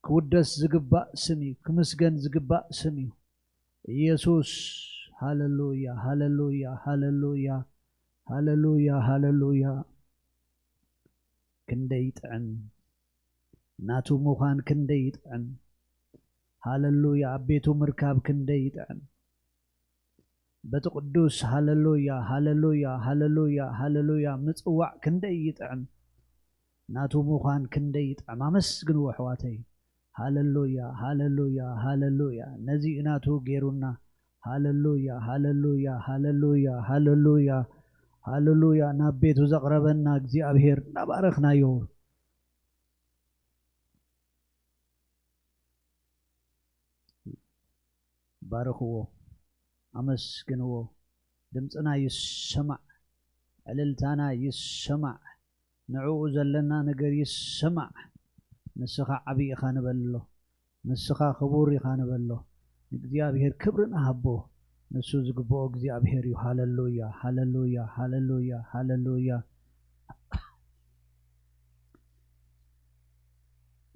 ክውደስ ዝግባእ ስም እዩ፣ ክምስገን ዝግባእ ስም እዩ። ኢየሱስ። ሃለሉያ፣ ሃለሉያ፣ ሃለሉያ፣ ሃለሉያ፣ ሃለሉያ። ክንደይ ይጥዕም! ናቱ ምዃን ክንደይ ይጥዕም! ሃለሉያ! ኣብ ቤቱ ምርካብ ክንደይ ይጥዕም! በቲ ቅዱስ ሃለሉያ፣ ሃለሉያ፣ ሃለሉያ፣ ሃለሉያ ምጽዋዕ ክንደይ ይጥዕም! ናቱ ምዃን ክንደይ ይጥዕም! ኣመስግንዎ ኣሕዋተይ። ሃለሉያ፣ ሃለሉያ፣ ሃለሉያ። ነዚ እዩ ናቱ ገይሩና። ሃለሉያ፣ ሃለሉያ፣ ሃለሉያ፣ ሃለሉያ፣ ሃለሉያ። ናብ ቤቱ ዘቕረበና እግዚኣብሔር እናባረኽናዮ። ባርኽዎ፣ ኣመስግንዎ። ድምፅና ይሰማዕ፣ ዕልልታና ይሰማዕ፣ ንዕኡ ዘለና ነገር ይሰማዕ። ንስኻ ዓብዪ ኢኻ ንበሎ፣ ንስኻ ክቡር ኢኻ ንበሎ። ንእግዚኣብሔር ክብሪ ንሃቦ፣ ንሱ ዝግብኦ እግዚኣብሔር እዩ። ሃለሉያ፣ ሃለሉያ፣ ሃለሉያ፣ ሃለሉያ።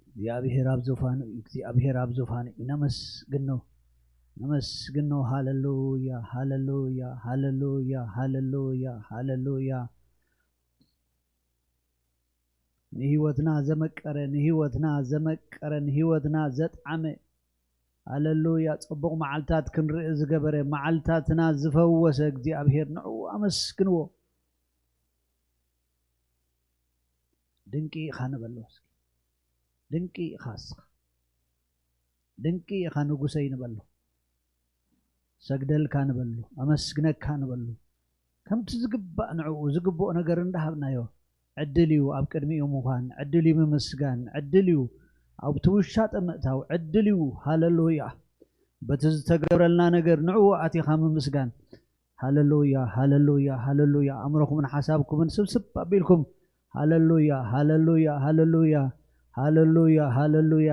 እግዚኣብሔር ኣብ ዙፋኑ እዩ፣ እግዚኣብሔር ኣብ ዙፋኑ እዩ። ነመስግኖ፣ ነመስግኖ። ሃለሉያ፣ ሃለሉያ፣ ሃለሉያ፣ ሃለሉያ፣ ሃለሉያ። ንህይወትና ዘመቀረ፣ ንህይወትና ዘመቀረ፣ ንህይወትና ዘጥዓመ፣ ሃለሉያ፣ ጽቡቕ መዓልታት ክንርኢ ዝገበረ፣ መዓልታትና ዝፈወሰ እግዚኣብሔር ንዕኡ ኣመስግንዎ። ድንቂ ኢኻ ንበሎ እስኪ። ድንቂ ኢኻ እስኻ። ድንቂ ኢኻ ንጉሰይ ንበሎ። ሰግደልካ ንበሎ፣ ኣመስግነካ ንበሎ። ከምቲ ዝግባእ ንዕኡ ዝግብኦ ነገር እንዳሃብናዮ፣ ዕድል እዩ ኣብ ቅድሚኡ ምዃን፣ ዕድል እዩ ምምስጋን፣ ዕድል እዩ ኣብቲ ውሻጠ ምእታው፣ ዕድል እዩ። ሃለሉያ። በቲ ዝተገብረልና ነገር ንዕኡ ኣቲኻ ምምስጋን። ሃለሉያ፣ ሃለሉያ፣ ሃለሉያ። ኣእምሮኹምን ሓሳብኩምን ስብስብ ኣቢልኩም፣ ሃለሉያ፣ ሃለሉያ፣ ሃለሉያ፣ ሃለሉያ፣ ሃለሉያ።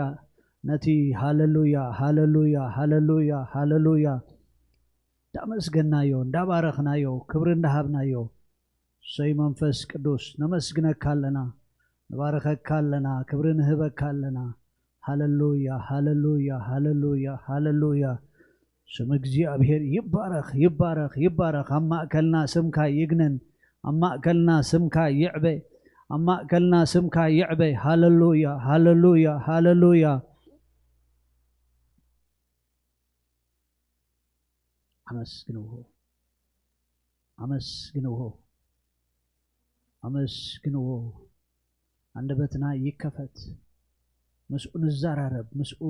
ነቲ ሃለሉያ፣ ሃለሉያ፣ ሃለሉያ፣ ሃለሉያ እንዳመስገናዮ፣ እንዳባረኽናዮ፣ ክብሪ እንዳሃብናዮ፣ እሰይ መንፈስ ቅዱስ፣ ነመስግነካ ኣለና፣ ንባርኸካ ኣለና፣ ክብሪ ንህበካ ኣለና። ሃለሉያ፣ ሃለሉያ፣ ሃለሉያ፣ ሃለሉያ። ስም እግዚኣብሔር ይባረኽ፣ ይባረኽ፣ ይባረኽ። ኣብ ማእከልና ስምካ ይግነን፣ ኣብ ማእከልና ስምካ ይዕበ፣ ኣብ ማእከልና ስምካ ይዕበ። ሃለሉያ፣ ሃለሉያ፣ ሃለሉያ። ኣመስግንዎ፣ ኣመስግንዎ፣ ኣመስግንዎ። ኣንደበትና ይከፈት፣ ምስኡ ንዛራረብ፣ ምስኡ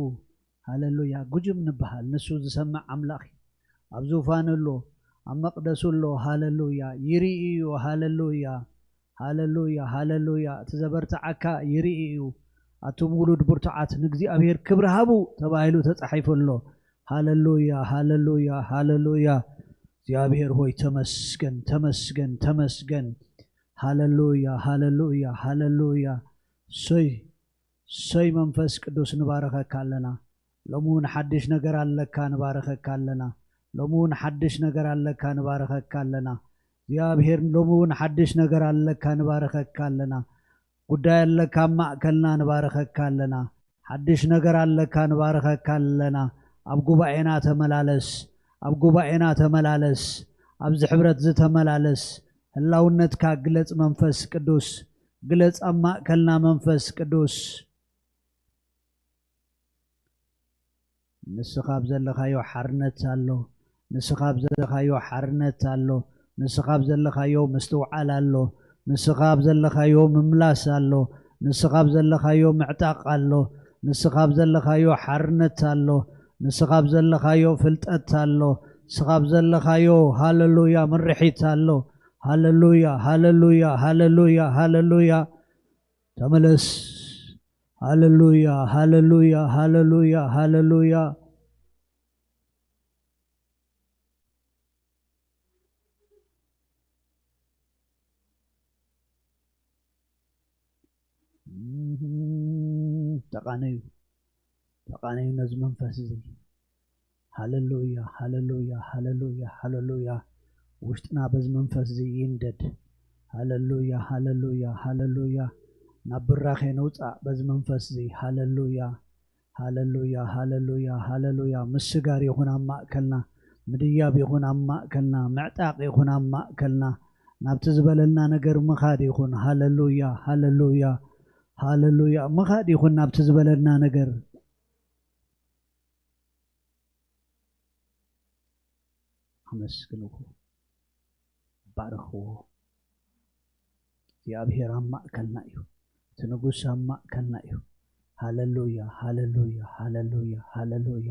ሃለሉያ ጉጅም ንበሃል። ንሱ ዝሰምዕ ኣምላኽ እዩ። ኣብ ዙፋኑ ኣሎ፣ ኣብ መቕደሱ ኣሎ። ሃለሉያ ይርኢ እዩ። ሃለሉያ፣ ሃለሉያ፣ ሃለሉያ። እቲ ዘበርትዓካ ይርኢ እዩ። ኣቱም ውሉድ ብርቱዓት ንእግዚኣብሔር ክብሪ ሃቡ ተባሂሉ ተጻሒፉ ኣሎ። ሃለሉያ፣ ሃለሉያ፣ ሃለሉያ። እግዚኣብሔር ሆይ ተመስገን፣ ተመስገን፣ ተመስገን። ሃለሉያ፣ ሃለሉያ፣ ሃለሉያ። ሰይ፣ ሰይ መንፈስ ቅዱስ ንባረኸካ ኣለና። ሎሚ እውን ሓድሽ ነገር ኣለካ ንባረኸካ ኣለና። ሎሚ እውን ሓድሽ ነገር ኣለካ ንባረኸካ ኣለና። እግዚኣብሔር ሎሚ እውን ሓድሽ ነገር ኣለካ ንባረኸካ ኣለና። ጉዳይ ኣለካ ኣብ ማእከልና ንባረኸካ ኣለና። ሓድሽ ነገር ኣለካ ንባረኸካ ኣለና። ኣብ ጉባኤና ተመላለስ፣ ኣብ ጉባኤና ተመላለስ፣ ኣብዚ ሕብረት ዝተመላለስ ህላውነትካ ግለጽ መንፈስ ቅዱስ፣ ግለጽ ኣብ ማእከልና መንፈስ ቅዱስ። ንስኻ ኣብ ዘለኻዮ ሓርነት ኣሎ። ንስኻ ኣብ ዘለኻዮ ሓርነት ኣሎ። ንስኻ ኣብ ዘለኻዮ ምስትውዓል ኣሎ። ንስኻ ኣብ ዘለኻዮ ምምላስ ኣሎ። ንስኻ ኣብ ዘለኻዮ ምዕጣቕ ኣሎ። ንስኻ ኣብ ዘለኻዮ ሓርነት ኣሎ። ንስኻ ኣብ ዘለኻዮ ፍልጠት ኣሎ። ንስኻ ኣብ ዘለኻዮ ሃለሉያ ምርሒት ኣሎ። ሃለሉያ፣ ሃለሉያ፣ ሃለሉያ፣ ሃለሉያ። ተመለስ። ሃለሉያ፣ ሃለሉያ፣ ሃለሉያ፣ ሃለሉያ። እም፣ ተቓነዩ፣ ተቓነዩ ነዚ መንፈስ እዚ። ሃለሉያ፣ ሃለሉያ፣ ሃለሉያ፣ ሃለሉያ። ውሽጥና በዚ መንፈስ እዚ ይንደድ። ሃለሉያ፣ ሃለሉያ፣ ሃለሉያ። ናብ ብራኼ ንውጻእ በዚ መንፈስ እዚ። ሃለሉያ። ሃለሉያ፣ ሃለሉያ፣ ሃለሉያ። ምስጋር ይኹን ኣብ ማእከልና፣ ምድያብ ይኹን ኣብ ማእከልና፣ ምዕጣቕ ይኹን ኣብ ማእከልና። ናብቲ ዝበለልና ነገር ምኻድ ይኹን። ሃለሉያ፣ ሃለሉያ፣ ሃለሉያ። ምኻድ ይኹን ናብቲ ዝበለልና ነገር። ኣመስግንዎ፣ ባርኽዎ። እግዚኣብሔር ኣብ ማእከልና እዩ። እቲ ንጉስ ኣብ ማእከልና እዩ። ሃለሉያ፣ ሃለሉያ፣ ሃለሉያ፣ ሃለሉያ፣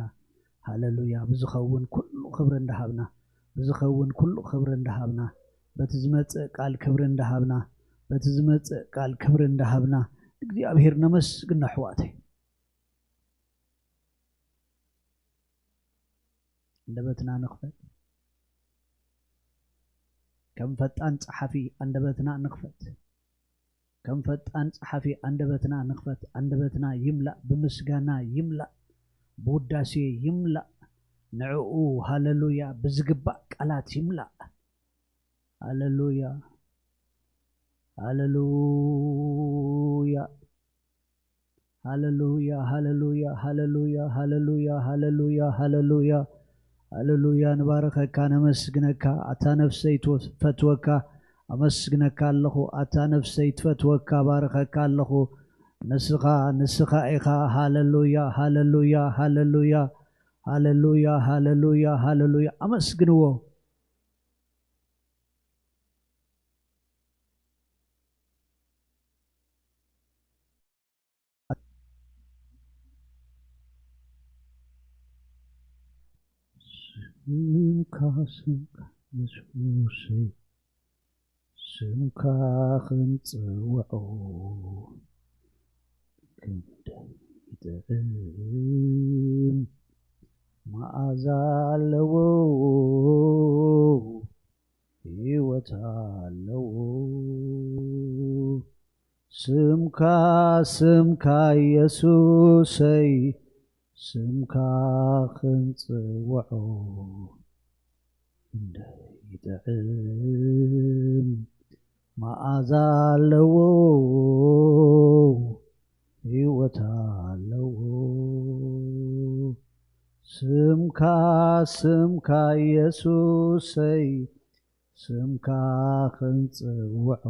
ሃለሉያ። ብዝኸውን ኩሉ ክብሪ እንዳሃብና፣ ብዝኸውን ኩሉ ክብሪ እንዳሃብና፣ በቲ ዝመጽእ ቃል ክብሪ እንዳሃብና፣ በቲ ዝመጽእ ቃል ክብሪ እንዳሃብና፣ እግዚኣብሔር ነመስግን ኣሕዋተይ። ኣንደበትና ንኽፈት። ከም ፈጣን ጸሓፊ ኣንደበትና ንኽፈት። ከም ፈጣን ጸሓፊ ኣንደበትና ንኽፈት። ኣንደበትና ይምላእ፣ ብምስጋና ይምላእ፣ ብውዳሴ ይምላእ። ንዕኡ ሃለሉያ ብዝግባእ ቃላት ይምላእ። ሃለሉያ፣ ሃለሉያ። ሃለሉያ፣ ሃለሉያ፣ ሃለሉያ፣ ሃለሉያ፣ ሃለሉያ፣ ሃለሉያ፣ ሃለሉያ። ንባርኸካ፣ ነመስግነካ። ኣታ ነፍሰይ ትፈትወካ፣ ኣመስግነካ ኣለኹ። ኣታ ነፍሰይ ትፈትወካ፣ ባርኸካ ኣለኹ። ንስኻ፣ ንስኻ ኢኻ። ሃለሉያ፣ ሃለሉያ፣ ሃለሉያ፣ ሃለሉያ፣ ሃለሉያ፣ ሃለሉያ። ኣመስግንዎ። ስምካ፣ ስምካ የሱሰይ፣ ስምካ ክንጽውዖ ክንደይ ይጥዕም፣ መኣዛ ኣለዎ፣ ህይወት ኣለዎ። ስምካ፣ ስምካ የሱሰይ፣ ስምካ ክንጽውዖ ክንደይ ይጥዕም፣ መኣዛ ኣለዎ፣ ህይወት ኣለዎ። ስምካ፣ ስምካ የሱሰይ፣ ስምካ ክንጽውዖ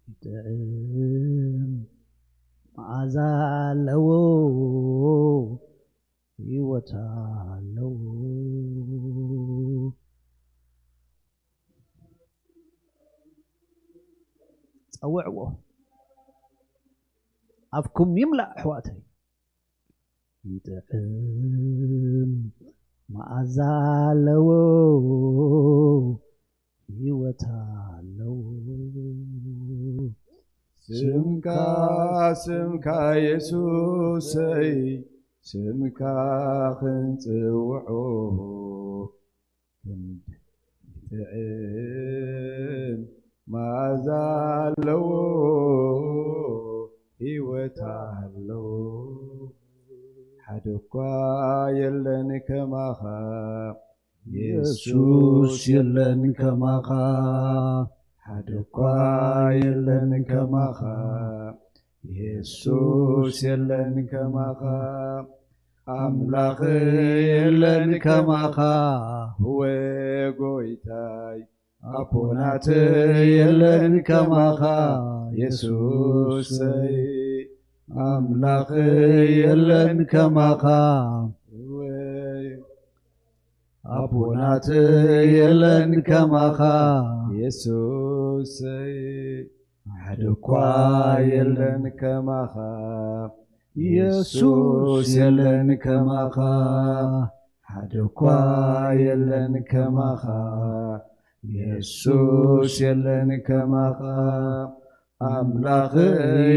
ይጥዕም፣ መኣዛ ኣለዎ፣ ህይወት ኣለዎ። ጸውዕዎ፣ ኣፍኩም ይምላእ ኣሕዋተይ። ይጥዕም፣ መኣዛ ኣለዎ፣ ህይወት ኣለዎ። ስምካ፣ ስምካ የሱሰይ፣ ስምካ ክንጽውዖ ክንደይ ይጥዕም፣ መኣዛ ኣለዎ፣ ህይወት ኣለዎ። ሓደ እኳ የለን ከማኻ የሱስ፣ የለን ከማኻ። ሓደ እኳ የለን ከማኻ የሱስ፣ የለን ከማኻ። ኣምላኽ የለን ከማኻ፣ ህወ ጎይታይ፣ ኣቦ ናተይ የለን ከማኻ፣ የሱሰይ። ኣምላኽ የለን ከማኻ፣ ህወ ኣቦ ናተይ የለን ከማኻ፣ የሱሰይ። ሓደ እኳ የለን ከማኻ፣ የሱስ፣ የለን ከማኻ። ሓደ እኳ የለን ከማኻ፣ የሱስ፣ የለን ከማኻ። ኣምላኽ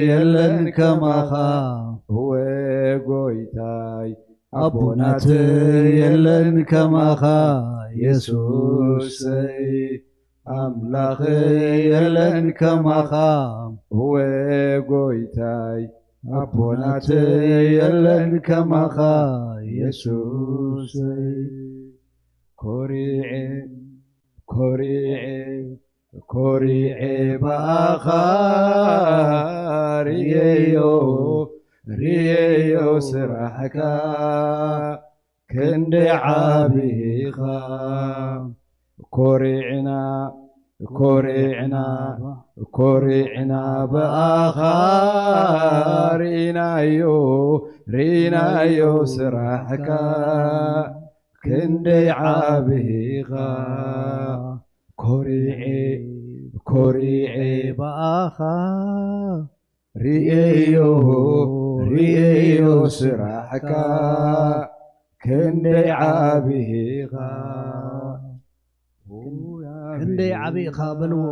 የለን ከማኻ፣ እወ ጎይታይ፣ ኣቦ ናተይ የለን ከማኻ፣ የሱሰይ። ኣምላኽ የለን ከማኻ፣ እወ ጎይታይ፣ ኣቦ ናተይ የለን ከማኻ፣ የሱሰይ። ኮሪዐ፣ ኮሪዐ፣ ኮሪዐ ብኣኻ ርእየዮ፣ ርእየዮ ስራሕካ ክንደይ ዓብኻ። ኮሪዕና ኮሪዕና ኮሪዕና ብኣኻ ርኢናዮ ርኢናዮ ስራሕካ ክንደይ ዓብኻ። ኮሪዔ ኮሪዔ ብኣኻ ርእየዮ ርእየዮ ስራሕካ ክንደይ ዓብኻ። ክንደይ ዓብኻ በልዎ።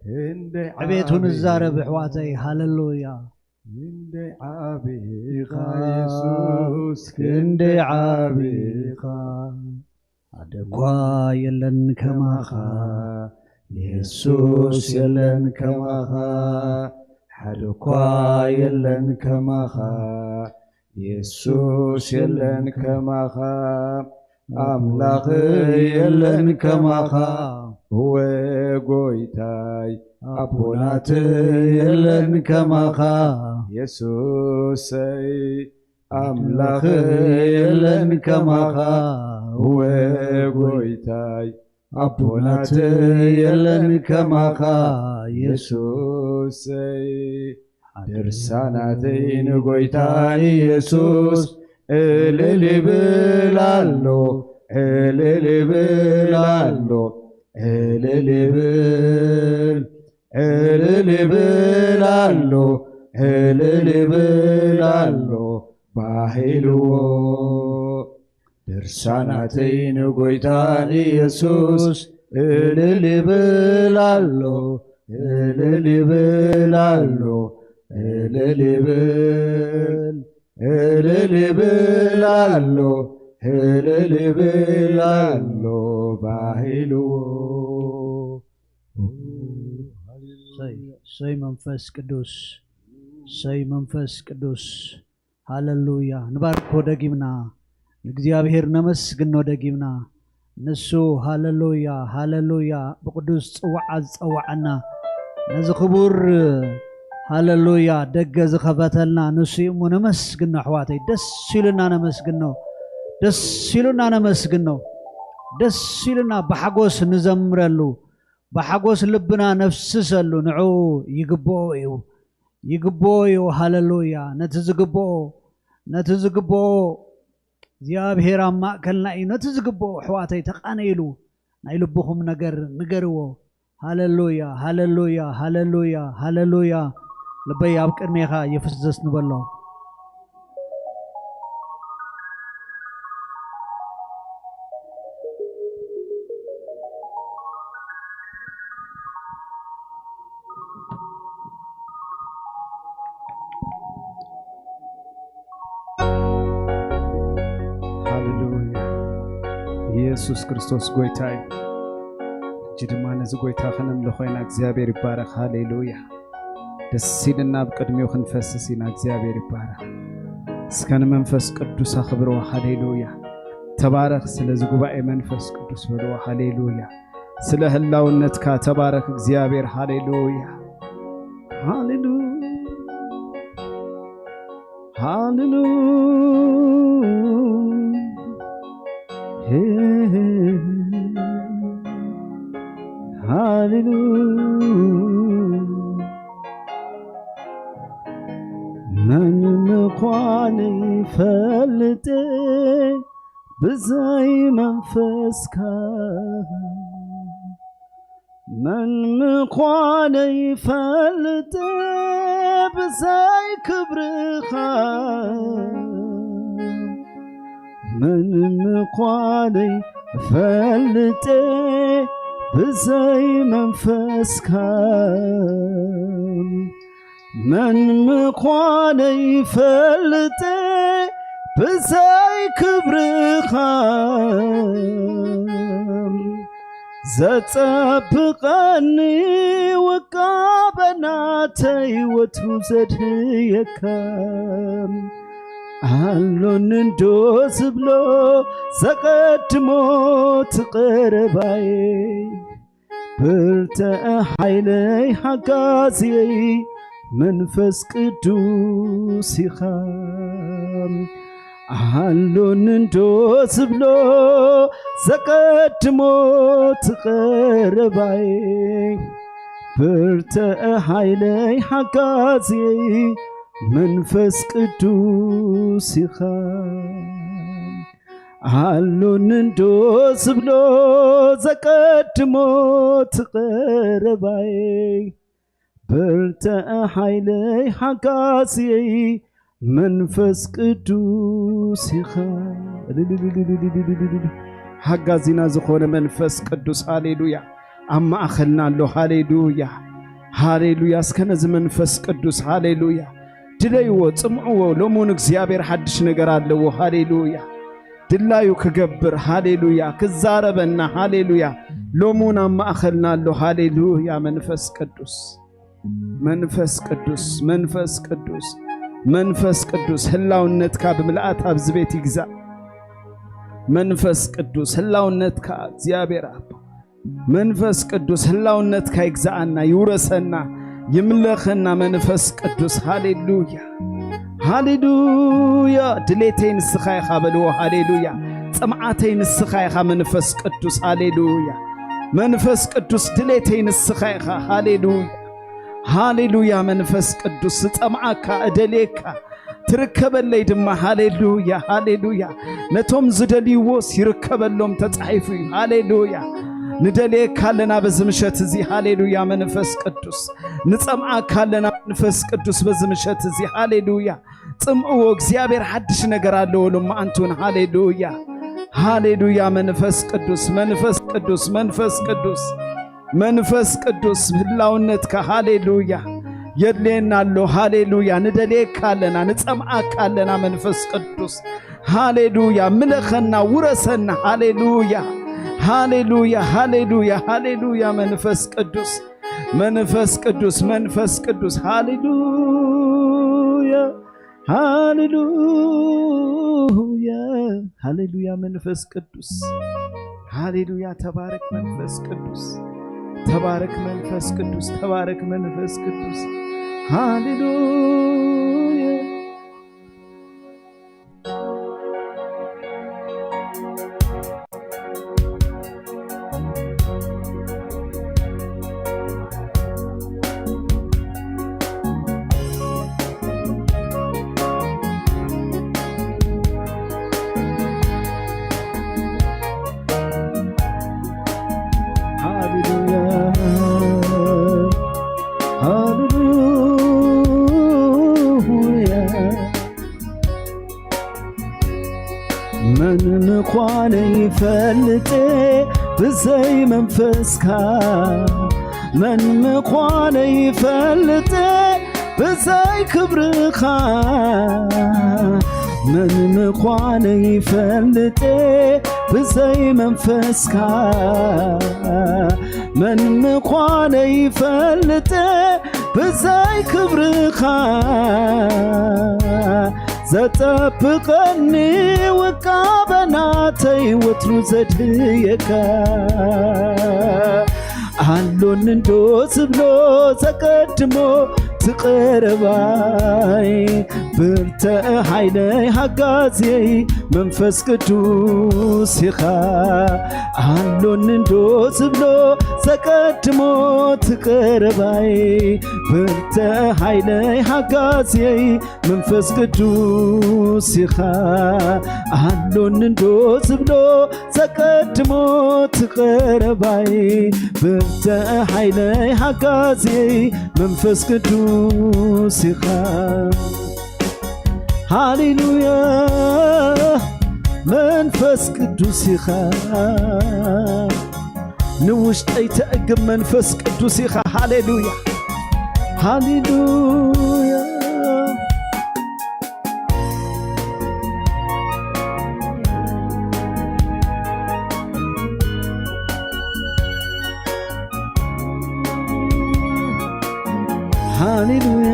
ክንደይ ዕቤቱ ንዛረብ ኣሕዋተይ። ሃለሉያ። ክንደይ ዓብኻ የሱስ ክንደይ ዓብኻ። ሓደ እኳ የለን ከማኻ የሱስ የለን ከማኻ። ሓደ እኳ የለን ከማኻ የሱስ የለን ከማኻ። ኣምላኽ የለን ከማኻ እወ ጎይታይ ኣቦናት የለን ከማኻ የሱሰይ። ኣምላኽ የለን ከማኻ እወ ጎይታይ ኣቦናት የለን ከማኻ የሱሰይ። ድርሳናተይ ንጎይታ ንየሱስ እልል ይብል ኣሎ እልል ይብል ኣሎ እልል ይብል እልል ይብል ኣሎ እልል ይብል ኣሎ ባሂልዎ። ድርሳናተይ ንጎይታ ንየሱስ እልል ይብል ኣሎ እልል ይብል ኣሎ እልል ይብል እልል ይብል ኣሎ እልል ይብል ኣሎ ባሂልዎ። ሰይ መንፈስ ቅዱስ ሰይ መንፈስ ቅዱስ። ሃለሉያ። ንባርኮ ደጊምና ንእግዚኣብሔር ነመስግኖ ደጊምና። ንሱ ሃለሉያ ሃለሉያ ብቅዱስ ጽዋዓ ዝጸዋዓና ነዚ ክቡር ሃለሉያ ደገ ዝኸፈተልና ንሱ እዩ እሞ ነመስግኖ ኣሕዋተይ። ደስ ኢሉና ነመስግኖ። ደስ ኢሉና ነመስግኖ። ደስ ኢሉና ብሓጎስ ንዘምረሉ ብሓጎስ ልብና ነፍስሰሉ ንዑ ይግብኦ እዩ። ይግብኦ እዩ። ሃለሉያ። ነቲ ዝግብኦ ነቲ ዝግብኦ እግዚኣብሔር ኣብ ማእከልና እዩ። ነቲ ዝግብኦ ኣሕዋተይ ተቃነይሉ ናይ ልብኹም ነገር ንገርዎ። ሃለሉያ ሃለሉያ ሃለሉያ ሃለሉያ። ልበይ ኣብ ቅድሜኻ ይፍስስ ንበሎ። ሃሌሉያ። ኢየሱስ ክርስቶስ ጎይታ እዩ። ሕጂ ድማ ነዚ ጎይታ ከነምልኾ ኢና። እግዚኣብሔር ይባረኽ። ሃሌሉያ። ደስ ኢልና ኣብ ቅድሚኡ ክንፈስስ ኢና። እግዚኣብሔር ይባረኽ። እስከ ንመንፈስ ቅዱስ ኣኽብርዎ። ሃሌሉያ። ተባረኽ ስለዚ ጉባኤ መንፈስ ቅዱስ በልዎ። ሃሌሉያ። ስለ ህላውነትካ ተባረኽ እግዚኣብሔር። ሃሌሉያ። ሃሌሉያ። ሃሌሉያ። ሃሌሉያ። መን ምዃነይ ፈልጠ ብዘይ መንፈስካ መን ምዃነይ ፈልጠ ብዘይ ክብርኻ መን ምዃነይ ፈልጠ ብዘይ መንፈስካ መን ምዃነይ ፈልጠ ብዘይ ክብርኻ ዘጸብቐኒ ውቃበ ናተይ ወትሩ ዘድህየካ ኣሎኒ እንዶ ዝብሎ ዘቐድሞ ትቐረባይ ብርትዐ ሓይለይ ሓጋዝየይ መንፈስ ቅዱስ ኢኻ። ኣሎኒ እንዶ ዝብሎ ዘቀድሞ ትቐረባይ፣ ብርትዐ ሓይለይ ሓጋዝየይ መንፈስ ቅዱስ ኢኻ። ኣሎኒ እንዶ ዝብሎ ዘቀድሞ ትቐረባይ፣ ብርትዐ ሓይለይ ሓጋዝየይ መንፈስ ቅዱስ ኢኻ። እልልልልልልልልልል። ሓጋዚና ዝኾነ መንፈስ ቅዱስ፣ ሃሌሉያ፣ ኣብ ማእኸልና ኣሎ። ሃሌሉያ፣ ሃሌሉያ። እስከ ነዚ መንፈስ ቅዱስ፣ ሃሌሉያ፣ ድለይዎ፣ ጽምዕዎ። ሎሙን እግዚኣብሔር ሓድሽ ነገር ኣለዎ። ሃሌሉያ። ድላዩ ክገብር፣ ሃሌሉያ፣ ክዛረበና፣ ሃሌሉያ። ሎሙን ኣብ ማእኸልና ኣሎ። ሃሌሉያ። መንፈስ ቅዱስ፣ መንፈስ ቅዱስ፣ መንፈስ ቅዱስ፣ መንፈስ ቅዱስ፣ ህላውነትካ ብምልኣት ኣብዚ ቤት ይግዛእ። መንፈስ ቅዱስ፣ ህላውነትካ እግዚኣብሔር ኣቦ፣ መንፈስ ቅዱስ፣ ህላውነትካ ይግዛኣና፣ ይውረሰና፣ ይምለኸና መንፈስ ቅዱስ። ሃሌሉያ፣ ሃሌሉያ። ድሌተይ ንስኻ ኢኻ በልዎ። ሃሌሉያ። ጽምዓተይ ንስኻ ኢኻ መንፈስ ቅዱስ። ሃሌሉያ። መንፈስ ቅዱስ፣ ድሌተይ ንስኻ ኢኻ። ሃሌሉያ፣ ሃሌሉያ። መንፈስ ቅዱስ፣ ዝጸምዓካ እደልየካ፣ ትርከበለይ ድማ። ሃሌሉያ፣ ሃሌሉያ። ነቶም ዝደልይዎስ ይርከበሎም ተጻሒፉ እዩ። ሃሌሉያ። ንደልየካ ኣለና በዚ ምሸት እዚ። ሃሌሉያ። መንፈስ ቅዱስ፣ ንጸምዓካ ኣለና መንፈስ ቅዱስ በዚ ምሸት እዚ። ሃሌሉያ። ጽምእዎ፣ እግዚኣብሔር ሓድሽ ነገር ኣለዎ ሎማዓንቱን። ሃሌሉያ፣ ሃሌሉያ። መንፈስ ቅዱስ፣ መንፈስ ቅዱስ፣ መንፈስ ቅዱስ፣ መንፈስ ቅዱስ፣ ህላውነትካ፣ ሃሌሉያ፣ የድልየና ኣሎ። ሃሌሉያ። ንደልየካ ኣለና፣ ንጸምኣካ ኣለና። መንፈስ ቅዱስ፣ ሃሌሉያ፣ ምለኸና፣ ውረሰና። ሃሌሉያ፣ ሃሌሉያ፣ ሃሌሉያ፣ ሃሌሉያ። መንፈስ ቅዱስ፣ መንፈስ ቅዱስ፣ መንፈስ ቅዱስ፣ ሃሌሉያ፣ ሃሌሉያ፣ ሃሌሉያ። መንፈስ ቅዱስ፣ ሃሌሉያ። ተባረክ መንፈስ ቅዱስ፣ ተባረክ መንፈስ ቅዱስ፣ ተባረክ መንፈስ ቅዱስ። ሃሌሉያ። ሃሌሉያ፣ ሃሌሉያ። መን ምዃነይ ይፈልጥ ብዘይ መንፈስካ፣ መን ምዃነይ ይፈልጥ ብዘይ ክብርኻ፣ መን ምዃነይ ይፈልጥ ብዘይ መንፈስካ፣ መን ምዃነይ ይፈልጥ ብዘይ ክብርኻ፣ ዘጠብቐኒ ውቃበ ናተይ ወትሩ ዘድህየካ። ኣሎኒ እንዶ ዝብሎ ዘቀድሞ ትቐረባይ፣ ብርትዐ ሓይለይ ሓጋዝየይ መንፈስ ቅዱስ ኢኻ። ኣሎኒ እንዶ ዝብሎ ዘቀድሞ ትቐረባይ፣ ብርትዐ ሓይለይ ሓጋዝየይ መንፈስ ቅዱስ ኢኻ። ኣሎኒ እንዶ ዝብሎ ዘቀድሞ ትቐረባይ፣ ብርትዐ ሓይለይ ሓጋዝየይ መንፈስ ቅዱስ ኢኻ። ሃሌሉያ፣ መንፈስ ቅዱስ ኢኻ። ንውሽጠይ ተእግም መንፈስ ቅዱስ ኢኻ። ሃሌሉያ፣ ሃሌሉያ። ሃሌሉያ።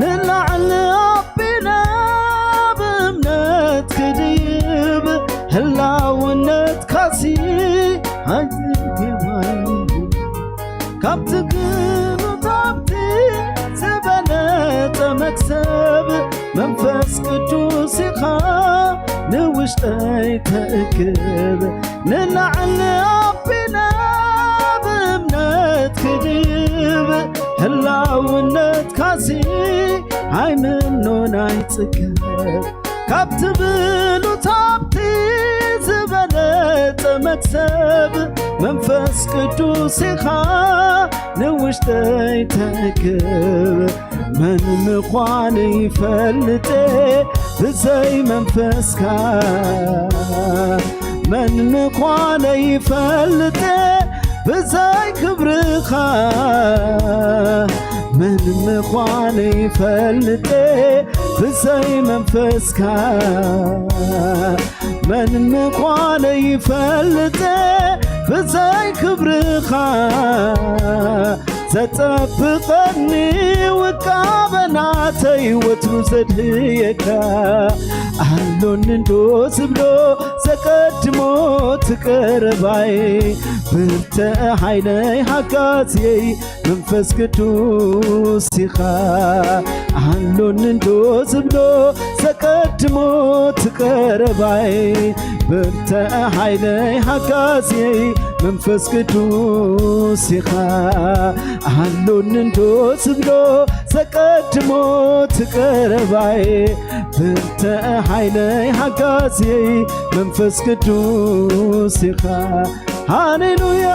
ንላዕሊ ኣቢለ ብእምነት ክድይብ፣ ህላውነትካሲ ኣይትግባይ። ካብቲ ግሉት ሃብቲ ዝበለጸ መክሰብ መንፈስ ቅዱስ ኢኻ ንውሽጠይ ተእክብ። ንላዕሊ ኣቢለ ብእምነት ክድብ፣ ህላውነትካሲ ኣይምኖን ኣይጽገብ። ካብ ትብሉት ሃብቲ ዝበለጸ መክሰብ መንፈስ ቅዱስ ኢኻ ንውሽጠይ ተእክብ። መን ምዃነይ ይፈልጥ ብዘይ መንፈስካ፣ መን ምዃነይ ይፈልጥ ብዘይ ክብርኻ፣ መን ምዃነይ ይፈልጥ ብዘይ መንፈስካ፣ መን ምዃነይ ይፈልጥ ብዘይ ክብርኻ። ዘጸብቐኒ ውቃበ ናተይ ወትሩ ዘድህየካ፣ ኣሎኒ እንዶ ዝብሎ ዘቀድሞ ትቀረባይ፣ ብርትዐ ሓይለይ ሓጋዝየይ መንፈስ ቅዱስ ኢኻ። ኣሎኒ እንዶ ዝብሎ ዘቀድሞ ትቀረባይ፣ ብርትዐ ሓይለይ ሓጋዝየይ መንፈስ ቅዱስ ኢኻ። ኣሎኒ እንዶ ዝብሎ ዘቀድሞ ትቀረባይ፣ ብርትዐ ሓይለይ ሓጋዝየይ መንፈስ ቅዱስ ኢኻ። ሃሌሉያ።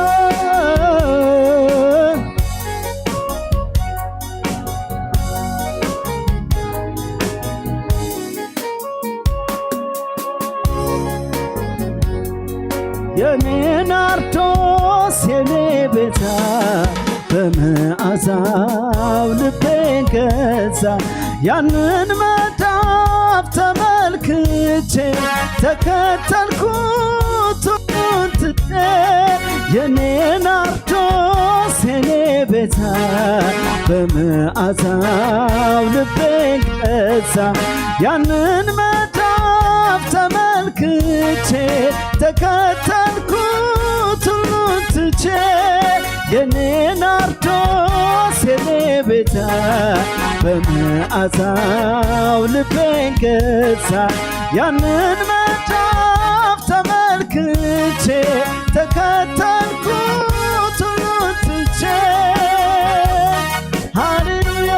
የኔ ናርዶስ የኔ ቤዛ በመዓዛው ልቤን ገዛ። ያንን መዳፍ ተመልክቼ ተከተልኩት ሁሉን ትቼ፣ የኔ ናርዶስ የኔ ቤዛ በመዓዛው ልቤን ገዛ። ያንን መዳፍ ተመልክቼ ተከተልኩት ሁሉን ትቼ፣ የኔ ናርዶስ የኔ ቤዛ በመዓዛው ልቤን ገዛ። ያንን መዳፍ ተመልክቼ ተከተልኩት ሁሉን ትቼ። ሃሌሉያ።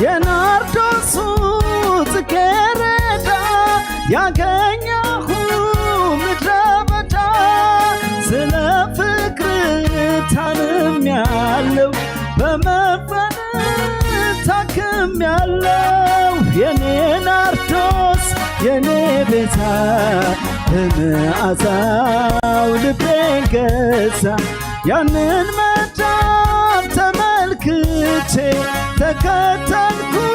የናርዶሱ ጽጌረዳ ያገኘሁ ምድረ በዳ ስለ ፍቅር ታምሜያለሁ፣ በመፈ ታክሜያለሁ። የኔ ናርዶስ የኔ ቤዛ በመዓዛው ልቤን ገዛ። ያንን መዳፍ ተመልክቼ ተከተልኩት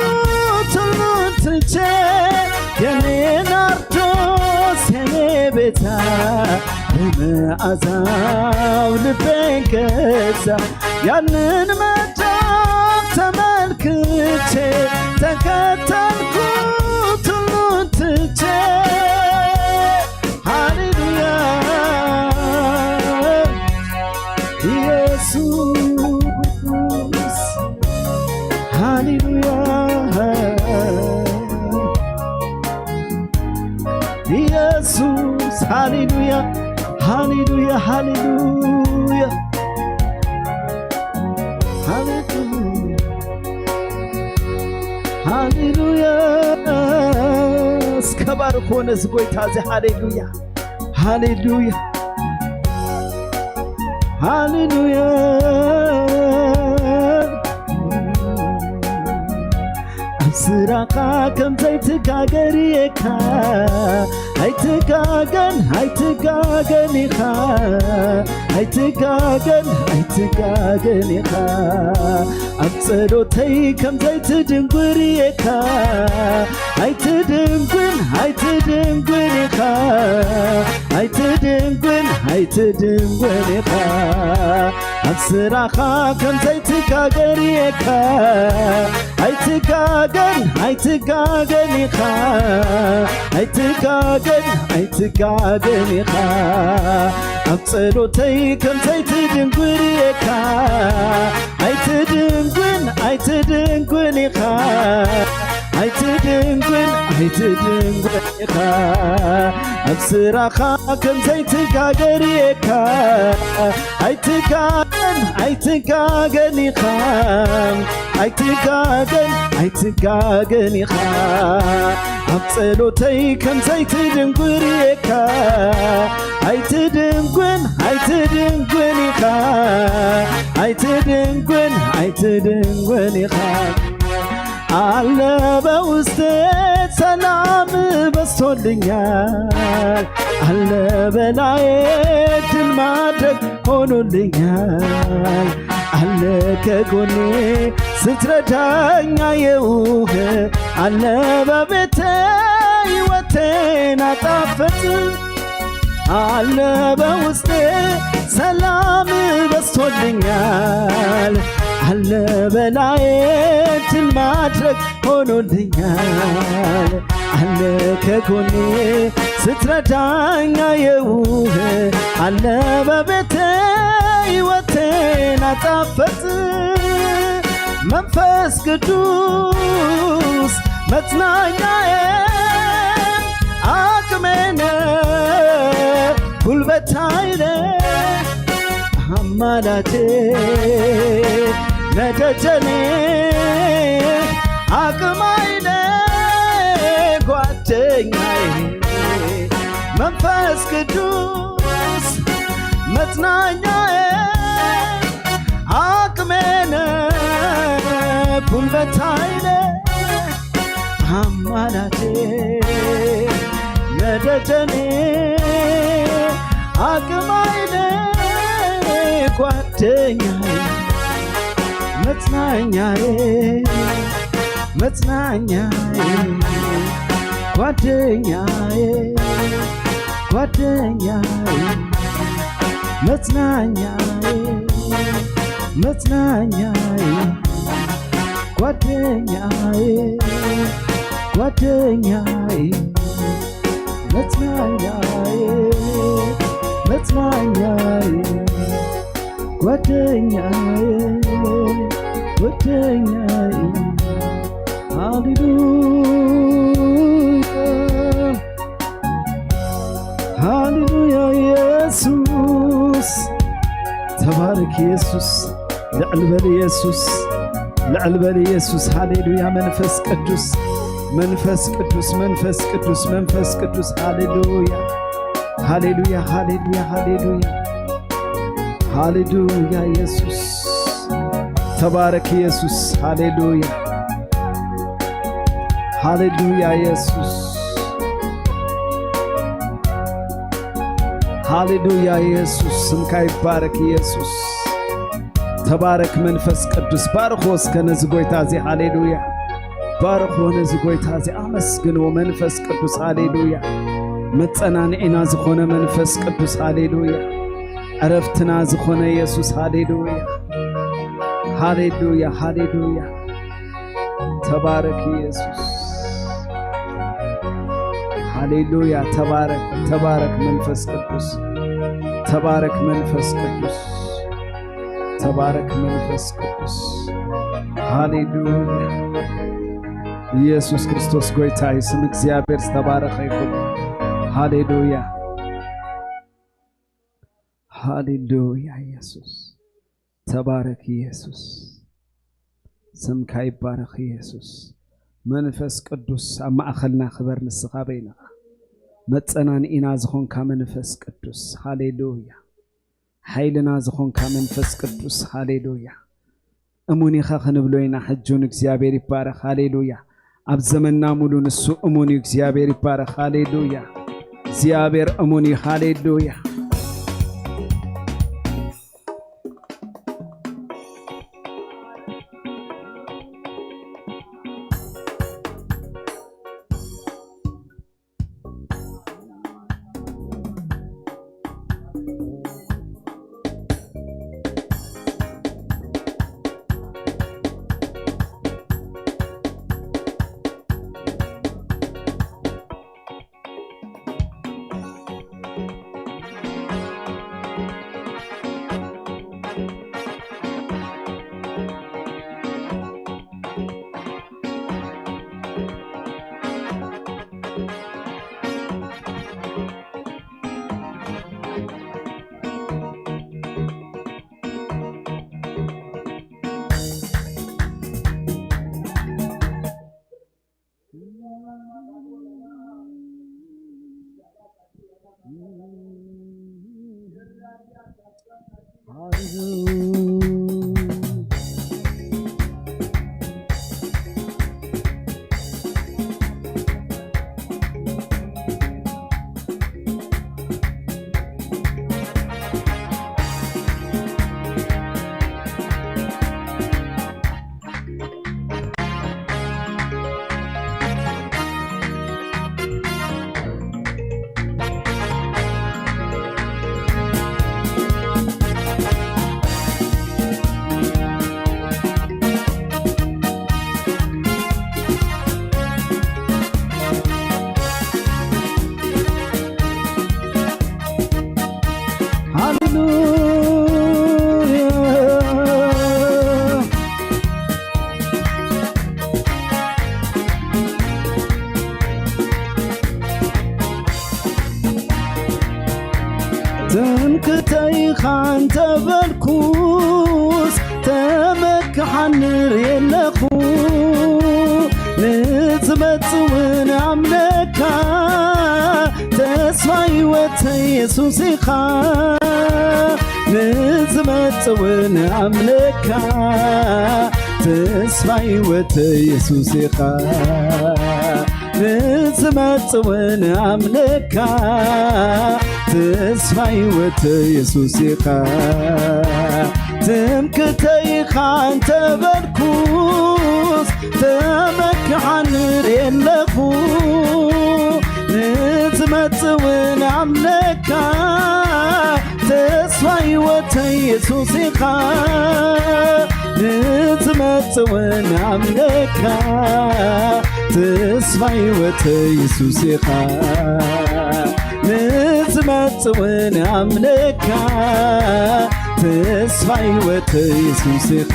ሁሉን ትቼ፣ የኔ ናርዶስ የኔ ቤዛ በመዓዛው ልቤን ገዛ። ያንን መዳፍ ተመልክቼ ተከተልኩት ሁሉን ትቼ። ሃሌሉያ ኢየሱስ፣ ሃሌሉያ ኢየሱስ፣ ሃሌሉያ፣ ሃሌሉያ፣ ሃሌሉያ፣ ሃሌሉያ፣ ሃሌሉያ። እስከ ባርኮ ነዚ ጎይታ እዚ፣ ሃሌሉያ፣ ሃሌሉያ፣ ሃሌሉያ። ኣብ ስራኻ ከም ዘይትጋገር እየካ። ኣይትጋገን፣ ኣይትጋገን ኢኻ። ኣይትጋገን፣ ኣይትጋገን ኢኻ። ኣብ ጸሎተይ ከም ዘይትድንጉር እየካ። ኣይትድንጉን፣ ኣይትድንጉን ኢኻ። ኣይትድንጉን፣ ኣይትድንጉን ኢኻ። ኣብ ስራኻ ከም ዘይትጋገር እየካ። ኣይትጋገን ኣይትጋገን ኢኻ። ኣይትጋገን ኣይትጋገን ኢኻ። ኣብ ጸሎተይ ከም ዘይትድንጉር እየካ። ኣይትድንጉን ኣይትድንጉን ኢኻ። ኣይትድንጉን ኣይትድንጉን ኢኻ። ኣብ ስራኻ ከም ዘይትጋገር እየካ። ኣይትጋገን ኣይትጋገን ኢኻ። ኣይትጋገን ኣይትጋገን ኢኻ። ኣብ ጸሎተይ ከም ዘይትድንጉር እየካ። ኣይትድንጉን ኣይትድንጉን ኢኻ። ኣይትድንጉን ኣይትድንጉን ኢኻ። አለ በውስጤ ሰላም በስቶልኛል። አለ በላዬ ድል ማድረግ ሆኖልኛል። አለ ከጎኔ ስትረዳኝ አየውህ። አለ በቤቴ ሕይወቴን አጣፈጥ። አለ በውስጤ ሰላም በስቶልኛል። አለ በላዬ ድል ማድረግ ሆኖልኛል። አለ ከጎኔ ስትረዳኝ አየውህ። አለ በቤቴ ሕይወቴን አጣፈጥ። መንፈስ ቅዱስ መጽናኛዬ፣ አቅሜነ፣ ጉልበት ኃይሌ፣ አማላጄ፣ ነደጀኔ፣ አቅም ኃይሌ፣ ጓደኛዬ፣ መንፈስ ቅዱስ መጽናኛዬ፣ አቅሜነ፣ ጉልበት ኃይሌ፣ አማላጄ፣ ነደጀኔ፣ አቅም ኃይሌ፣ ጓደኛዬ፣ መጽናኛዬ፣ መጽናኛዬ፣ ጓደኛዬ፣ ጓደኛዬ፣ መጽናኛዬ፣ መጽናኛዬ፣ ጓደኛዬ፣ ጓደኛዬ፣ መጽናኛዬ፣ መጽናኛዬ፣ ጓደኛዬ፣ ጓደኛዬ። ሃሌሉያ፣ ሃሌሉያ፣ ኢየሱስ ተባረክ። ኢየሱስ ልዕል በል፣ ኢየሱስ ልዕል በል፣ ኢየሱስ። ሃሌሉያ። መንፈስ ቅዱስ፣ መንፈስ ቅዱስ፣ መንፈስ ቅዱስ፣ መንፈስ ቅዱስ። ሃሌሉያ፣ ሃሌሉያ፣ ሃሌሉያ፣ ሃሌሉያ። ሃሌሉያ ኢየሱስ ተባረክ። ኢየሱስ ሃሌሉያ፣ ሃሌሉያ ኢየሱስ፣ ሃሌሉያ ኢየሱስ፣ ስምካ ይባረክ ኢየሱስ። ተባረክ መንፈስ ቅዱስ። ባርኾ እስከ ነዚ ጎይታ እዚ። ሃሌሉያ። ባርኾ ነዚ ጎይታ እዚ። ኣመስግንዎ መንፈስ ቅዱስ። ሃሌሉያ። መጸናንዒና ዝኾነ መንፈስ ቅዱስ። ሃሌሉያ። ዕረፍትና ዝኾነ ኢየሱስ። ሃሌሉያ። ሃሌሉያ። ሃሌሉያ። ተባረክ ኢየሱስ። ሃሌሉያ። ተባረክ፣ ተባረክ መንፈስ ቅዱስ። ተባረክ መንፈስ ቅዱስ። ተባረክ መንፈስ ቅዱስ። ሃሌሉያ። ኢየሱስ ክርስቶስ ጎይታ እዩ። ስም እግዚኣብሔር ዝተባረኸ ይኹን። ሃሌሉያ። ሃሌሉያ ኢየሱስ። ተባረክ ኢየሱስ። ስምካ ይባረኽ ኢየሱስ። መንፈስ ቅዱስ ኣብ ማእኸልና ክበር ንስኻ በይንኻ። መጸናንዒና ዝኾንካ መንፈስ ቅዱስ። ሃሌሉያ። ሓይልና ዝኾንካ መንፈስ ቅዱስ። ሃሌሉያ። እሙን ኢኻ ክንብሎ ኢና። ሕጂ እውን እግዚኣብሔር ይባረኽ። ሃሌሉያ። ኣብ ዘመንና ሙሉ ንሱ እሙን እዩ። እግዚኣብሔር ይባረኽ። ሃሌሉያ። እግዚኣብሔር እሙን እዩ። ሃሌሉያ። ሃሌሉያ። ትምክተይ ኢኻ እንተበልኩስ፣ ተመክሓኒ ርእየ ኣለኹ። ንዝመጽእ እውን ኣምነካ፣ ተስፋ ህይወተይ የሱስ ኢኻ። ንዝመጽእ እውን ኣምነካ፣ ተስፋ ህይወተይ የሱስ ኢኻ። ንዝመጽእ እውን ኣምነካ፣ ተስፋ ህይወተይ የሱስ ኢኻ። ትምክተይ ኢኻ እንተበልኩስ፣ ተመክሓኒ ርእየ ኣለኹ። ንዝመጽእ እውን ኣምነካ፣ ተስፋ ህይወተይ የሱስ ኢኻ። ንዝመጽእ እውን ኣምነካ፣ ተስፋ ህይወተይ የሱስ ኢኻ። ንዝመጽእ እውን ኣምነካ፣ ተስፋ ህይወተይ የሱስ ኢኻ።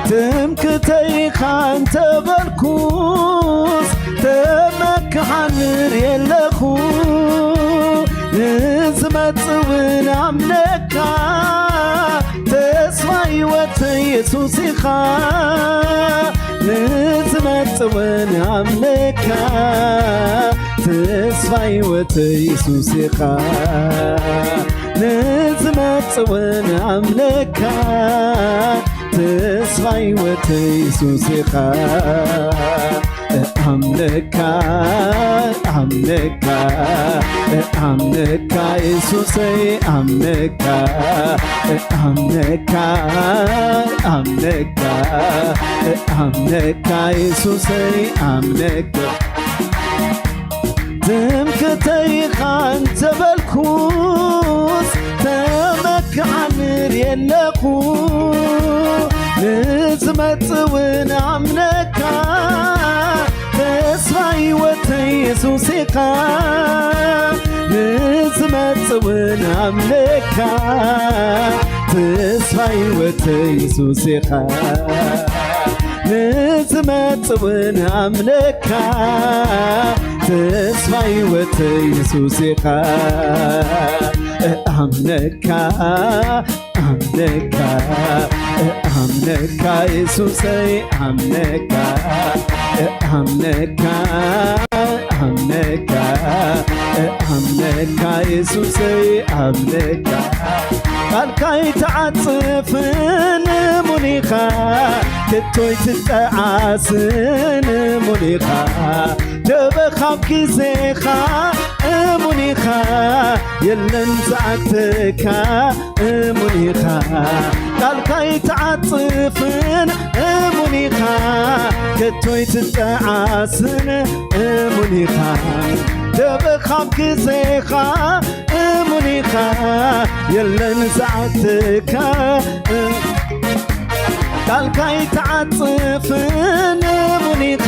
ትምክተይ ኢኻ እንተበልኩስ፣ ተመክሓኒ ርእየ ኣለኹ። ንዝመጽእ እውን ኣምነካ፣ ተስፋ ህይወተይ የሱስ ኢኻ። ንዝመጽእ እውን ኣምነካ፣ ተስፋ ህይወተይ የሱስ ኢኻ። ንዝመጽእ እውን ኣምነካ፣ ተስፋ ህይወተይ የሱስ ኢኻ። እኣምነካ፣ እኣምነካ፣ እኣምነካ የሱሰይ፣ እኣምነካ፣ እኣምነካ፣ እኣምነካ፣ እኣምነካ የሱሰይ፣ እኣምነካ። ትምክተይ ኢኻ እንተበልኩስ፣ ተመክሓኒ ርእየ ኣለኹ። ንዝመጽእ እውን ኣምነካ፣ ተስፋ ህይወተይ የሱስ ኢኻ። ንዝመጽእ እውን ኣምነካ፣ ተስፋ ህይወተይ የሱስ ኢኻ። ንዝመጽእ እውን ኣምነካ፣ ተስፋ ህይወተይ የሱስ ኢኻ። እኣምነካ፣ እኣምነካ፣ እኣምነካ የሱሰይ፣ እኣምነካ፣ እኣምነካ፣ እኣምነካ፣ እኣምነካ የሱሰይ፣ እኣምነካ። ቃልካ ኣይትዓጽፍን እሙን ኢኻ፣ ከቶ ኣይትጠዓስን እሙን ኢኻ። ደበኻ ኣብ ግዜኻ እሙን ኢኻ፣ የለን ዝኣክተካ እሙን ኢኻ። ቃልካ ኣይትዓጽፍን እሙን ኢኻ፣ ከቶ ኣይትጠዓስን እሙን ኢኻ። ደበኻ ኣብ ግዜኻ እሙን ኢኻ፣ የለን ዝኣክተካ። ቃልካ ኣይትዓጽፍን እሙን ኢኻ፣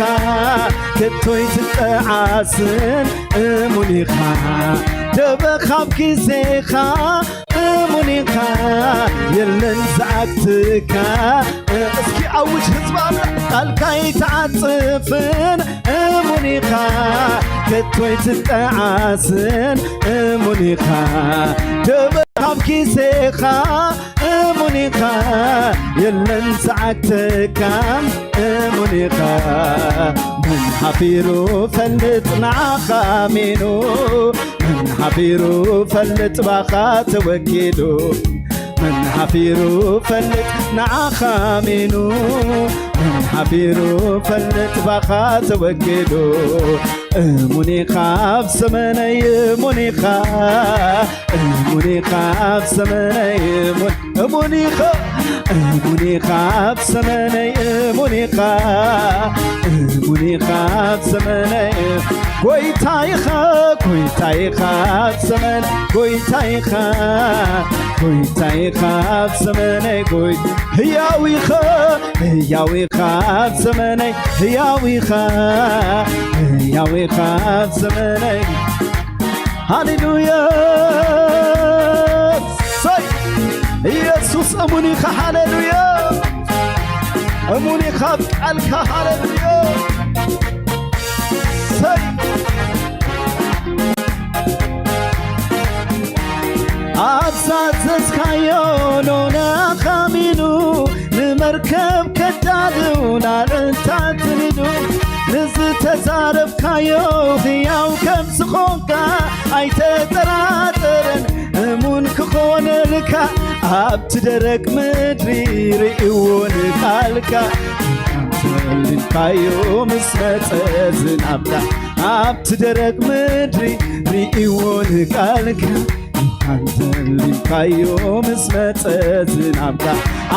ከቶ ኣይትጠዓስን እሙን ኢኻ። ደበኻ ኣብ ግዜኻ እሙን ኢኻ፣ የለን ዝኣክትካ። እስኪ ኣውጅ ህዝቢ ኣምላኽ፣ ቃልካ ኣይትዓጽፍን እሙን ኢኻ፣ ከቶ ኣይትጠዓስን እሙን ኢኻ። ደበኻ ኣብ ግዜኻ እሙን ኢኻ፣ የለን ዝዓክተካ እሙን ኢኻ። መን ሓፊሩ ፈልጥ ንዓኻ ኣሚኑ፣ መን ሓፊሩ ፈልጥ ባኻ ተወኪሉ። መን ሓፊሩ ፈልጥ ንዓኻ ኣሚኑ፣ መን ሓፊሩ ፈልጥ ባኻ ተወኪሉ። እሙን ኢኻ ኣብ ዘመነይ፣ እሙን ኢኻ፣ እሙን ኢኻ ኣብ ዘመነይ፣ እሙን፣ እሙን ኢኻ፣ እሙን ኢኻ ኣብ ዘመነይ፣ እሙን ኢኻ፣ እሙን ኢኻ ኣብ ዘመነይ። ጎይታ ኢኻ፣ ጎይታ ኢኻ ኣብ ዘመን፣ ጎይታ ኢኻ፣ ጎይታ ኢኻ ኣብ ዘመነይ፣ ጎይ-፣ ህያው ኢኻ፣ ህያው ኢኻ ኣብ ዘመነይ፣ ህያው ኢኻ፣ ህያው ኢኻ ኣብ ዘመነይ። ሃሌሉያ። ሰይ፣ ኢየሱስ እሙን ኢኻ። ሃሌሉያ። እሙን ኢኻ ኣብ ቃልካ። ሃሌሉያ። ሰይ፣ ኣብ ዝኣዘዝካዮ ኖና ካሚኑ፣ ንመርከብ ከዳልው ናልዕልታት ትንዱ፣ ንዝተዛረብካዮ ህያው ከም ዝኾንካ ኣይተጠራጠረን። እሙን ክኾነልካ ኣብቲ ደረቅ ምድሪ ርእይዎ ንቃልካ፣ ኣንተ ልልካዮ ምስ መጸ ዝናብካ፣ ኣብቲ ደረቅ ምድሪ ርእይዎ ንቃልካ፣ ኣንተ ልልካዮ ምስ መጸ ዝናብካ፣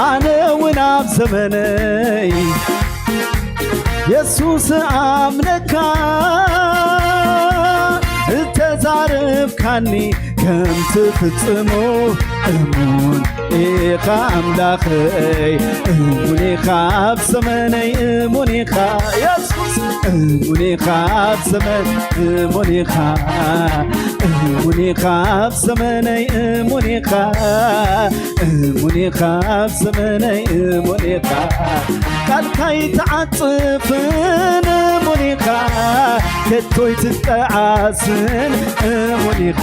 ኣነ እውን ኣብ ዘመነይ የሱስ ኣምነካ፣ እተዛረብካኒ ከም ትፍጽሞ እሙን ኢኻ ኣምላኸይ፣ እሙን ኢኻ ኣብ ዘመነይ፣ እሙን ኢኻ የሱስ፣ እሙን ኢኻ ኣብ ዘመን፣ እሙን ኢኻ፣ እሙን ኢኻ ኣብ ዘመነይ፣ እሙን ኢኻ፣ እሙን ኢኻ ኣብ ዘመነይ፣ እሙን ኢኻ። ቃልካ ኣይትዓጽፍን፣ እሙን ኢኻ፣ ከቶ ኣይትጠዓስን፣ እሙን ኢኻ።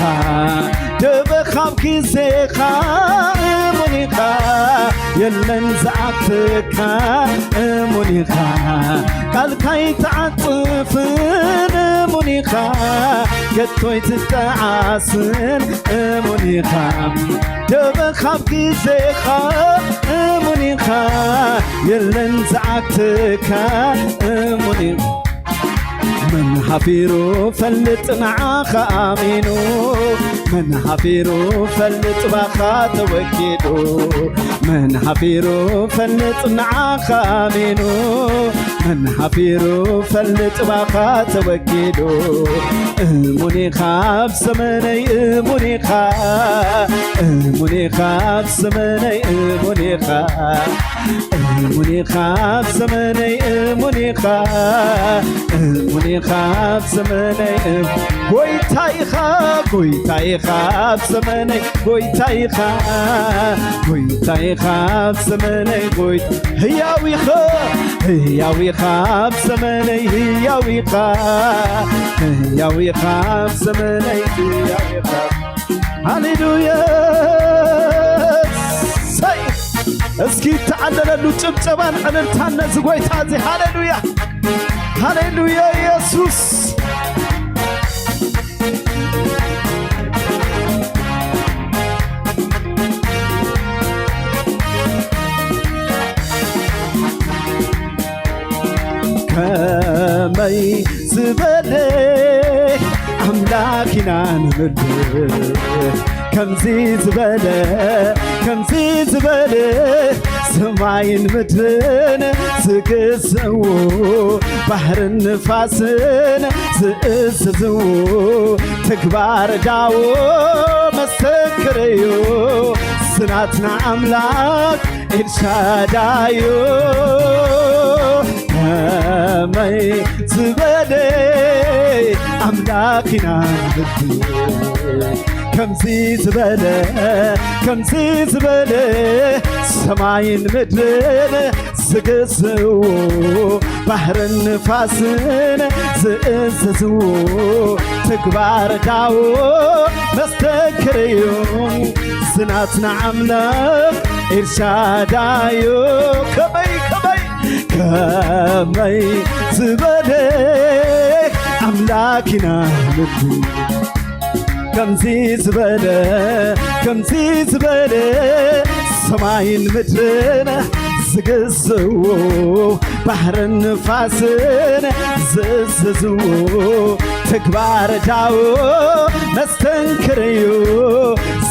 ደበኻ ኣብ ግዜኻ፣ እሙን ኢኻ፣ የለን ዝኣክተካ፣ እሙን ኢኻ። ቃልካ ኣይትዓጽፍን፣ እሙን ኢኻ፣ ከቶ ኣይትጠዓስን፣ እሙን ኢኻ። ደበኻ ኣብ ግዜኻ፣ እሙን ኢኻ፣ የለን ዝኣክተካ፣ እሙን ኢኻ። መን ሓፊሩ ፈልጥ ንዓኻ ኣሚኑ፣ መን ሓፊሩ ፈልጥ ባኻ ተወኪሉ፣ መን ሓፊሩ ፈልጥ ንዓኻ ኣሚኑ፣ መን ሓፊሩ ፈልጥ ባኻ ተወኪሉ። እሙን ኢኻ ኣብ ዘመነይ፣ እሙን ኢኻ፣ እሙን ኢኻ ኣብ ዘመነይ፣ እሙን ኢኻ። እሙን ኢኻ ኣብ ዘመነይ፣ እሙን ኢኻ፣ እሙን ኢኻ ኣብ ዘመነይ፣ እም-፣ ጎይታ ኢኻ፣ ጎይታ ኢኻ ኣብ ዘመነይ፣ ጎይታ ኢኻ፣ ጎይታ ኢኻ ኣብ ዘመነይ፣ ጎይታ ህያው ኢኻ፣ ህያው ኢኻ ኣብ ዘመነይ፣ ህያው ኢኻ፣ ህያው ኢኻ ኣብ ዘመነይ፣ ህያው ኢኻ። ሃሌሉያ። ሰይ! እስኪ ተዓለለሉ ጭብጨባን ዕልልታን ነዚ ጎይታ እዚ። ሃሌሉያ፣ ሃሌሉያ። ኢየሱስ ከመይ ዝበለ ኣምላኽ ኢና ንምድር፣ ከምዚ ዝበለ፣ ከምዚ ዝበለ ሰማይን ምድርን ዝግዝእዎ፣ ባሕርን ንፋስን ዝእዝዝዎ፣ ተግባር ዳዎ መስተክርዮ፣ ዝናትና ኣምላኽ ኤልሻዳዮ። ከመይ ዝበለ ኣምላኽ ኢና ንብል፣ ከምዚ ዝበለ፣ ከምዚ ዝበለ ሰማይን ምድርን ዝግዝእዎ፣ ባሕርን ንፋስን ዝእዝዝዎ፣ ተግባር ዳዎ መስተክርዮ፣ ዝናትና ኣምላኽ ኤልሻዳዮ። ከመይ፣ ከመይ፣ ከመይ ዝበለ ኣምላኽ ኢና ንብል፣ ከምዚ ዝበለ፣ ከምዚ ዝበለ ሰማይን ምድርን ዝግዝዎ፣ ባሕርን ንፋስን ዝእዝዝዎ፣ ተግባር ዳኡ መስተንክር እዩ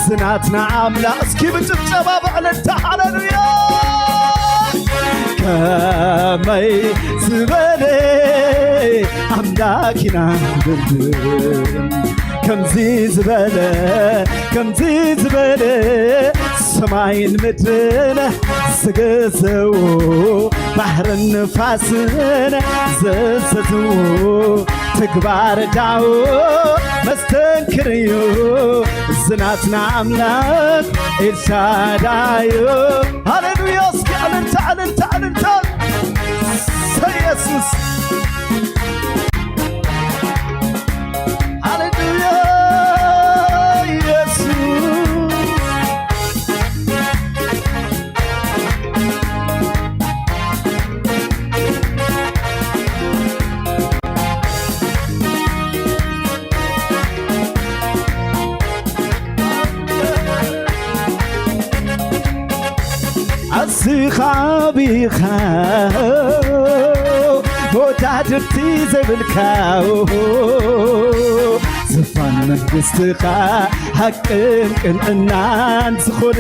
ዝናትና ኣምላኽ። እስኪ ብጭብጨባ ብዕልልታ ሃሌሉያ። ከመይ ዝበለ ኣምላኽ ኢና ንብል፣ ከምዚ ዝበለ፣ ከምዚ ዝበለ ሰማይን ምድርን ዝገዘዎ፣ ባሕርን ንፋስን ዘዘዝዎ፣ ተግባር ዳኡ መስተንክር እዩ ዝናትና ኣምላኽ ኤልሻዳይ እዩ። ሃሌሉያ። እስኪ ዕልልታ፣ ዕልልታ፣ ዕልልታ። ሰይ የሱስ። ሃሌሉያ ኢየሱስ። ኣዝኻ ዓቢኻ፣ መወዳድርቲ ዘይብልካ፣ ዙፋን መንግስትኻ ሓቅን ቅንዕናን ዝኾነ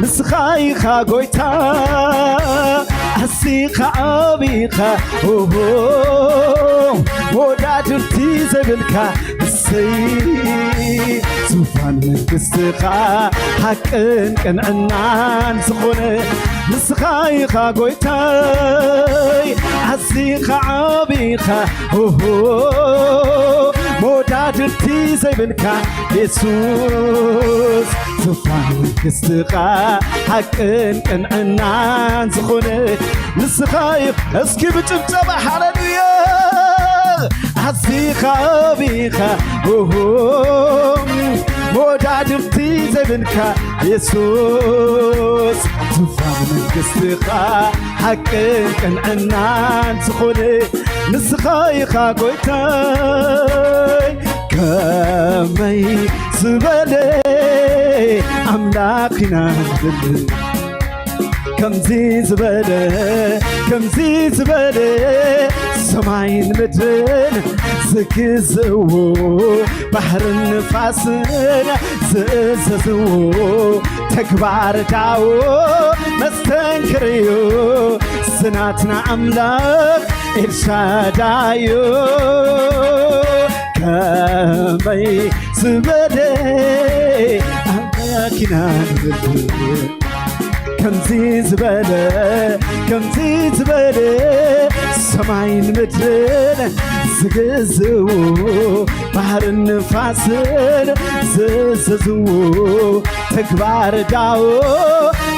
ንስኻ ኢኻ ጎይታ። ኣዝኻ ዓቢኻ፣ ኦሆ፣ መወዳድርቲ ዘይብልካ፣ እሰይ፣ ዙፋን መንግስትኻ ሓቅን ቅንዕናን ዝኾነ ንስኻ ኢኻ ጎይታይ። ኣዝኻ ዓቢኻ፣ ኦሆ፣ መወዳድርቲ ዘይብልካ የሱስ፣ ዙፋን መንግስትኻ ሓቅን ቅንዕናን ዝኾነ ንስኻ ኢኻ። እስኪ ብጭብጨባ ሃሌሉያ። ኣዝኻ ዓቢኻ፣ ኦሆ፣ መወዳድርቲ ዘይብልካ የሱስ፣ ዙፋን መንግስትኻ ሓቅን ቅንዕናን ዝኾነ ንስኻ ኢኻ ጎይታይ። ከመይ ዝበለ ኣምላኽ ኢና ንብል፣ ከምዚ ዝበለ፣ ከምዚ ዝበለ ሰማይን ምድርን ዝግዝእዎ፣ ባሕርን ንፋስን ዝእዘዝዎ፣ ተግባር ዳኡ መስተንክር እዩ ዝናትና ኣምላኽ ኤልሻዳይ እዩ። ከመይ ዝበለ ኣምላኽ ኢና ንብል፣ ከምዚ ዝበለ፣ ከምዚ ዝበለ ሰማይን ምድርን ዝግዝእዎ፣ ባሕርን ንፋስን ዝእዘዝዎ፣ ተግባር ዳኡ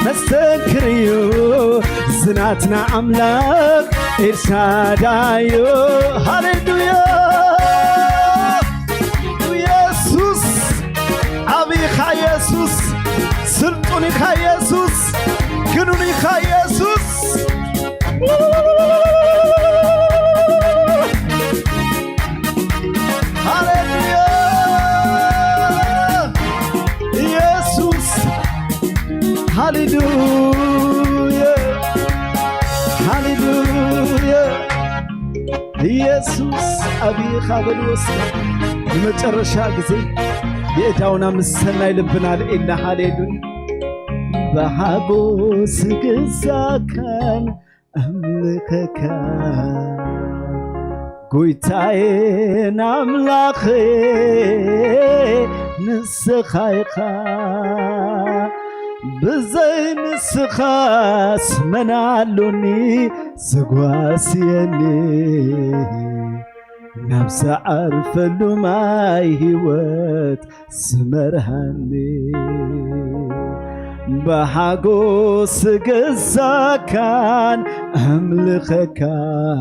መስተንክር እዩ ዝናትና ኣምላኽ ኤልሻዳይ እዩ። ሃሌሉያ። የሱስ ዓቢ ኢኻ፣ የሱስ ስልጡን ኢኻ፣ የሱስ ግኑን ኢኻ፣ የሱስ። ሃሌሉያ። ኢየሱስ። ሃሌሉያ። ሃሌሉያ። ኢየሱስ ዓቢ ኢኻ በልዎ እስከ። ንመጨረሻ ግዜ የእዳውና ምስ ሰናይ ልብና ልዒልና፣ ሃሌሉያ። ብሓጎስ ግዛካን ኣምልኸካ፣ ጎይታዬን ኣምላኸ ንስኻ ኢኻ። ብዘይ ንስኻስ መን ኣሎኒ ዘጓስየኒ፣ ናብ ዝዓርፈሉ ማይ ህይወት ዝመርሃኒ። ብሓጎስ ገዛካን ኣምልኸካን፣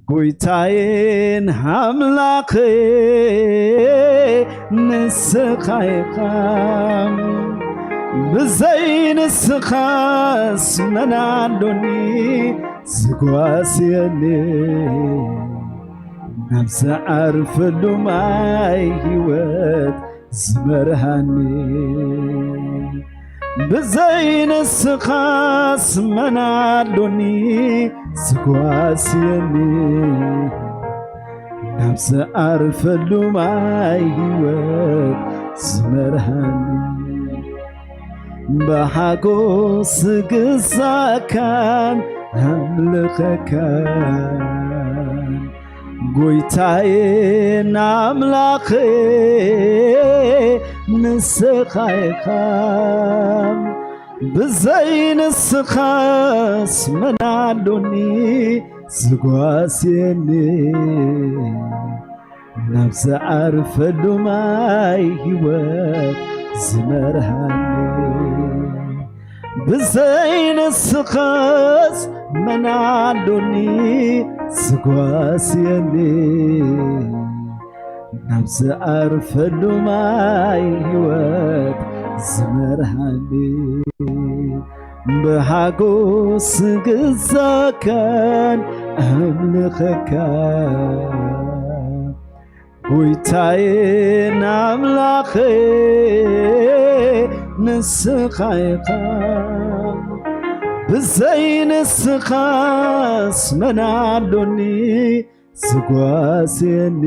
ጎይታዬን ኣምላኸ ንስኻ ኢኻ። ብዘይ ንስኻስ መን ኣሎኒ ዝጓስየኒ፣ ናብ ዝዓርፈሉ ማይ ህይወት ዝመርሃኒ። ብዘይ ንስኻስ መን ኣሎኒ ዝጓስየኒ? ናብ ዝኣርፈሉ ማይ ህይወት ዝመርሃኒ። ብሓጎስ ግዛካን ኣምልኸካን፣ ጎይታዬን ኣምላኸ ንስኻ ኢኻ። ብዘይ ንስኻስ መን ኣሎኒ ዝጓስየኒ? ናብ ዝኣርፈሉ ማይ ህይወት ዝመርሃኒ። ብዘይ ንስኻስ መን ኣሎኒ ዝጓስየኒ? ናብ ዝኣርፈሉ ማይ ህይወት ዝመርሃኒ። ብሓጎስ ግዛካን ኣምልኸካን፣ ጎይታዬን ኣምላኸ ንስኻ ኢኻ። ብዘይ ንስኻስ መን ኣሎኒ ዝጓስየኒ?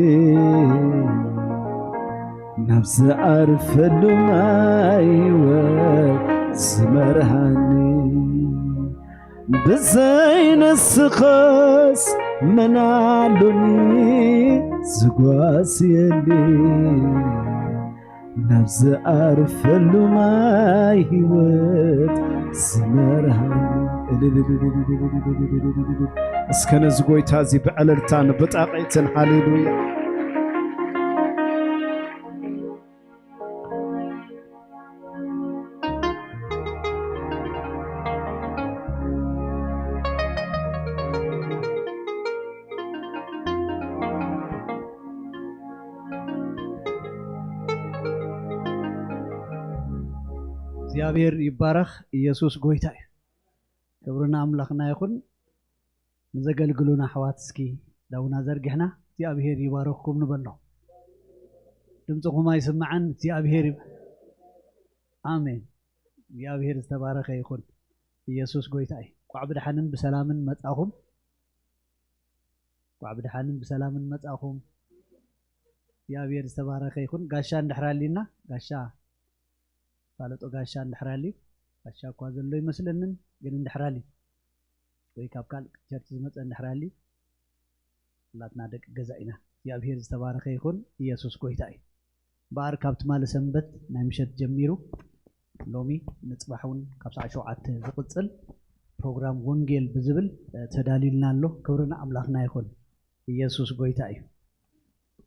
ናብ ዝኣርፈሉ ማይ ህይወት ዝመርሃኒ። ብዘይ ንስኻስ መን ኣሎኒ ዝጓስየኒ? ናብ ዝኣርፈሉ ማይ ህይወት ዝመርሃኒ። እስከ ነዚ ጎይታ እዚ ብዕልልታን ብጣቕዒትን፣ ሃሌሉያ። እግዚኣብሔር ይባረኽ። ኢየሱስ ጎይታ እዩ። ክብሪ ንኣምላኽና ይኹን። ንዘገልግሉና ኣሕዋት እስኪ ዳውና ዘርጊሕና እግዚኣብሔር ይባረኽኩም ንበሎ። ድምፅኹም ኣይስምዓን። እግዚኣብሔር ይብ-፣ ኣሜን። እግዚኣብሔር ዝተባረኸ ይኹን። ኢየሱስ ጎይታ እዩ። ኳዕ ብድሓንን ብሰላምን መጻኹም። ኳዕ ብድሓንን ብሰላምን መጻኹም። እግዚኣብሔር ዝተባረኸ ይኹን። ጋሻ እንድሕር ኣሊና፣ ጋሻ ፋለጦ ጋሻ እንድሕር ኣልዩ፣ ጋሻ እኳ ዘሎ ይመስለንን፣ ግን እንድሕር ኣልዩ ወይ ካብ ካልእ ቸርች ዝመጸ እንድሕር ኣልዩ፣ ኩላትና ደቂ ገዛ ኢና። እግዚኣብሔር ዝተባረኸ ይኹን። ኢየሱስ ጎይታ እዩ። እምበኣር ካብ ትማሊ ሰንበት ናይ ምሸት ጀሚሩ ሎሚ ንጽባሕ እውን ካብ ሰዓት ሸውዓተ ዝቕጽል ፕሮግራም ወንጌል ብዝብል፣ እ፣ ተዳልዩልና ኣሎ። ክብሪ ንኣምላኽና ይኹን። ኢየሱስ ጎይታ እዩ።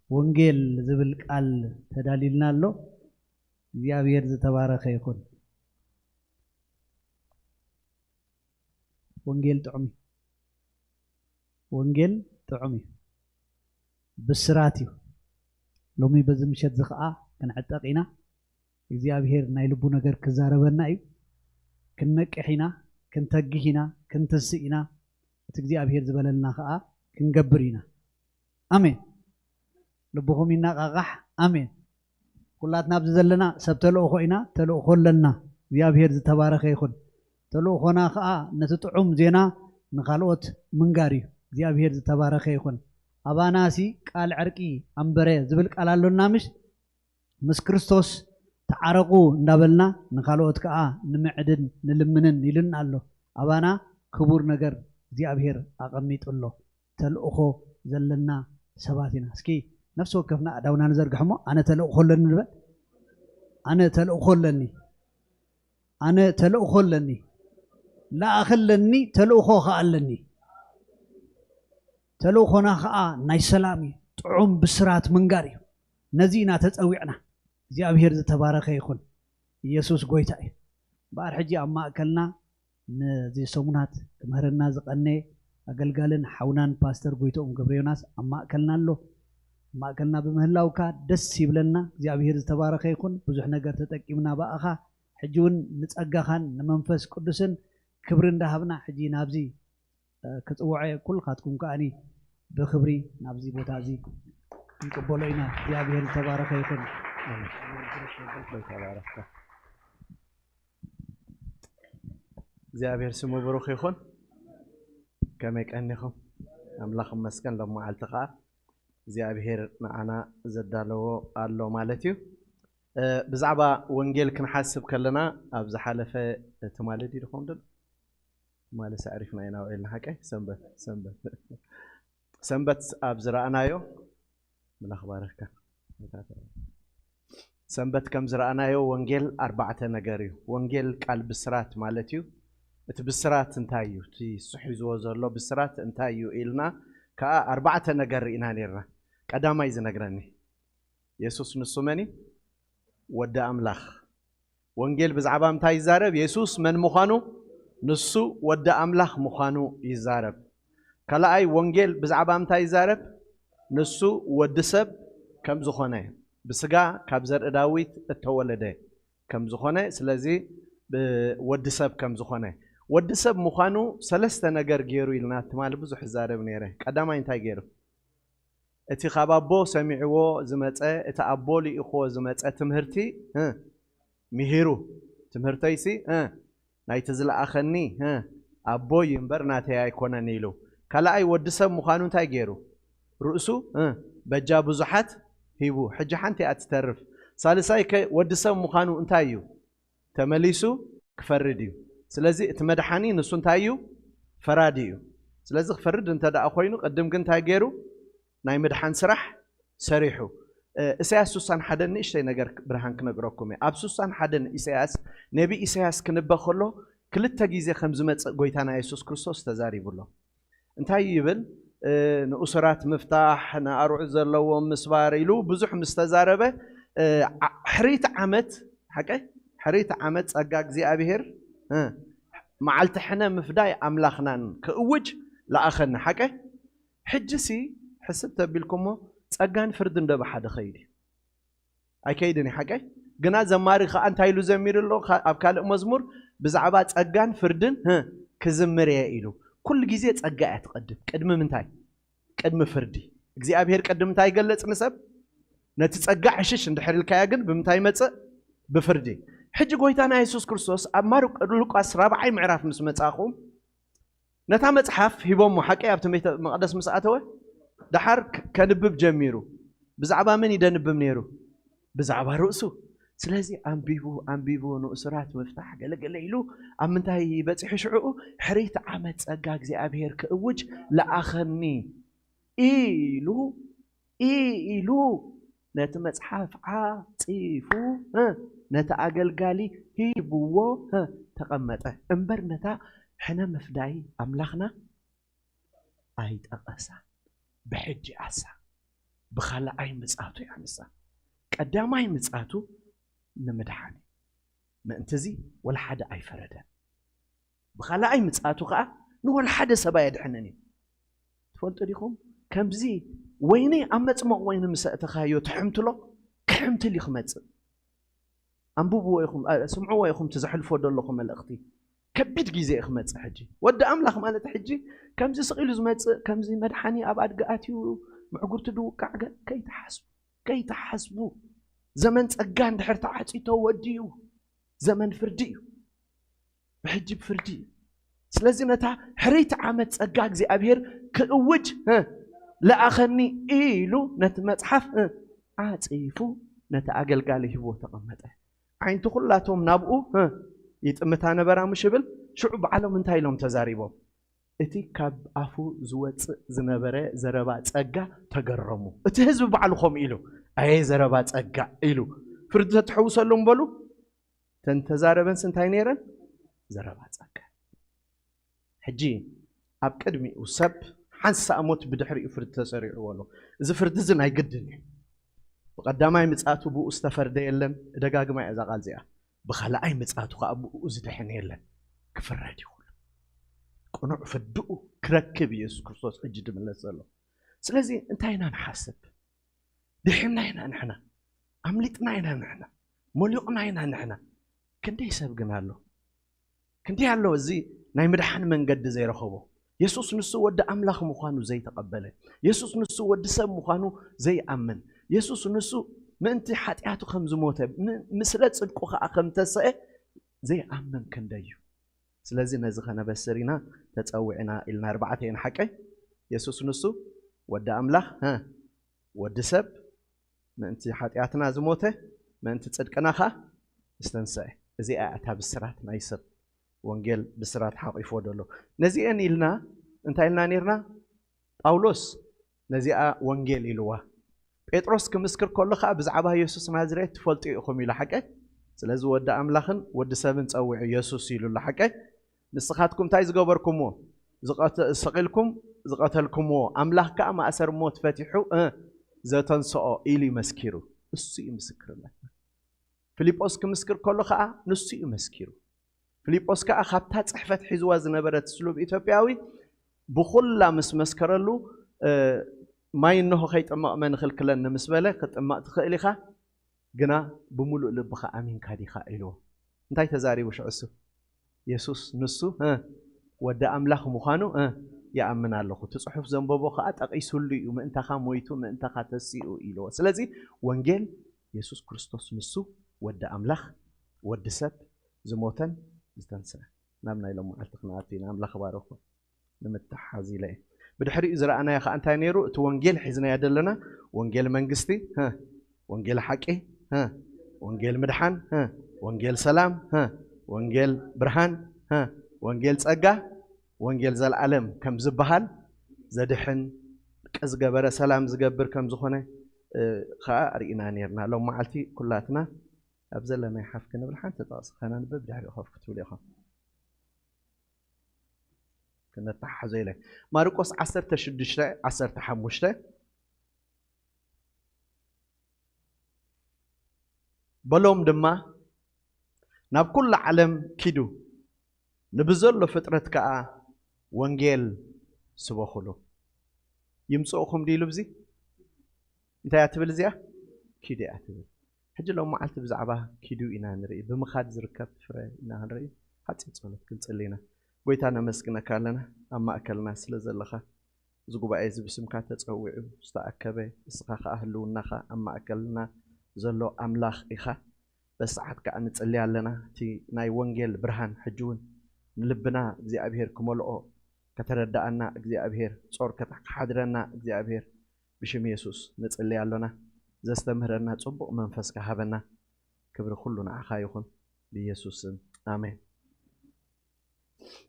ወንጌል ዝብል ቃል ተዳልዩልና ኣሎ። እግዚኣብሔር ዝተባረኸ ይኹን። ወንጌል ጥዑም እዩ። ወንጌል ጥዑም እዩ። ብስራት እዩ። ሎሚ በዚ ምሸት እዚ ኸዓ ክንዕጠቕ ኢና። እግዚኣብሔር ናይ ልቡ ነገር ክዛረበና እዩ። ክንነቅሕ ኢና፣ ክንተግህ ኢና፣ ክንትስእ ኢና። እቲ እግዚኣብሔር ዝበለልና ኸዓ ክንገብር ኢና። ኣሜን። ልብኹም ይነቓቓሕ። ኣሜን። ኩላትና ኣብዚ ዘለና ሰብ ተልእኾ ኢና፣ ተልእኾ ኣለና። እግዚኣብሔር ዝተባረኸ ይኹን። ተልእኾና ኸዓ ነቲ ጥዑም ዜና ንኻልኦት ምንጋር እዩ። እግዚኣብሔር ዝተባረኸ ይኹን። ኣባናሲ ቃል ዕርቂ ኣንበረ ዝብል ቃል ኣሎና ምሽ? ምስ ክርስቶስ ተዓረቑ እንዳበልና ንኻልኦት ከኣ ንምዕድን ንልምንን ኢሉና ኣሎ። ኣባና ክቡር ነገር እግዚኣብሔር ኣቐሚጡ ኣሎ። ተልእኾ ዘለና ሰባት ኢና። እስኪ ነፍሲ ወከፍና ኣእዳውና ንዘርግሕ እሞ ኣነ ተልእኾ ኣለኒ ንበል። ኣነ ተልእኾ ኣለኒ። ኣነ ተልእኾ ኣለኒ። ለኣኸለኒ ተልእኾ ከኣ ኣለኒ። ተልእኾና ከኣ ናይ ሰላም እዩ። ጥዑም ብስራት ምንጋር እዩ። ነዚ ኢና ተጸዊዕና። እግዚኣብሔር ዝተባረኸ ይኹን። ኢየሱስ ጎይታ እዩ። እምበኣር ሕጂ ኣብ ማእከልና ነዚ ሰሙናት ክምህረና ዝቐነየ ኣገልጋልን ሓውናን ፓስተር ጎይትኦም ገብረ ዮናስ ኣብ ማእከልና ኣሎ። ኣብ ማእከልና ብምህላውካ ደስ ይብለና። እግዚኣብሔር ዝተባረኸ ይኹን። ብዙሕ ነገር ተጠቂምና ብኣኻ። ሕጂ እውን ንጸጋኻን ንመንፈስ ቅዱስን ክብሪ እንዳሃብና ሕጂ ናብዚ፣ እ፣ ክጽውዖ እየ። ኩልኻትኩም ከኣኒ ብኽብሪ ናብዚ ቦታ እዚ ክንቅበሎ ኢና። እግዚኣብሔር ዝተባረኸ ይኹን። ኣሜን። እግዚኣብሔር ስሙ ብሩኽ ይኹን። ከመይ ቀኒኹም? ኣምላኽ ይመስገን። ሎም መዓልቲ ኸዓ እግዚኣብሔር ንዓና ዘዳለዎ ኣሎ ማለት እዩ። እ፣ ብዛዕባ ወንጌል ክንሓስብ ከለና፣ ኣብ ዝሓለፈ ትማሊ ድዩ ድኾን ድል? ትማሊ ሰዕሪፍና ኢና ውዒልና ሓቀይ? ሰንበት፣ ሰንበት። ሰንበት ኣብ ዝረኣናዮ፣ ኣምላኽ ባረካ። ሰንበት ከም ዝረኣናዮ ወንጌል ኣርባዕተ ነገር እዩ። ወንጌል ቃል ብስራት ማለት እዩ። እቲ ብስራት እንታይ እዩ? እቲ እሱ ሒዝዎ ዘሎ ብስራት እንታይ እዩ ኢልና ከኣ ኣርባዕተ ነገር ርኢና ነርና። ቀዳማይ ዝነግረኒ፣ የሱስ ንሱ መን እዩ? ወዲ ኣምላኽ። ወንጌል ብዛዕባ እንታይ ይዛረብ? የሱስ መን ምዃኑ፣ ንሱ ወዲ ኣምላኽ ምዃኑ ይዛረብ። ካልኣይ፣ ወንጌል ብዛዕባ እንታይ ይዛረብ? ንሱ ወዲ ሰብ ከም ዝኾነ፣ ብስጋ ካብ ዘርኢ ዳዊት እተወለደ ከም ዝኾነ፣ ስለዚ ብ-፣ ወዲ ሰብ ከም ዝኾነ። ወዲ ሰብ ምዃኑ ሰለስተ ነገር ገይሩ ኢልና ትማሊ ብዙሕ ይዛረብ ነይረ። ቀዳማይ እንታይ ገይሩ? እቲ ካብ ኣቦ ሰሚዕዎ ዝመጸ፣ እቲ ኣቦ ልኢኽዎ ዝመጸ ትምህርቲ፣ እ፣ ምሂሩ። ትምህርተይሲ፣ እ፣ ናይቲ ዝለኣኸኒ፣ እ፣ ኣቦይ እምበር ናተይ ኣይኮነን ኢሉ። ካልኣይ፣ ወዲ ሰብ ምዃኑ እንታይ ገይሩ? ርእሱ፣ እ፣ በጃ ብዙሓት ሂቡ። ሕጂ ሓንቲ እያ ትተርፍ። ሳልሳይ ከ ወዲ ሰብ ምዃኑ እንታይ እዩ? ተመሊሱ ክፈርድ እዩ። ስለዚ እቲ መድሓኒ ንሱ እንታይ እዩ? ፈራዲ እዩ። ስለዚ ክፈርድ እንተ ደኣ ኮይኑ፣ ቅድም ግን እንታይ ገይሩ? ናይ ምድሓን ስራሕ ሰሪሑ። እ፣ ኢሳያስ ስሳን ሓደን ንእሽተይ ነገር ብርሃን ክነግረኩም እየ። ኣብ ስሳን ሓደን ኢሳያስ፣ ነቢ ኢሳያስ ክንበ ከሎ፣ ክልተ ግዜ ከም ዝመጽእ ጎይታና የሱስ ክርስቶስ ተዛሪቡ ኣሎ። እንታይ ይብል? እ፣ ንእሱራት ምፍታሕ፣ ንኣርዑት ዘለዎም ምስባር ኢሉ ብዙሕ ምስ ተዛረበ፣ እ፣ ዓ-፣ ሕርይቲ ዓመት፣ ሓቀ? ሕርይቲ ዓመት ጸጋ እግዚኣብሔር፣ እ፣ መዓልቲ ሕነ ምፍዳይ ኣምላኽናን ክእውጅ ለኣኸኒ። ሓቀ? ሕጂሲ ሕስብ ተቢልኩሞ፣ ጸጋን ፍርድን ዶ ብሓደ ኸይድ እዩ? ኣይከይድን እዩ፣ ሓቀይ? ግና ዘማሪ ኸኣ እንታይ ኢሉ ዘሚሩ ኣሎ? ካ-፣ ኣብ ካልእ መዝሙር ብዛዕባ ጸጋን ፍርድን፣ ህ፣ ክዝምር እየ ኢሉ። ኩሉ ግዜ ጸጋ እያ ትቐድም። ቅድሚ ምንታይ? ቅድሚ ፍርዲ። እግዚኣብሔር ቅድሚ እንታይ ይገልጽ ንሰብ? ነቲ ጸጋ ዕሽሽ እንድሕር ኢልካያ ግን ብምንታይ ይመጽእ? ብፍርዲ። ሕጂ ጎይታና የሱስ ክርስቶስ ኣብ ማርቆ-፣ ሉቃስ ራብዓይ ምዕራፍ ምስ መጻኹም፣ ነታ መጽሓፍ ሂቦሞ፣ ሓቀይ? ኣብቲ ቤተ መቕደስ ምስ ኣተወ፣ ደሓር ክ-፣ ከንብብ ጀሚሩ። ብዛዕባ መን እዩ ደንብብ ነይሩ? ብዛዕባ ርእሱ። ስለዚ ኣንቢቡ፣ ኣንቢቡ፣ ንእሱራት ምፍታሕ ገለገለ ኢሉ፣ ኣብ ምንታይ በጺሑ ሽዕኡ? ሕርይቲ ዓመት ጸጋ እግዚኣብሔር ክእውጅ ለኣኸኒ ኢሉ፣ ኢሉ ነቲ መጽሓፍ ዓጺፉ፣ እ፣ ነቲ ኣገልጋሊ ሂብዎ፣ እ፣ ተቐመጠ። እምበር ነታ ሕነ ምፍዳይ ኣምላኽና ኣይጠቐሳ። ብሕጂ ኣሳ፣ ብኻልኣይ ምጽኣቱ እያ ንሳ። ቀዳማይ ምጽኣቱ ንምድሓን እዩ። ምእንትዚ ወላ ሓደ ኣይፈረደን። ብኻልኣይ ምጽኣቱ ኸኣ ንወላ ሓደ ሰብ ኣየድሕንን እዩ። ትፈልጡ ዲኹም? ከምዚ ወይኒ ኣብ መጽመቕ ወይኒ ምስ ኣእተኻዮ ትሕምትሎ፣ ክሕምትል እዩ ክመጽእ። ኣንብብዎ ኢኹም፣ ኣ፣ ስምዕዎ ኢኹም፣ እቲ ዘሕልፎ ዘለኹ መልእኽቲ። ከቢድ ግዜ እዩ ክመጽእ ሕጂ። ወዲ ኣምላኽ ማለት ሕጂ ከምዚ ስቕ ኢሉ ዝመጽእ፣ ከምዚ መድሓኒ ኣብ ኣድጊ ኣትዩ፣ ምዕጉርቲ ድውቃዕ ገ-፣ ከይትሓስቡ፣ ከይትሓስቡ። ዘመን ጸጋ እንድሕር ተዓጺቶ ወዲኡ፣ ዘመን ፍርዲ እዩ። ብሕጂ ብፍርዲ እዩ። ስለዚ ነታ ሕርይቲ ዓመት ጸጋ እግዚኣብሔር ክእውጅ፣ እ፣ ለኣኸኒ ኢሉ ነቲ መጽሓፍ፣ እ፣ ዓጺፉ ነቲ ኣገልጋሊ ሂብዎ ተቐመጠ። ዓይንቲ ኩላቶም ናብኡ፣ እ፣ ይጥምታ ነበራ ምሽ ይብል። ሽዑ ባዕሎም እንታይ ኢሎም ተዛሪቦም? እቲ ካብ ኣፉ ዝወጽእ ዝነበረ ዘረባ ጸጋ ተገረሙ። እቲ ህዝቢ ባዕሉ ከምኡ ኢሉ፣ ኣየ ዘረባ ጸጋ ኢሉ። ፍርዲ ተትሕውሰሎም በሉ። እተን ተዛረበንስ እንታይ ነይረን? ዘረባ ጸጋ። ሕጂ ኣብ ቅድሚኡ ሰብ ሓንሳእ ሞት ብድሕሪኡ ፍርዲ ተሰሪዕዎ ኣሎ። እዚ ፍርዲ እዚ ናይ ግድን እዩ። ብቐዳማይ ምጽኣቱ ብኡ ዝተፈርደ የለን። እደጋግማ እያ እዛ ቃል እዚኣ። ብኻልኣይ ምጽኣቱ ኸኣ ብኡ ዝድሕን የለን። ክፍረድ እዩ ኩሉ። ቅኑዕ ፍርድኡ ክረክብ እዩ የሱስ ክርስቶስ ሕጂ ድምለስ ዘሎ። ስለዚ እንታይ ኢና ንሓስብ? ድሒና ኢና ንሕና። ኣምሊጥና ኢና ንሕና። ሞሊቑና ኢና ንሕና። ክንደይ ሰብ ግን ኣሎ? ክንደይ ኣሎ እዚ ናይ ምድሓን መንገዲ ዘይረኸቦ? የሱስ ንሱ ወዲ ኣምላኽ ምዃኑ ዘይተቐበለ፣ የሱስ ንሱ ወዲ ሰብ ምዃኑ ዘይኣምን፣ የሱስ ንሱ ምእንቲ ሓጢኣቱ ከም ዝሞተ፣ ም- ምስለ ጽድቁ ኸዓ ከም ተሰኤ ዘይኣምን ክንደይ እዩ። ስለዚ ነዚ ከነበስር ኢና ተጸዊዕና ኢልና። ኣርባዕተ እየን ሓቀይ። የሱስ ንሱ ወዲ ኣምላኽ፣ ሀ፣ ወዲ ሰብ፣ ምእንቲ ሓጢኣትና ዝሞተ፣ ምእንቲ ጽድቅና ኸዓ ዝተንስአ። እዚኣ እታ ብስራት ናይ ሰብ ወንጌል ብስራት ሓቂፍዎ ደሎ። ነዚአን ኢልና እንታይ ኢልና ነርና? ጳውሎስ ነዚኣ ወንጌል ኢልዋ። ጴጥሮስ ክምስክር ከሎ ኸዓ ብዛዕባ የሱስ ናዝሬት ትፈልጡ ኢኹም ኢሉ ሓቀ። ስለዚ ወዲ ኣምላኽን ወዲ ሰብን ጸዊዑ የሱስ ኢሉ ኣሎ ሓቀ። ንስኻትኩም እንታይ ዝገበርኩምዎ? ዝቐተ- ሰቒልኩም ዝቐተልኩምዎ፣ ኣምላኽ ከኣ ማእሰር ሞት ፈቲሑ፣ እ፣ ዘተንስኦ ኢሉ እዩ መስኪሩ። እሱ እዩ ምስክርነትና። ፊልጶስ ክምስክር ከሎ ከኣ ንሱ እዩ መስኪሩ። ፊልጶስ ከኣ ካብታ ጽሕፈት ሒዝዋ ዝነበረት ስሉብ ኢትዮጵያዊ ብኹላ ምስ መስከረሉ፣ እ፣ ማይ እንሆ ከይጥመቕ መን ይኽልክለኒ ምስ በለ፣ "ክትጥመቕ ትኽእል ኢኻ፣ ግና ብምሉእ ልብኻ ኣሚንካ ዲኻ?" ኢልዎ። እንታይ ተዛሪቡ ሽዑ እሱ? የሱስ ንሱ፣ እ፣ ወዲ ኣምላኽ ምዃኑ፣ እ፣ ይኣምን ኣለኹ። እቲ ጽሑፍ ዘንበቦ ከኣ ጠቒሱሉ እዩ። "ምእንታኻ ሞይቱ፣ ምእንታኻ ተሲኡ" ኢልዎ። ስለዚ ወንጌል የሱስ ክርስቶስ ንሱ ወዲ ኣምላኽ፣ ወዲ ሰብ ዝሞተን ዝተንስአ። ናብ ናይ ሎም መዓልቲ ክንኣቱ ኢና። ኣምላኽ ባረኹ። ንምትሓዝ ኢለ እየ። ብድሕሪኡ ዝረኣናዮ ከኣ እንታይ ነይሩ? እቲ ወንጌል ሒዝናዮ ዘለና፣ ወንጌል መንግስቲ፣ ሀ፣ ወንጌል ሓቂ፣ ሀ፣ ወንጌል ምድሓን፣ ሀ፣ ወንጌል ሰላም፣ ሀ፣ ወንጌል ብርሃን፣ ሀ፣ ወንጌል ጸጋ፣ ወንጌል ዘልኣለም ከም ዝበሃል፣ ዘድሕን፣ ዕርቂ ዝገበረ ሰላም ዝገብር ከም ዝኾነ፣ እ፣ ከኣ ርኢና ነርና። ሎም መዓልቲ ኩላትና ኣብ ዘለናዮ ሓፍ ክንብል ሓንቲ ጥቕሲ ከነንብብ፣ ድሕሪኡ ኮፍ ክትብሉ ኢኹም። ክነተሓሕዞ ኢለ። ማርቆስ ዓሰርተ ሽዱሽተ ዓሰርተ ሓሙሽተ፣ በሎም ድማ፣ "ናብ ኩሉ ዓለም ኪዱ፣ ንብዘሎ ፍጥረት ከኣ ወንጌል ስበኹሉ።" ይምጽእኹም ድዩ ኢሉ ብዚ? እንታይ እያ ትብል እዚኣ? ኪዱ እያ ትብል። ሕጂ ሎም መዓልቲ ብዛዕባ ኪዱ ኢና ንርኢ። ብምኻድ ዝርከብ ፍረ ኢና ክንርኢ። ሓጺር ጸሎት ክንጽሊ ኢና። ጎይታ ነመስግነካ ኣለና ኣብ ማእከልና ስለ ዘለኻ። እዚ ጉባኤ እዚ ብስምካ ተጸዊዑ ዝተኣከበ፣ እስኻ ከኣ ህልውናኻ ኣብ ማእከልና ዘሎ ኣምላኽ ኢኻ። በዚ ሰዓት ከኣ ንጽሊ ኣለና። እቲ ናይ ወንጌል ብርሃን ሕጂ እውን ንልብና እግዚኣብሔር ክመልኦ፣ ከተረድኣና እግዚኣብሔር፣ ጾር ከታ-፣ ክሓድረና እግዚኣብሔር፣ ብሽም የሱስ ንጽሊ ኣሎና። ዘስተምህረና ጽቡቕ መንፈስካ ሃበና። ክብሪ ኩሉ ንዓኻ ይኹን፣ ብየሱስ ስም፣ ኣሜን።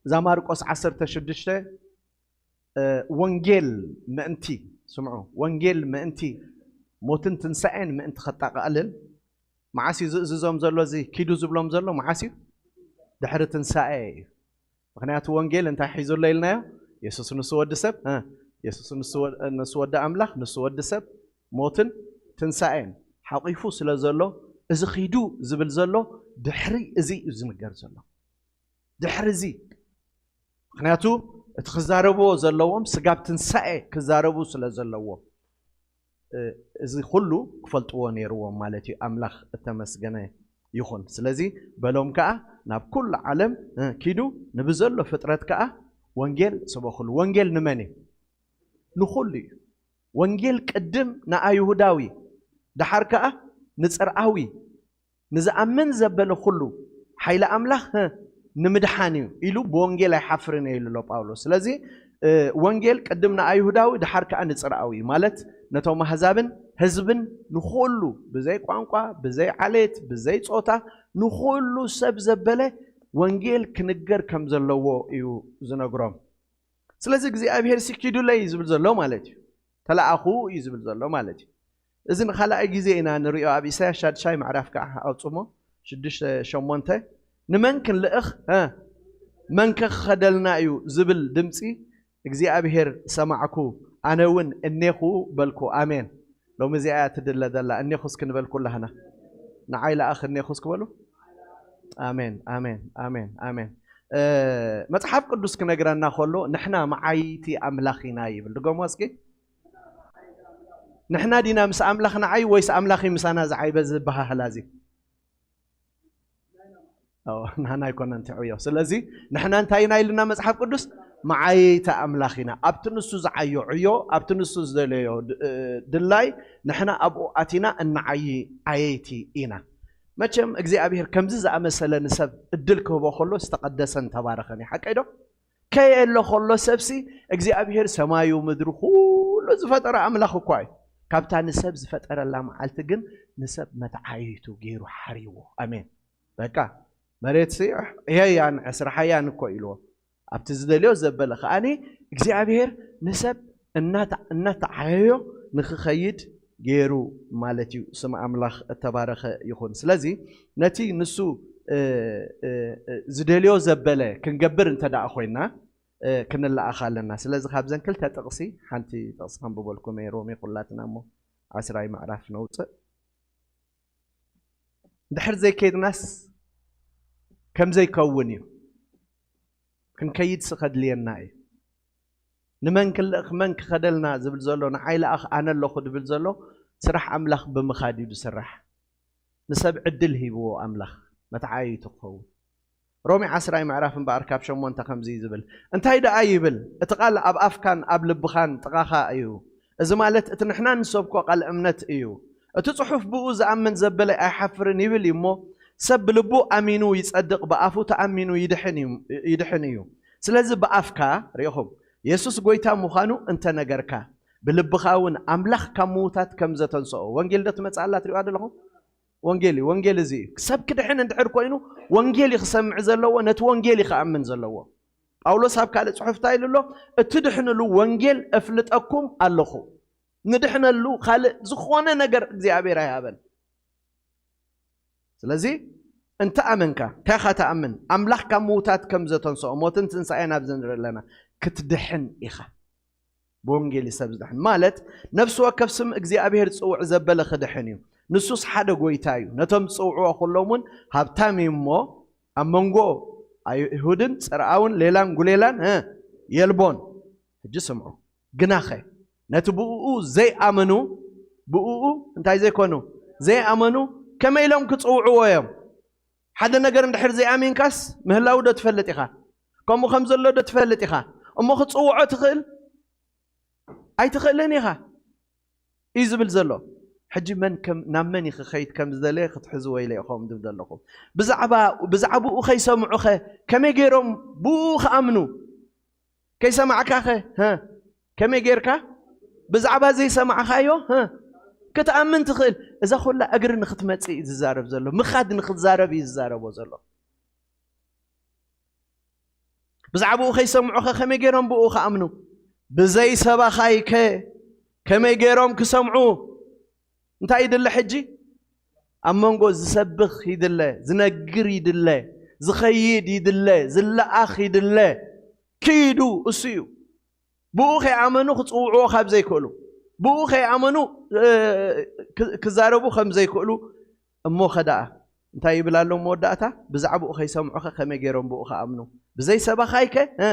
እዛ ማርቆስ ዓሰርተ ሽዱሽተ፣ እ፣ ወንጌል ምእንቲ፣ ስምዑ፣ ወንጌል ምእንቲ ሞትን ትንሳኤን ምእንቲ ከጠቓልል፣ መዓስ እዩ ዝእዝዞም ዘሎ? እዚ ኪዱ ዝብሎም ዘሎ መዓስ እዩ? ድሕሪ ትንሳኤ እዩ። ምኽንያቱ ወንጌል እንታይ ሒዙ ኣሎ ኢልናዮ? የሱስ ንሱ ወዲ ሰብ፣ እ፣ የሱስ ንሱ ወ-፣ ንሱ ወዲ ኣምላኽ፣ ንሱ ወዲ ሰብ፣ ሞትን ትንሳኤን ሓቂፉ ስለ ዘሎ፣ እዚ ኺዱ ዝብል ዘሎ ድሕሪ እዚ እዩ ዝንገር ዘሎ። ድሕሪ እዚ፣ ምኽንያቱ እቲ ክዛረብዎ ዘለዎም ስጋብ ትንሳኤ ክዛረቡ ስለ ዘለዎም፣ እ፣ እዚ ኩሉ ክፈልጥዎ ነይርዎም ማለት እዩ። ኣምላኽ እተመስገነ ይኹን። ስለዚ በሎም ከኣ፣ "ናብ ኩሉ ዓለም፣ እ፣ ኪዱ፣ ንብዘሎ ፍጥረት ከኣ ወንጌል ስበኹሉ።" ወንጌል ንመን እዩ? ንኹሉ እዩ። ወንጌል ቅድም ንኣይሁዳዊ፣ ደሓር ከኣ ንጽርኣዊ፣ ንዝኣምን ዘበለ ኩሉ ሓይሊ ኣምላኽ፣ እ፣ ንምድሓን እዩ ኢሉ ብወንጌል ኣይሓፍርን እየ ኢሉ ኣሎ ጳውሎስ። ስለዚ፣ እ፣ ወንጌል ቅድም ንኣይሁዳዊ፣ ደሓር ከኣ ንጽርኣዊ፣ ማለት ነቶም ኣህዛብን ህዝብን፣ ንኹሉ፣ ብዘይ ቋንቋ፣ ብዘይ ዓሌት፣ ብዘይ ጾታ፣ ንኹሉ ሰብ ዘበለ ወንጌል ክንገር ከም ዘለዎ እዩ ዝነግሮም። ስለዚ እግዚኣብሔር ሲ ኪዱለይ እዩ ዝብል ዘሎ ማለት እዩ። ተለኣኹ እዩ ዝብል ዘሎ ማለት እዩ። እዚ ንኻልኣይ ግዜ ኢና ንሪኦ ኣብ ኢሳያስ ሻድሻይ ምዕራፍ ከዓ ኣውፅሞ ሽዱሽተ ሸሞንተ፣ "ንመን ክንልእኽ፣ እ፣ መን ከ ክኸደልና እዩ?" ዝብል ድምፂ እግዚኣብሔር ሰማዕኩ፣ ኣነ እውን እኔኹ በልኩ። ኣሜን። ሎሚ እዚኣ እያ ትድለ ዘላ። እኔኹ እስኪ ንበል ኩላህና። ንዓይ ለኣኽ እኔኹ እስኪ በሉ። ኣሜን፣ ኣሜን፣ ኣሜን፣ ኣሜን። እ፣ መጽሓፍ ቅዱስ ክነግረና ከሎ፣ "ንሕና መዓይቲ ኣምላኽ ኢና" ይብል። ድገሞ እስኪ። ንሕና ዲና ምስ ኣምላኽ ንዓይ ወይስ ኣምላኽ እዩ ምሳና ዝዓይበ ዝበሃህላ እዚ? ኣዎ፣ ንሕና ኣይኮነን ትዕብዮ። ስለዚ ንሕና እንታይ ኢና ኢልና መጽሓፍ ቅዱስ? መዓየይቲ ኣምላኽ ኢና። ኣብቲ ንሱ ዝዓዮ ዕዮ፣ ኣብቲ ንሱ ዝደለዮ ድ- ድላይ ንሕና ኣብኡ ኣቲና እንዓዪ ዓየይቲ ኢና። መቸም እግዚኣብሔር ከምዚ ዝኣመሰለ ንሰብ እድል ክህቦ ከሎ ዝተቐደሰን ተባረኸን እዩ። ሓቀይ ዶ? ከየሎ ከሎ ሰብሲ እግዚኣብሔር ሰማዩ ምድሪ ኩሉ ዝፈጠረ ኣምላኽ እኳ እዩ። ካብታ ንሰብ ዝፈጠረላ መዓልቲ ግን ንሰብ መተዓይቱ ገይሩ ሓሪዎ። ኣሜን። በቃ መሬትሲ እሄያን ዕስራ ሓያን እኮ ኢልዎ ኣብቲ ዝደልዮ ዘበለ ከኣኒ እግዚኣብሔር ንሰብ እናተ- እናተዓየዮ ንክኸይድ ገይሩ ማለት እዩ። ስም ኣምላኽ እተባረኸ ይኹን። ስለዚ ነቲ ንሱ እ፣ እ፣ እ፣ ዝደልዮ ዘበለ ክንገብር እንተ ደኣ ኮይና እ፣ ክንለኣኽ ኣለና። ስለዚ ካብዘን ክልተ ጥቕሲ ሓንቲ ጥቕሲ ከንብበልኩም እየ። ሮሜ ኩላትና እሞ ዓስራይ ምዕራፍ ነውፅእ። እንድሕር ዘይከይድናስ ከም ዘይከውን እዩ። ክንከይድሲ ከድልየና እዩ። ንመን ክንልእኽ መን ክኸደልና ዝብል ዘሎ፣ ንዓይ ለኣኽ ኣነ ኣለኹ ዝብል ዘሎ ስራሕ ኣምላኽ ብምኻድ እዩ ዝስራሕ። ንሰብ ዕድል ሂብዎ ኣምላኽ መተዓይቱ ክኸውን። ሮሜ ዓስራይ ምዕራፍ እምበኣር ካብ ሸሞንተ ከምዚ እዩ ዝብል። እንታይ ደኣ ይብል? እቲ ቃል ኣብ ኣፍካን ኣብ ልብኻን ጥቓኻ እዩ። እዚ ማለት እቲ ንሕና ንሰብኮ ቃል እምነት እዩ። እቲ ጽሑፍ ብኡ ዝኣምን ዘበለ ኣይሓፍርን ይብል እዩ እሞ፣ ሰብ ብልቡ ኣሚኑ ይጸድቕ፣ ብኣፉ ተኣሚኑ ይድሕን እዩ፣ ይድሕን እዩ። ስለዚ ብኣፍካ፣ ርኢኹም፣ የሱስ ጐይታ ምዃኑ እንተነገርካ፣ ብልብኻ እውን ኣምላኽ ካብ ምዉታት ከም ዘተንስኦ፣ ወንጌል ዶ ትመጽእ ኣላ ትሪእዋ ዘለኹም? ወንጌል እዩ። ወንጌል እዚ እዩ። ሰብ ክድሕን እንድሕር ኮይኑ፣ ወንጌል እዩ ክሰምዕ ዘለዎ፣ ነቲ ወንጌል እዩ ክኣምን ዘለዎ። ጳውሎስ ኣብ ካልእ ጽሑፍ እንታይ ኢሉ ኣሎ? "እትድሕንሉ ወንጌል እፍልጠኩም ኣለኹ። ንድሕነሉ ካልእ ዝኾነ ነገር እግዚኣብሔር ኣይሃበን." ስለዚ እንተ ኣመንካ፣ እንታይ ኢኻ ትኣምን? ኣምላኽ ካብ ምዉታት ከም ዘተንስኦ፣ ሞትን ትንሳኤን ኣብዚ ንርኢ ኣለና። ክትድሕን ኢኻ። ብወንጌል እዩ ሰብ ዝድሕን። ማለት ነፍሲ ወከፍ ስም እግዚኣብሔር ዝጽውዕ ዘበለ ክድሕን እዩ። ንሱስ ሓደ ጐይታ እዩ። ነቶም ዝጽውዕዎ ኩሎም እውን ሃብታም እዩ እሞ፣ ኣብ መንጎ ኣይሁድን ጽርኣውን ሌላን ጉሌላን፣ እ፣ የልቦን። ሕጂ ስምዑ። ግናኸ ነቲ ብእኡ ዘይኣመኑ፣ ብእኡ እንታይ ዘይኮኑ? ዘይኣመኑ ከመይ ኢሎም ክጽውዕዎ እዮም? ሓደ ነገር እንድሕር ዘይኣሚንካስ ምህላዉ ዶ ትፈልጥ ኢኻ? ከምኡ ከም ዘሎ ዶ ትፈልጥ ኢኻ? እሞ ክትጽውዖ ትኽእል? ኣይትኽእልን ኢኻ እዩ ዝብል ዘሎ። ሕጂ መን ከም፣ ናብ መን እዩ ክኸይድ ከም ዝደለየ ክትሕዝዎ ኢለ ኢኹም ዝብል ዘለኹም። ብዛዕባ፣ ብዛዕባኡ ከይሰምዑኸ ከመይ ገይሮም ብኡ ክኣምኑ? ከይሰማዕካኸ፣ ሀ? ከመይ ጌርካ? ብዛዕባ ዘይሰማዕኻዮ፣ ሀ? ክትኣምን ትኽእል? እዛ ኹላ እግሪ ንኽትመጽእ እዩ ዝዛረብ ዘሎ። ምኻድ ንኽትዛረብ እዩ ዝዛረቦ ዘሎ። ብዛዕባኡ ከይሰምዑኸ ከመይ ገይሮም ብኡ ክኣምኑ? ብዘይ ሰባኻይከ ከመይ ገይሮም ክሰምዑ? እንታይ ይድለ ሕጂ? ኣብ መንጎ ዝሰብኽ ይድለ፣ ዝነግር ይድለ፣ ዝኸይድ ይድለ፣ ዝለኣኽ ይድለ። ኪዱ እሱ እዩ። ብኡ ከይኣመኑ ክጽውዕዎ ካብ ዘይክእሉ፣ ብኡ ከይኣመኑ፣ እ፣ ክ-፣ ክዛረቡ ከም ዘይክእሉ፣ እሞ ኸ ደኣ እንታይ ይብል ኣሎ መወዳእታ? ብዛዕባኡ ከይሰምዑኸ ከመይ ገይሮም ብኡ ክኣምኑ? ብዘይ ሰባኻይከ፣ እ፣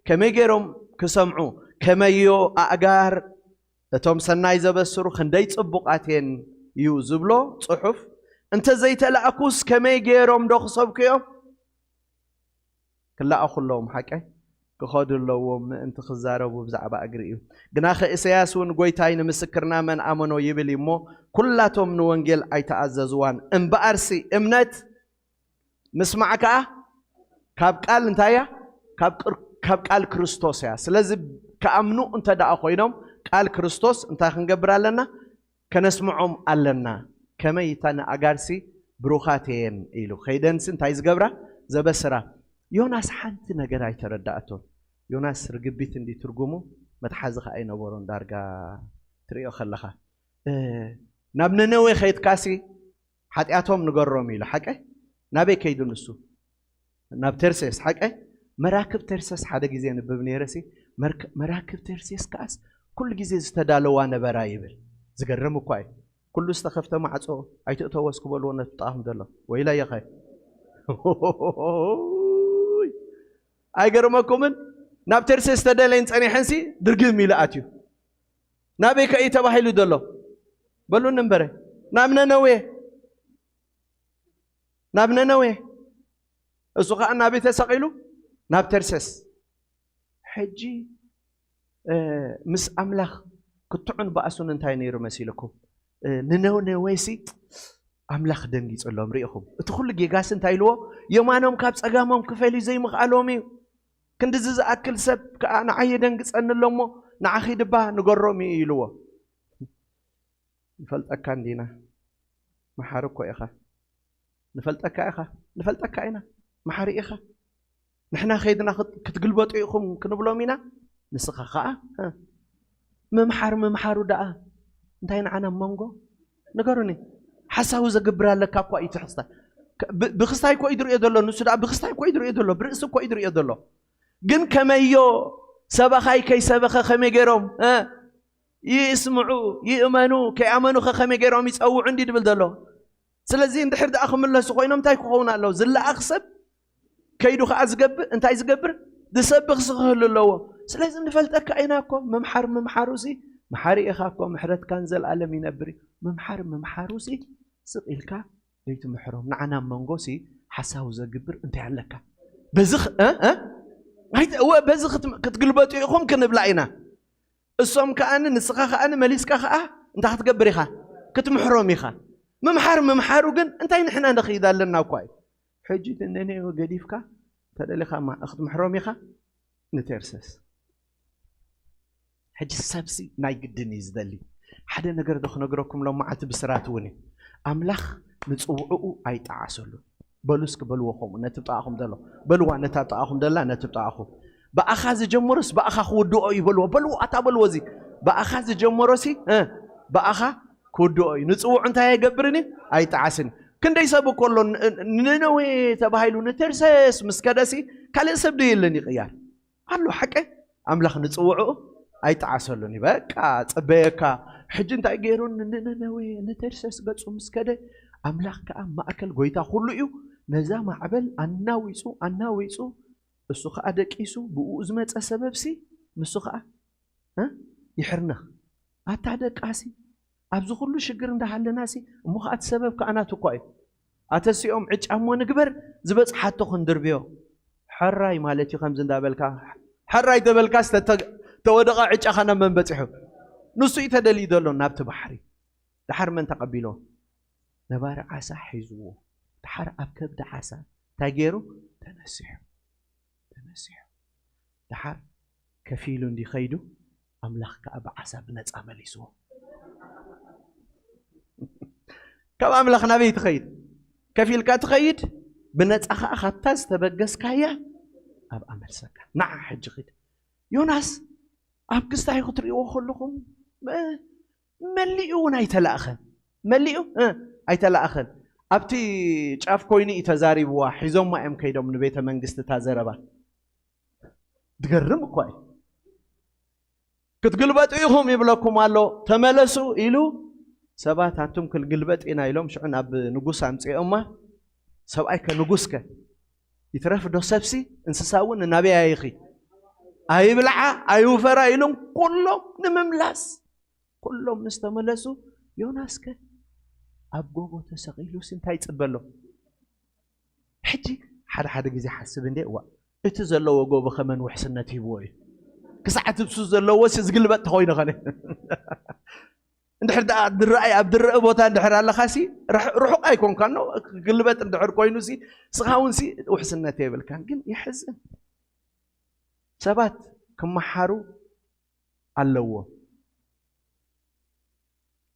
ከመይ ገይሮም ክሰምዑ? ከመዮ ኣእጋር እቶም ሰናይ ዘበስሩ ክንደይ ጽቡቓት እየን እዩ ዝብሎ ጽሑፍ። እንተ ዘይተላእኩስ ከመይ ገይሮም ዶ ክሰብኩ እዮም? ክለኣኹ ኣለዎም ሓቀይ? ክኸዱ ኣለዎም ምእንቲ ክዛረቡ ብዛዕባ እግሪ እዩ። ግናኸ ኢሳያስ እውን ጐይታይ ንምስክርና መን ኣመኖ ይብል እዩ እሞ፣ ኩላቶም ንወንጌል ኣይተኣዘዝዋን። እምበኣርሲ እምነት ምስማዕ ከኣ ካብ ቃል እንታይ እያ? ካብ ቅር-፣ ካብ ቃል ክርስቶስ እያ። ስለዚ ክኣምኑ እንተ ደኣ ኮይኖም ቃል ክርስቶስ እንታይ ክንገብር ኣለና? ከነስምዖም ኣለና። ከመይ እታ ንኣጋርሲ ብሩኻት እየን ኢሉ ከይደንሲ እንታይ ዝገብራ? ዘበስራ። ዮናስ ሓንቲ ነገር ኣይተረዳኣቶን። ዮናስ ርግቢት እንዲ ትርጉሙ መትሓዚ ከኣ ኣይነበሮን ዳርጋ ትርእዮ ከለኻ። እ፣ ናብ ነነዌ ከይድካሲ ሓጢኣቶም ንገሮም ኢሉ። ሓቀይ? ናበይ ከይዱ ንሱ? ናብ ተርሴስ። ሓቀይ? መራክብ ተርሴስ ሓደ ግዜ ንብብ ነይረሲ፣ መርክ-፣ መራክብ ተርሴስ ከኣስ ኩሉ ግዜ ዝተዳለዋ ነበራ ይብል። ዝገርም እኳ እዩ። ኩሉ ዝተኸፍተ ማዕጾ ኣይትእተወስ ክበልዎ ነቲ ጥቓኹም ዘሎ። ወይለየኸ። ኣይገርመኩምን? ናብ ተርሴስ ተደለይን ጸኒሐንሲ ድርግም ኢሉ ኣትዩ። ናበይ ከ እዩ ተባሂሉ ዘሎ? በሉኒ እምበረ። ናብ ነነዌ። ናብ ነነዌ። እሱ ኸኣ ናበይ ተሰቒሉ? ናብ ተርሴስ። ሕጂ ምስ ኣምላኽ ክትዑን ባእሱን እንታይ ነይሩ መሲልኩም? ንነነዌሲ ኣምላኽ ደንጊጸሎም ርኢኹም። እቲ ኩሉ ጌጋሲ እንታይ ኢልዎ? የማኖም ካብ ጸጋሞም ክፈልዩ ዘይምኽኣሎም እዩ። ክንድዚ ዝኣክል ሰብ ከኣ ንዓይ የደንግጸኒ ኣሎ እሞ ንዓኺ ድባ ንገሮም እዩ ኢልዎ። ንፈልጠካ እንዲና፣ መሓሪ እኮ ኢኻ። ንፈልጠካ ኢኻ፣ ንፈልጠካ ኢና፣ መሓሪ ኢኻ። ንሕና ከይድና ክትግልበጡ ኢኹም ክንብሎም ኢና። ንስኻ ኸዓ ምምሓር ምምሓሩ ደኣ እንታይ ንዓና መንጎ ንገሩኒ። ሓሳዊ ዘግብር ኣለካ እኳ እዩ ትሕዝታ። ብክስታይ እኮ እዩ ዝሪኦ ዘሎ፣ ንሱ ደኣ ብክስታይ እኮ እዩ ዝሪኦ ዘሎ፣ ብርእሲ እኮ እዩ ዝሪኦ ዘሎ። ግን ከመዮ ሰባኻይ ከይሰበኸ ከመይ ገይሮም ይስምዑ፣ ይእመኑ፣ ከይኣመኑኸ ከመይ ገይሮም ይጸውዑ እንዲ ድብል ዘሎ። ስለዚ እንድሕር ደኣ ክምለሱ ኮይኖም እንታይ ክኸውን ኣለዎ? ዝለኣኽ ሰብ ከይዱ ከኣ ዝገብር እንታይ ዝገብር ዝሰብኽ ክህሉ ኣለዎ። ስለዚ ንፈልጠካ ኢና እኮ ምምሓር ምምሓሩ ሲ መሓሪ ኢኻ እኮ ምሕረትካን ዘልኣለም ይነብር እዩ። ምምሓር ምምሓሩ ሲ ስቕ ኢልካ ዘይትምሕሮም ንዓና መንጎ ሲ ሓሳዊ ዘግብር እንታይ ኣለካ? በዚ በዚ ክትግልበጡ ኢኹም ክንብላ ኢና። እሶም ከኣኒ ንስኻ ከኣኒ መሊስካ ከኣ እንታይ ክትገብር ኢኻ? ክትምሕሮም ኢኻ። ምምሓር ምምሓሩ ግን እንታይ ንሕና ንኽይድ ኣለና እኳ እዩ። ሕጂ ነነወ ገዲፍካ ተደሊኻ ክትምሕሮም ኢኻ ንቴርሰስ። ሕጂ ሰብሲ ናይ ግድን እዩ ዝደሊ። ሓደ ነገር ዶ ክነግረኩም ሎም መዓልቲ ብስራት እውን እዩ። ኣምላኽ ንጽውዕኡ ኣይጠዓሰሉ። በሉ እስኪ በልዎ ከምኡ ነቲ ብጠቓኹም ዘሎ በልዋ ነታ ብጠቓኹም ደላ ነቲ ብጠቓኹም ብኣኻ ዝጀመሮስ ብኣኻ ክውድኦ እዩ በልዎ በልዎ ኣታ በልዎ እዚ ብኣኻ ዝጀመሮሲ ብኣኻ ክውድኦ እዩ። ንጽውዑ እንታይ ኣይገብርን እዩ? ኣይጠዓስን እዩ። ክንደይ ሰብ እኮ ኣሎ ንነነዌ ተባሂሉ ንተርሰስ ምስ ከደሲ ካልእ ሰብ ዶ የለን ይቕያር ኣሎ ሓቀ ኣምላኽ ንጽውዕኡ ኣይጠዓሰሉን እዩ። በቃ ጸበየካ። ሕጂ እንታይ ገይሩ ንነነዌ ንተርሰስ ገጹ ምስ ከደ ኣምላኽ ከኣ ማእከል ጎይታ ኩሉ እዩ። ነዛ ማዕበል ኣናዊጹ ኣናዊጹ እሱ ከኣ ደቂሱ ብኡ ዝመጸ ሰበብሲ ንሱ ከኣ ይሕርነኽ። ኣታ ደቃሲ ኣብዚ ኩሉ ሽግር እንዳሃለናሲ እሞ ከኣ እቲ ሰበብ ከኣ ናቱ እኳ እዩ። ኣተሲኦም ዕጫ እሞ ንግበር ዝበጽሓቶ ክንድርብዮ ሕራይ ማለት እዩ። ከምዚ እንዳበልካ ሕራይ ተበልካ ተወደቐ ዕጫኻ ናብ መን በጺሑ? ንሱ እዩ ተደልዩ ዘሎ ናብቲ ባሕሪ። ድሓር መን ተቐቢሎ? ነባሪ ዓሳ ሒዝዎ። ድሓር ኣብ ከብዲ ዓሳ እንታይ ገይሩ? ተነሲሑ ተነሲሑ። ድሓር ከፊሉ እንዲ ኸይዱ ኣምላኽ ከኣ ብዓሳ ብነጻ መሊስዎ። ካብ ኣምላኽ ናበይ ትኸይድ? ከፊልካ ትኸይድ፣ ብነጻ ኸኣ ካብታ ዝተበገስካያ ኣብኣ መልሰካ። ንዓ ሕጂ ኺድ። ዮናስ ኣብ ክስታይ ክትርእይዎ ከለኹም መሊኡ እውን ኣይተላእኸን። መሊኡ ኣይተላእኸን። ኣብቲ ጫፍ ኮይኑ እዩ ተዛሪብዋ። ሒዞማ እዮም ከይዶም ንቤተ መንግስቲ እታ ዘረባ። ትገርም እኳ እዩ። ክትግልበጡ ኢኹም ይብለኩም ኣሎ፣ ተመለሱ ኢሉ ሰባት ኣንቱም ክልግልበጥ ኢና ኢሎም ሽዑ ናብ ንጉስ ኣምፅኦማ። ሰብኣይ ከ ንጉስ ከ ይትረፍ ዶ ሰብሲ እንስሳ እውን ናበይ ኣይኺ ኣይብልዓ ኣይውፈራ ኢሎም ኩሎም ንምምላስ ኩሎም ምስ ተመለሱ ዮናስ ከ ኣብ ጎቦ ተሰቒሉ ሲ እንታይ ይፅበ ኣሎ? ሕጂ ሓደ ሓደ ግዜ ሓስብ እንዴ እዋ እቲ ዘለዎ ጎቦ ከመን ውሕስነት ሂብዎ እዩ ክሳዕ ትብሱ ዘለዎ ሲ ዝግልበጥ ተኾይኑ ኸነ እንድሕር ደኣ ድረኣይ ኣብ ድረአ ቦታ እንድሕር ኣለኻ ሲ ርሑቕ ኣይኮንካ ኖ ክግልበጥ እንድሕር ኮይኑ ሲ ስኻ እውን ሲ ውሕስነት የብልካን ግን ይሕዝን ሰባት ክመሓሩ ኣለዎ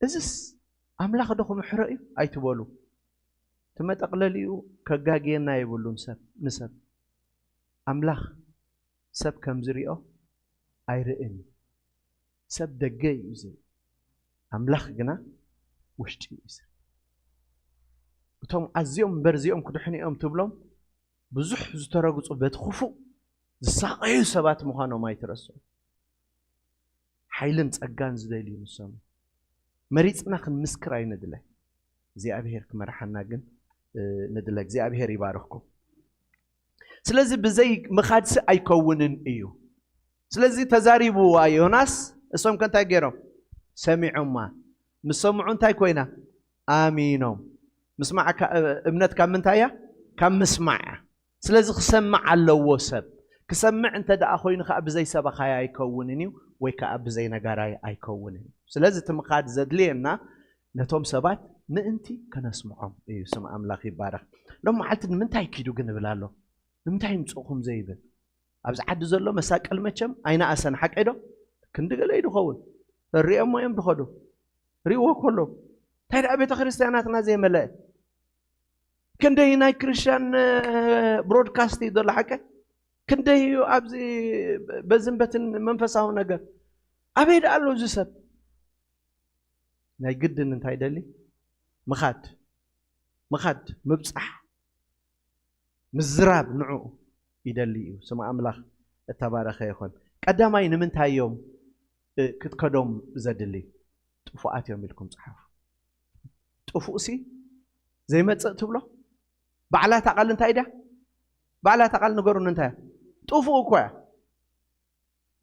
እዝስ ኣምላኽ ዶ ክምሕሮ እዩ ኣይትበሉ እቲ መጠቕለሊኡ ከጋግየና የብሉን ሰብ ንሰብ ኣምላኽ ሰብ ከም ዝሪኦ ኣይርእን እዩ ሰብ ደገ እዩ ዝርኢ ኣምላኽ ግና ውሽጢ እዩ ዝርኢ እቶም ኣዝዮም እምበር እዚኦም ክድሕኑ እዮም ትብሎም ብዙሕ ዝተረግጹ በቲ ክፉእ ዝሳቐዩ ሰባት ምዃኖም ኣይትረስዑ ሓይልን ጸጋን ዝደልዩ ንሶም መሪጽና ክንምስክር ኣይንድለ እግዚኣብሔር ክመርሓና ግን ንድለ እግዚኣብሔር ይባርኽኩም ስለዚ ብዘይ ምኻድሲ ኣይከውንን እዩ ስለዚ ተዛሪብዋ ዮናስ እሶም ከንታይ ገይሮም ሰሚዖማ ምስ ሰምዑ እንታይ ኮይና ኣሚኖም ምስማዕ እምነት ካብ ምንታይ እያ ካብ ምስማዕ እያ ስለዚ ክሰምዕ ኣለዎ ሰብ ክሰምዕ እንተ ደኣ ኮይኑ ከኣ ብዘይ ሰበኻይ ኣይከውንን እዩ፣ ወይ ከኣ ብዘይ ነጋራይ ኣይከውንን እዩ። ስለዚ እቲ ምኻድ ዘድልየና ነቶም ሰባት ምእንቲ ከነስምዖም እዩ። ስም ኣምላኽ ይባረኽ። ሎም መዓልቲ ንምንታይ ኪዱ ግን እብል ኣሎ? ንምንታይ ይምጽእኹም ዘይብል? ኣብዚ ዓዲ ዘሎ መሳቀል መቸም ኣይነኣሰን፣ ሓቀይ ዶ? ክንዲ ገለ እዩ ድኸውን። ሪኦሞ እዮም ድኸዱ። ሪእዎ ከሎ እንታይ ደኣ ቤተ ክርስቲያናትና ዘይመለአ? ክንደይ ናይ ክርስቲያን ብሮድካስት እዩ ዘሎ ሓቀ? ክንደይ እዩ ኣብዚ በዝንበትን መንፈሳዊ ነገር? ኣበይ ደኣ ኣሎ እዚ ሰብ? ናይ ግድን እንታይ ይደሊ? ምኻድ፣ ምኻድ፣ ምብጻሕ፣ ምዝራብ ንዕኡ ይደሊ እዩ። ስም ኣምላኽ እተባረኸ ይኹን። ቀዳማይ ንምንታይ እዮም እ፣ ክትከዶም ዘድሊ? ጥፉኣት እዮም ኢልኩም ጽሓፉ። ጥፉእሲ ዘይመጽእ ትብሎ? ባዕላ እታ ቃል እንታይ ድያ? ባዕላ እታ ቃል ንገሩኒ እንታይ እያ? ጥፉእ እኮ እያ።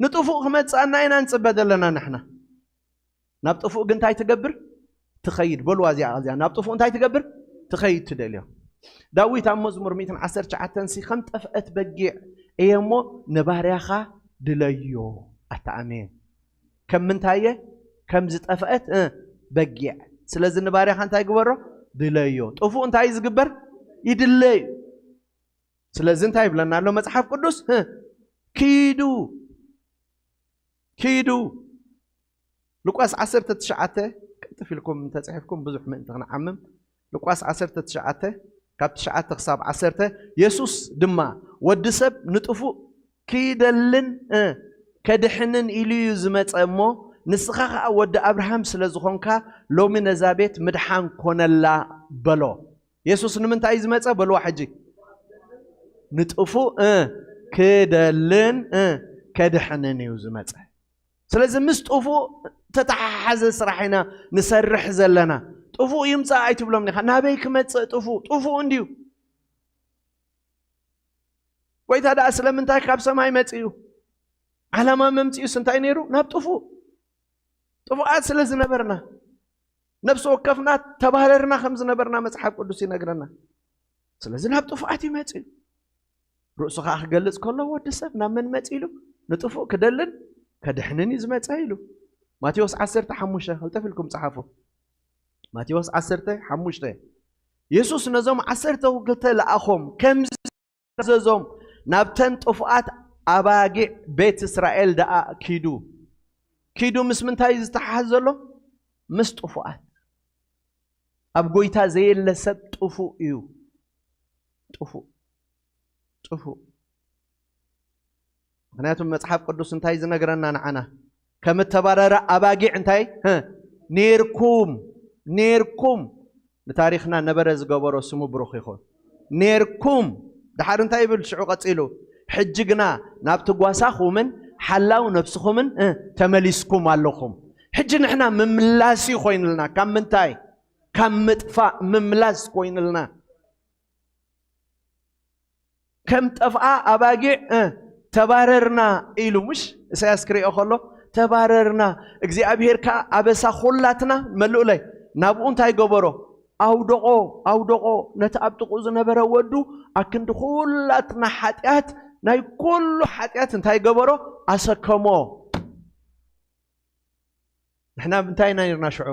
ንጥፉእ ክመጽኣና ኢና ንጽበ ዘለና ንሕና። ናብ ጥፉእ ግን እንታይ ትገብር? ትኸይድ። በልዋ እዚኣ፣ እዚኣ ናብ ጥፉእ እንታይ ትገብር? ትኸይድ ትደልዮ። ዳዊት ኣብ መዝሙር ሚእትን ዓሰርተ ትሽዓተን ሲ ከም ጠፍአት በጊዕ እየ እሞ ንባርያኻ ድለዮ። ኣታ ኣሜን። ከም ምንታይ እየ? ከም ዝጠፍአት እ፣ በጊዕ። ስለዚ ንባርያኻ እንታይ ግበሮ? ድለዮ። ጥፉእ እንታይ እዩ ዝግበር? ይድለ እዩ። ስለዚ እንታይ ይብለና ኣሎ መጽሓፍ ቅዱስ? እ፣ ኪዱ፣ ኪዱ። ሉቃስ ዓሰርተ ትሽዓተ፣ ቅልጥፍ ኢልኩም እንተጽሒፍኩም ብዙሕ ምእንቲ ክንዓምም። ሉቃስ ዓሰርተ ትሽዓተ፣ ካብ ትሽዓተ ክሳብ ዓሰርተ፣ የሱስ ድማ፣ "ወዲ ሰብ ንጥፉእ ክደልን፣ እ፣ ከድሕንን ኢሉ እዩ ዝመጸ እሞ፣ ንስኻ ኸኣ ወዲ ኣብርሃም ስለ ዝኾንካ፣ ሎሚ ነዛ ቤት ምድሓን ኮነላ" በሎ። የሱስ ንምንታይ እዩ ዝመጸ? በልዋ ሕጂ። ንጥፉእ፣ እ፣ ክደልን፣ እ፣ ከድሕንን እዩ ዝመጸ። ስለዚ ምስ ጥፉእ ተተሓሓዘ ስራሕ ኢና ንሰርሕ ዘለና። ጥፉእ ይምጻእ ኣይትብሎም ኢኻ። ናበይ ክመጽእ ጥፉእ? ጥፉእ እንድዩ። ጎይታ ደኣ ስለምንታይ ካብ ሰማይ መጺኡ? ዓላማ መምጺኡስ እንታይ ነይሩ? ናብ ጥፉእ። ጥፉኣት ስለ ዝነበርና፣ ነፍሲ ወከፍና ተባረርና ከም ዝነበርና መጽሓፍ ቅዱስ ይነግረና። ስለዚ ናብ ጥፉኣት እዩ መጺኡ። ርእሱ ኸኣ ክገልጽ ከሎ፣ "ወዲ ሰብ ናብ መን መጺ?" ኢሉ፣ "ንጥፉእ ክደልን ከድሕንን እዩ ዝመጸ" ኢሉ። ማቴዎስ ዓሰርተ ሓሙሽተ፣ ቀልጠፍ ኢልኩም ጸሓፉ። ማቴዎስ ዓሰርተ ሓሙሽተ። የሱስ ነዞም ዓሰርተ ክልተ ለኣኾም፣ ከምዚ ኣዘዞም፣ "ናብተን ጥፉኣት ኣባጊዕ ቤት እስራኤል ደኣ ኪዱ።" ኪዱ ምስ ምንታይ እዩ ዝተሓሓዝ ዘሎ? ምስ ጥፉኣት። ኣብ ጎይታ ዘየለ ሰብ ጥፉእ እዩ። ጥፉእ። ጥፉእ። ምኽንያቱም መጽሓፍ ቅዱስ እንታይ ዝነግረና ንዓና? ከም እተባረረ ኣባጊዕ እንታይ? ህ፣ ኔርኩም፣ ኔርኩም። ንታሪኽና ነበረ ዝገበሮ ስሙ ብሩኽ ይኹን። ኔርኩም። ድሓር እንታይ ይብል ሽዑ ቀጺሉ? "ሕጂ ግና ናብቲ ጓሳኹምን ሓላው ነፍስኹምን፣ እ፣ ተመሊስኩም ኣለኹም።" ሕጂ ንሕና ምምላስ እዩ ኮይንልና። ካብ ምንታይ? ካብ ምጥፋእ ምምላስ ኮይንልና። ከም ጠፍኣ ኣባጊዕ፣ እ፣ ተባረርና ኢሉ፣ ምሽ? ኢሳያስ ክሪኦ ከሎ፣ "ተባረርና፣ እግዚኣብሄር ከኣ ኣበሳ ኹላትና መልኡለይ።" ናብኡ እንታይ ገበሮ? ኣውደቖ፣ ኣውደቖ። ነቲ ኣብ ጥቕኡ ዝነበረ ወዱ ኣክንዲ ኹላትና ሓጢኣት፣ ናይ ኩሉ ሓጢኣት እንታይ ገበሮ? ኣሰከሞ። ንሕና እንታይ ኢና ነርና ሽዑ?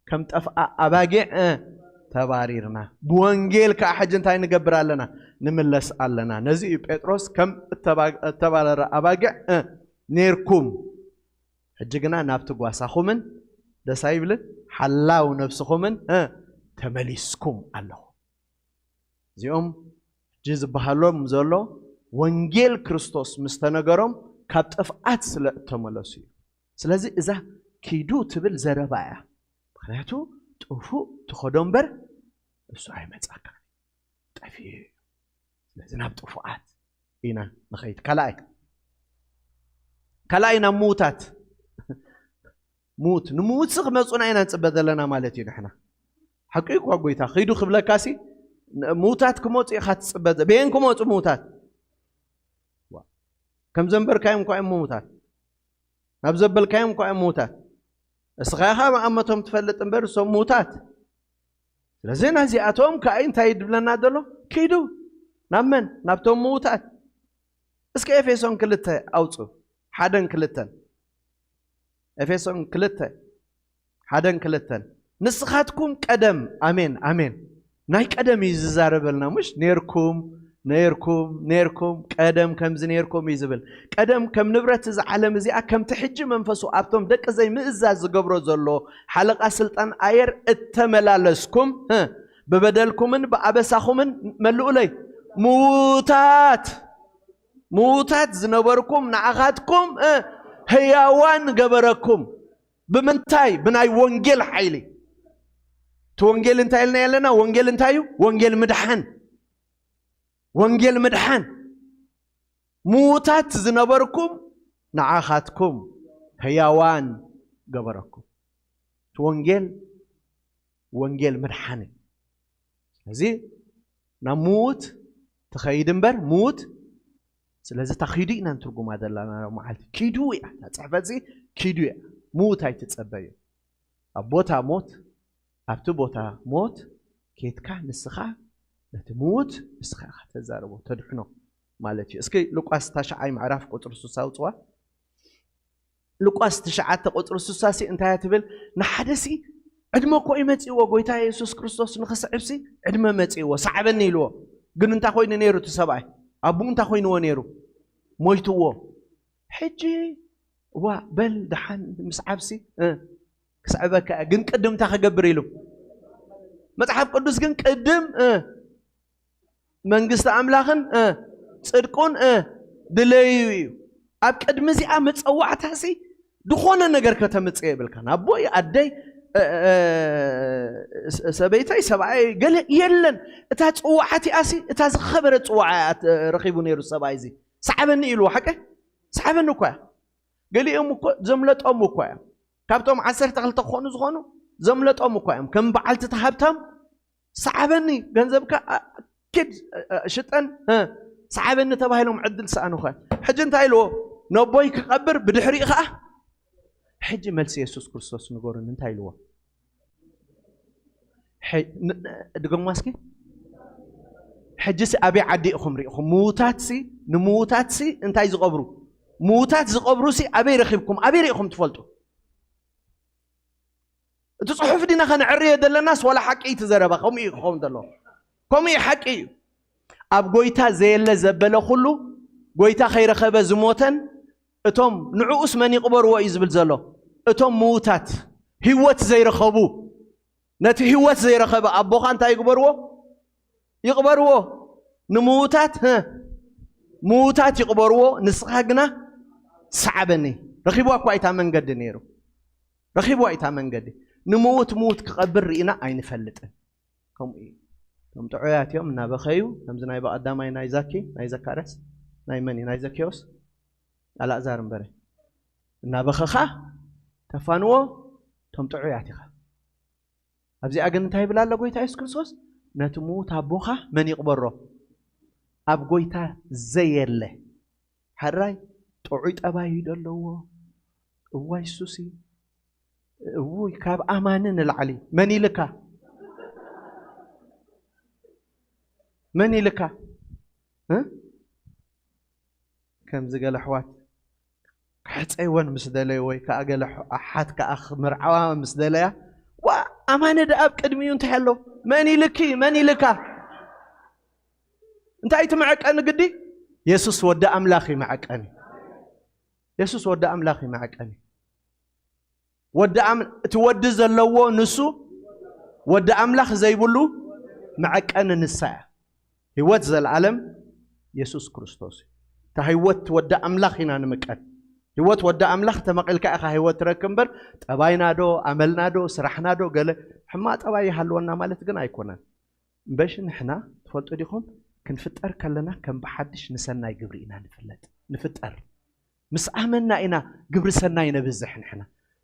ከም ጠፍኣ ኣባጊዕ፣ እ፣ ተባሪርና። ብወንጌል ከኣ ሕጂ እንታይ ንገብር ኣለና? ንምለስ ኣለና። ነዚ እዩ ጴጥሮስ ከም እተባ-፣ እተባረረ ኣባጊዕ፣ እ፣ ኔርኩም። ሕጂ ግና ናብቲ ጓሳኹምን፣ ደስ ኣይብልን? ሓላው ነፍስኹምን፣ እ፣ ተመሊስኩም ኣለኹም። እዚኦም ሕጂ ዝበሃሎም ዘሎ ወንጌል ክርስቶስ ምስ ተነገሮም ካብ ጥፍኣት ስለ እተመለሱ እዩ። ስለዚ እዛ ኪዱ ትብል ዘረባ እያ። ምኽንያቱ ጥፉእ ትኸዶ እምበር እሱ ኣይመጻካን እዩ። ጠፊኡ እዩ። ስለዚ ናብ ጥፉኣት ኢና ንኸይድ። ካልኣይ፣ ካልኣይ ናብ ምዉታት። ምዉት፣ ንምዉትሲ ክመጹና ኢና ንጽበ ዘለና ማለት እዩ ንሕና። ሓቂ እዩ እኳ ጎይታ፣ "ኺዱ" ክብለካሲ፣ ን-፣ ምዉታት ክመጹ ኢኻ ትጽበ ዘ-፣ በየን ክመጹ ምዉታት? ዋ፣ ከም ዘንበርካዮም እኳ እዮም ምዉታት። ናብ ዘበልካዮም እኳ እዮም ምዉታት። እስኻ ኢኻ መኣመቶም ትፈልጥ እምበር እሶም ምዉታት። ስለዚ ናዚኣቶም ከኣ እንታይ ድብለና ዘሎ? "ኪዱ." ናብ መን? ናብቶም ምዉታት። እስከ ኤፌሶን ክልተ ኣውፁ፣ ሓደን ክልተን። ኤፌሶን ክልተ፣ ሓደን ክልተን። ንስኻትኩም ቀደም፣ ኣሜን፣ ኣሜን። ናይ ቀደም እዩ ዝዛረበልና፣ ምሽ? ኔርኩም፣ ኔርኩም፣ ኔርኩም፣ ቀደም ከምዚ ኔርኩም እዩ ዝብል። ቀደም ከም ንብረት እዚ ዓለም እዚኣ፣ ከምቲ ሕጂ መንፈሱ ኣብቶም ደቂ ዘይምእዛዝ ዝገብሮ ዘሎ ሓለቓ ስልጣን ኣየር እተመላለስኩም፣ እ፣ ብበደልኩምን ብኣበሳኹምን መልኡለይ፣ ምዉታት፣ ምዉታት ዝነበርኩም ንዓኻትኩም፣ እ፣ ህያዋን ገበረኩም። ብምንታይ? ብናይ ወንጌል ሓይሊ። እቲ ወንጌል እንታይ ኢልና ኣለና? ወንጌል እንታይ እዩ? ወንጌል ምድሓን። ወንጌል ምድሓን። ምዉታት ዝነበርኩም ንዓኻትኩም ህያዋን ገበረኩም። እቲ ወንጌል፣ ወንጌል ምድሓን እዩ። ስለዚ ናብ ምዉት ትኸይድ እምበር፣ ምዉት፣ ስለዚ እታ ኪዱ ኢና ንትርጉማ ዘለና መዓልቲ። ኪዱ እያ፣ እታ ጽሕፈት እዚ ኪዱ እያ። ምዉት ኣይትጸበዩ። ኣብ ቦታ ሞት፣ ኣብቲ ቦታ ሞት ኬድካ ንስኻ ነቲ ምዉት ንስኻ ኢኻ ተዛርቦ፣ ተድሕኖ ማለት እዩ። እስኪ ሉቃስ ታሽዓይ ምዕራፍ ቁጽሪ ስሳ ኣውጽዋ። ሉቃስ ትሽዓተ ቁጽሪ ስሳ ሲ እንታይ እያ ትብል? ንሓደ ሲ ዕድመ እኮ እዩ መጺእዎ፣ ጎይታ የሱስ ክርስቶስ ንኽስዕብ ሲ ዕድመ መጺእዎ፣ ሰዓበኒ ኢልዎ። ግን እንታይ ኮይኑ ነይሩ እቲ ሰብኣይ? ኣቦኡ እንታይ ኮይንዎ ነይሩ? ሞይትዎ። ሕጂ ዋ በል ደሓን ምስዓብ ሲ፣ እ፣ ክስዕበካ እየ፣ ግን ቅድም እንታይ ክገብር ኢሉ? መጽሓፍ ቅዱስ ግን ቅድም፣ እ፣ መንግስቲ ኣምላኽን፣ እ፣ ጽድቁን፣ እ፣ ድለዩ እዩ። ኣብ ቅድሚ እዚኣ መጸዋዕታ ሲ ዝኾነ ነገር ከተምጽእ የብልካን። ኣቦይ፣ ኣደይ፣ እ፣ እ፣ ስ-፣ ሰበይተይ፣ ሰብኣይ፣ ገለ የለን። እታ ጽዋዓት እያ ሲ፣ እታ ዝኸበረት ጽዋዓ እያ ት-፣ ረኺቡ ነይሩ ሰብኣይ እዚ። ሰዓበኒ ኢልዎ፣ ሓቀ? ሰዓበኒ እኳ እያ። ገሊኦም እኮ ዘምለጦም እኳ እዮም። ካብቶም ዓሰርተ ክልተ ክኾኑ ዝኾኑ ዘምለጦም እኳ እዮም። ከም በዓልቲ እቲ ሃብታም ሰዓበኒ፣ ገንዘብካ፣ አ፣ ኪድ፣ አ፣ አ፣ ሽጠን፣ እ፣ ሰዓበኒ ተባሂሎም ዕድል ሰኣኑ እኳ እዮም። ሕጂ እንታይ ኢልዎ? ነቦይ ክቐብር ብድሕሪኡ ኸዓ። ሕጂ መልሲ የሱስ ክርስቶስ ንገሩኒ፣ እንታይ ኢልዎ? ሐ-፣ ን-፣ ን-፣ ድገሙዋ እስኪ። ሕጂሲ ኣበይ ዓዲ ኢኹም ሪኢኹም? ምዉታትሲ፣ ንምዉታትሲ እንታይ ዝቐብሩ? ምዉታት ዝቐብሩሲ ኣበይ ረኺብኩም? ኣበይ ሪኢኹም ትፈልጡ? እቲ ጽሑፍ ዲና ከነዕርዮ ዘለናስ ዋላ ሓቂ እዩ እቲ ዘረባ? ከምኡ እዩ ክኸውን ዘለዎ። ከምኡ እዩ፣ ሓቂ እዩ። ኣብ ጎይታ ዘየለ ዘበለ ኩሉ፣ ጎይታ ከይረኸበ ዝሞተን፣ እቶም ንዕኡስ መን ይቕበርዎ እዩ ዝብል ዘሎ? እቶም ምዉታት፣ ህይወት ዘይረኸቡ። ነቲ ህይወት ዘይረኸበ ኣቦኻ እንታይ ይግበርዎ? ይቕበርዎ። ንምዉታት፣ ህ፣ ምዉታት ይቕበርዎ፣ ንስኻ ግና ሰዓበኒ። ረኺብዋ እኳ እታ መንገዲ ነይሩ። ረኺብዋ እታ መንገዲ። ንምዉት ምዉት ክቐብር ርኢና ኣይንፈልጥን። ከምኡ እዩ። እቶም ጥዑያት እዮም እናበኸዩ፣ ከምዚ ናይ ብቐዳማይ ናይ ዛኪ፣ ናይ ዘካርያስ፣ ናይ መን እዩ? ናይ ዘኬዎስ? ኣልኣዛር እምበረ። እናበኸኻ ተፋንዎ፣ እቶም ጥዑያት ኢኻ። ኣብዚኣ ግን እንታይ ይብል ኣሎ ጎይታ የሱስ ክርስቶስ? ነቲ ምዉት ኣቦኻ መን ይቕበሮ? ኣብ ጎይታ ዘየለ። ሕራይ ጥዑይ ጠባይ እዩ ዘለዎ። እዋይ ሱሲ፣ እውይ፣ ካብ ኣማኒ ንላዕሊ። መን ኢልካ? መን ኢልካ? እ? ከምዚ ገለ ኣሕዋት ክሕጸይወን ምስ ደለዩ ወይ ከኣ ገለ ኣሕ-፣ ኣሓት ከኣ ክምርዓዋ ምስ ደለያ፣ ዋ፣ ኣማኒ ደኣ ኣብ ቅድሚኡ እንታይ ኣሎ? መን ኢልኪ? መን ኢልካ? እንታይ እቲ መዐቀኒ ግዲ? የሱስ ወዲ ኣምላኽ እዩ መዐቀኒ። የሱስ ወዲ ኣምላኽ እዩ መዐቀኒ። ወዲ ኣም-፣ እቲ ወዲ ዘለዎ ንሱ፣ ወዲ ኣምላኽ ዘይብሉ መዐቀኒ ንሳ እያ። ህይወት ዘለኣለም የሱስ ክርስቶስ እዩ። እታ ህይወት ወዲ ኣምላኽ ኢና ንምቀን። ህይወት ወዲ ኣምላኽ ተመቒልካ ኢኻ ህይወት ትረክብ እምበር፣ ጠባይና ዶ፣ ኣመልና ዶ፣ ስራሕና ዶ፣ ገለ ሕማቕ ጠባይ ይሃልወና ማለት ግን ኣይኮነን። እምበሺ ንሕና ትፈልጡ ዲኹም፣ ክንፍጠር ከለና ከም ብሓድሽ ንሰናይ ግብሪ ኢና ንፍለጥ፣ ንፍጠር። ምስ ኣመንና ኢና ግብሪ ሰናይ ነብዝሕ ንሕና።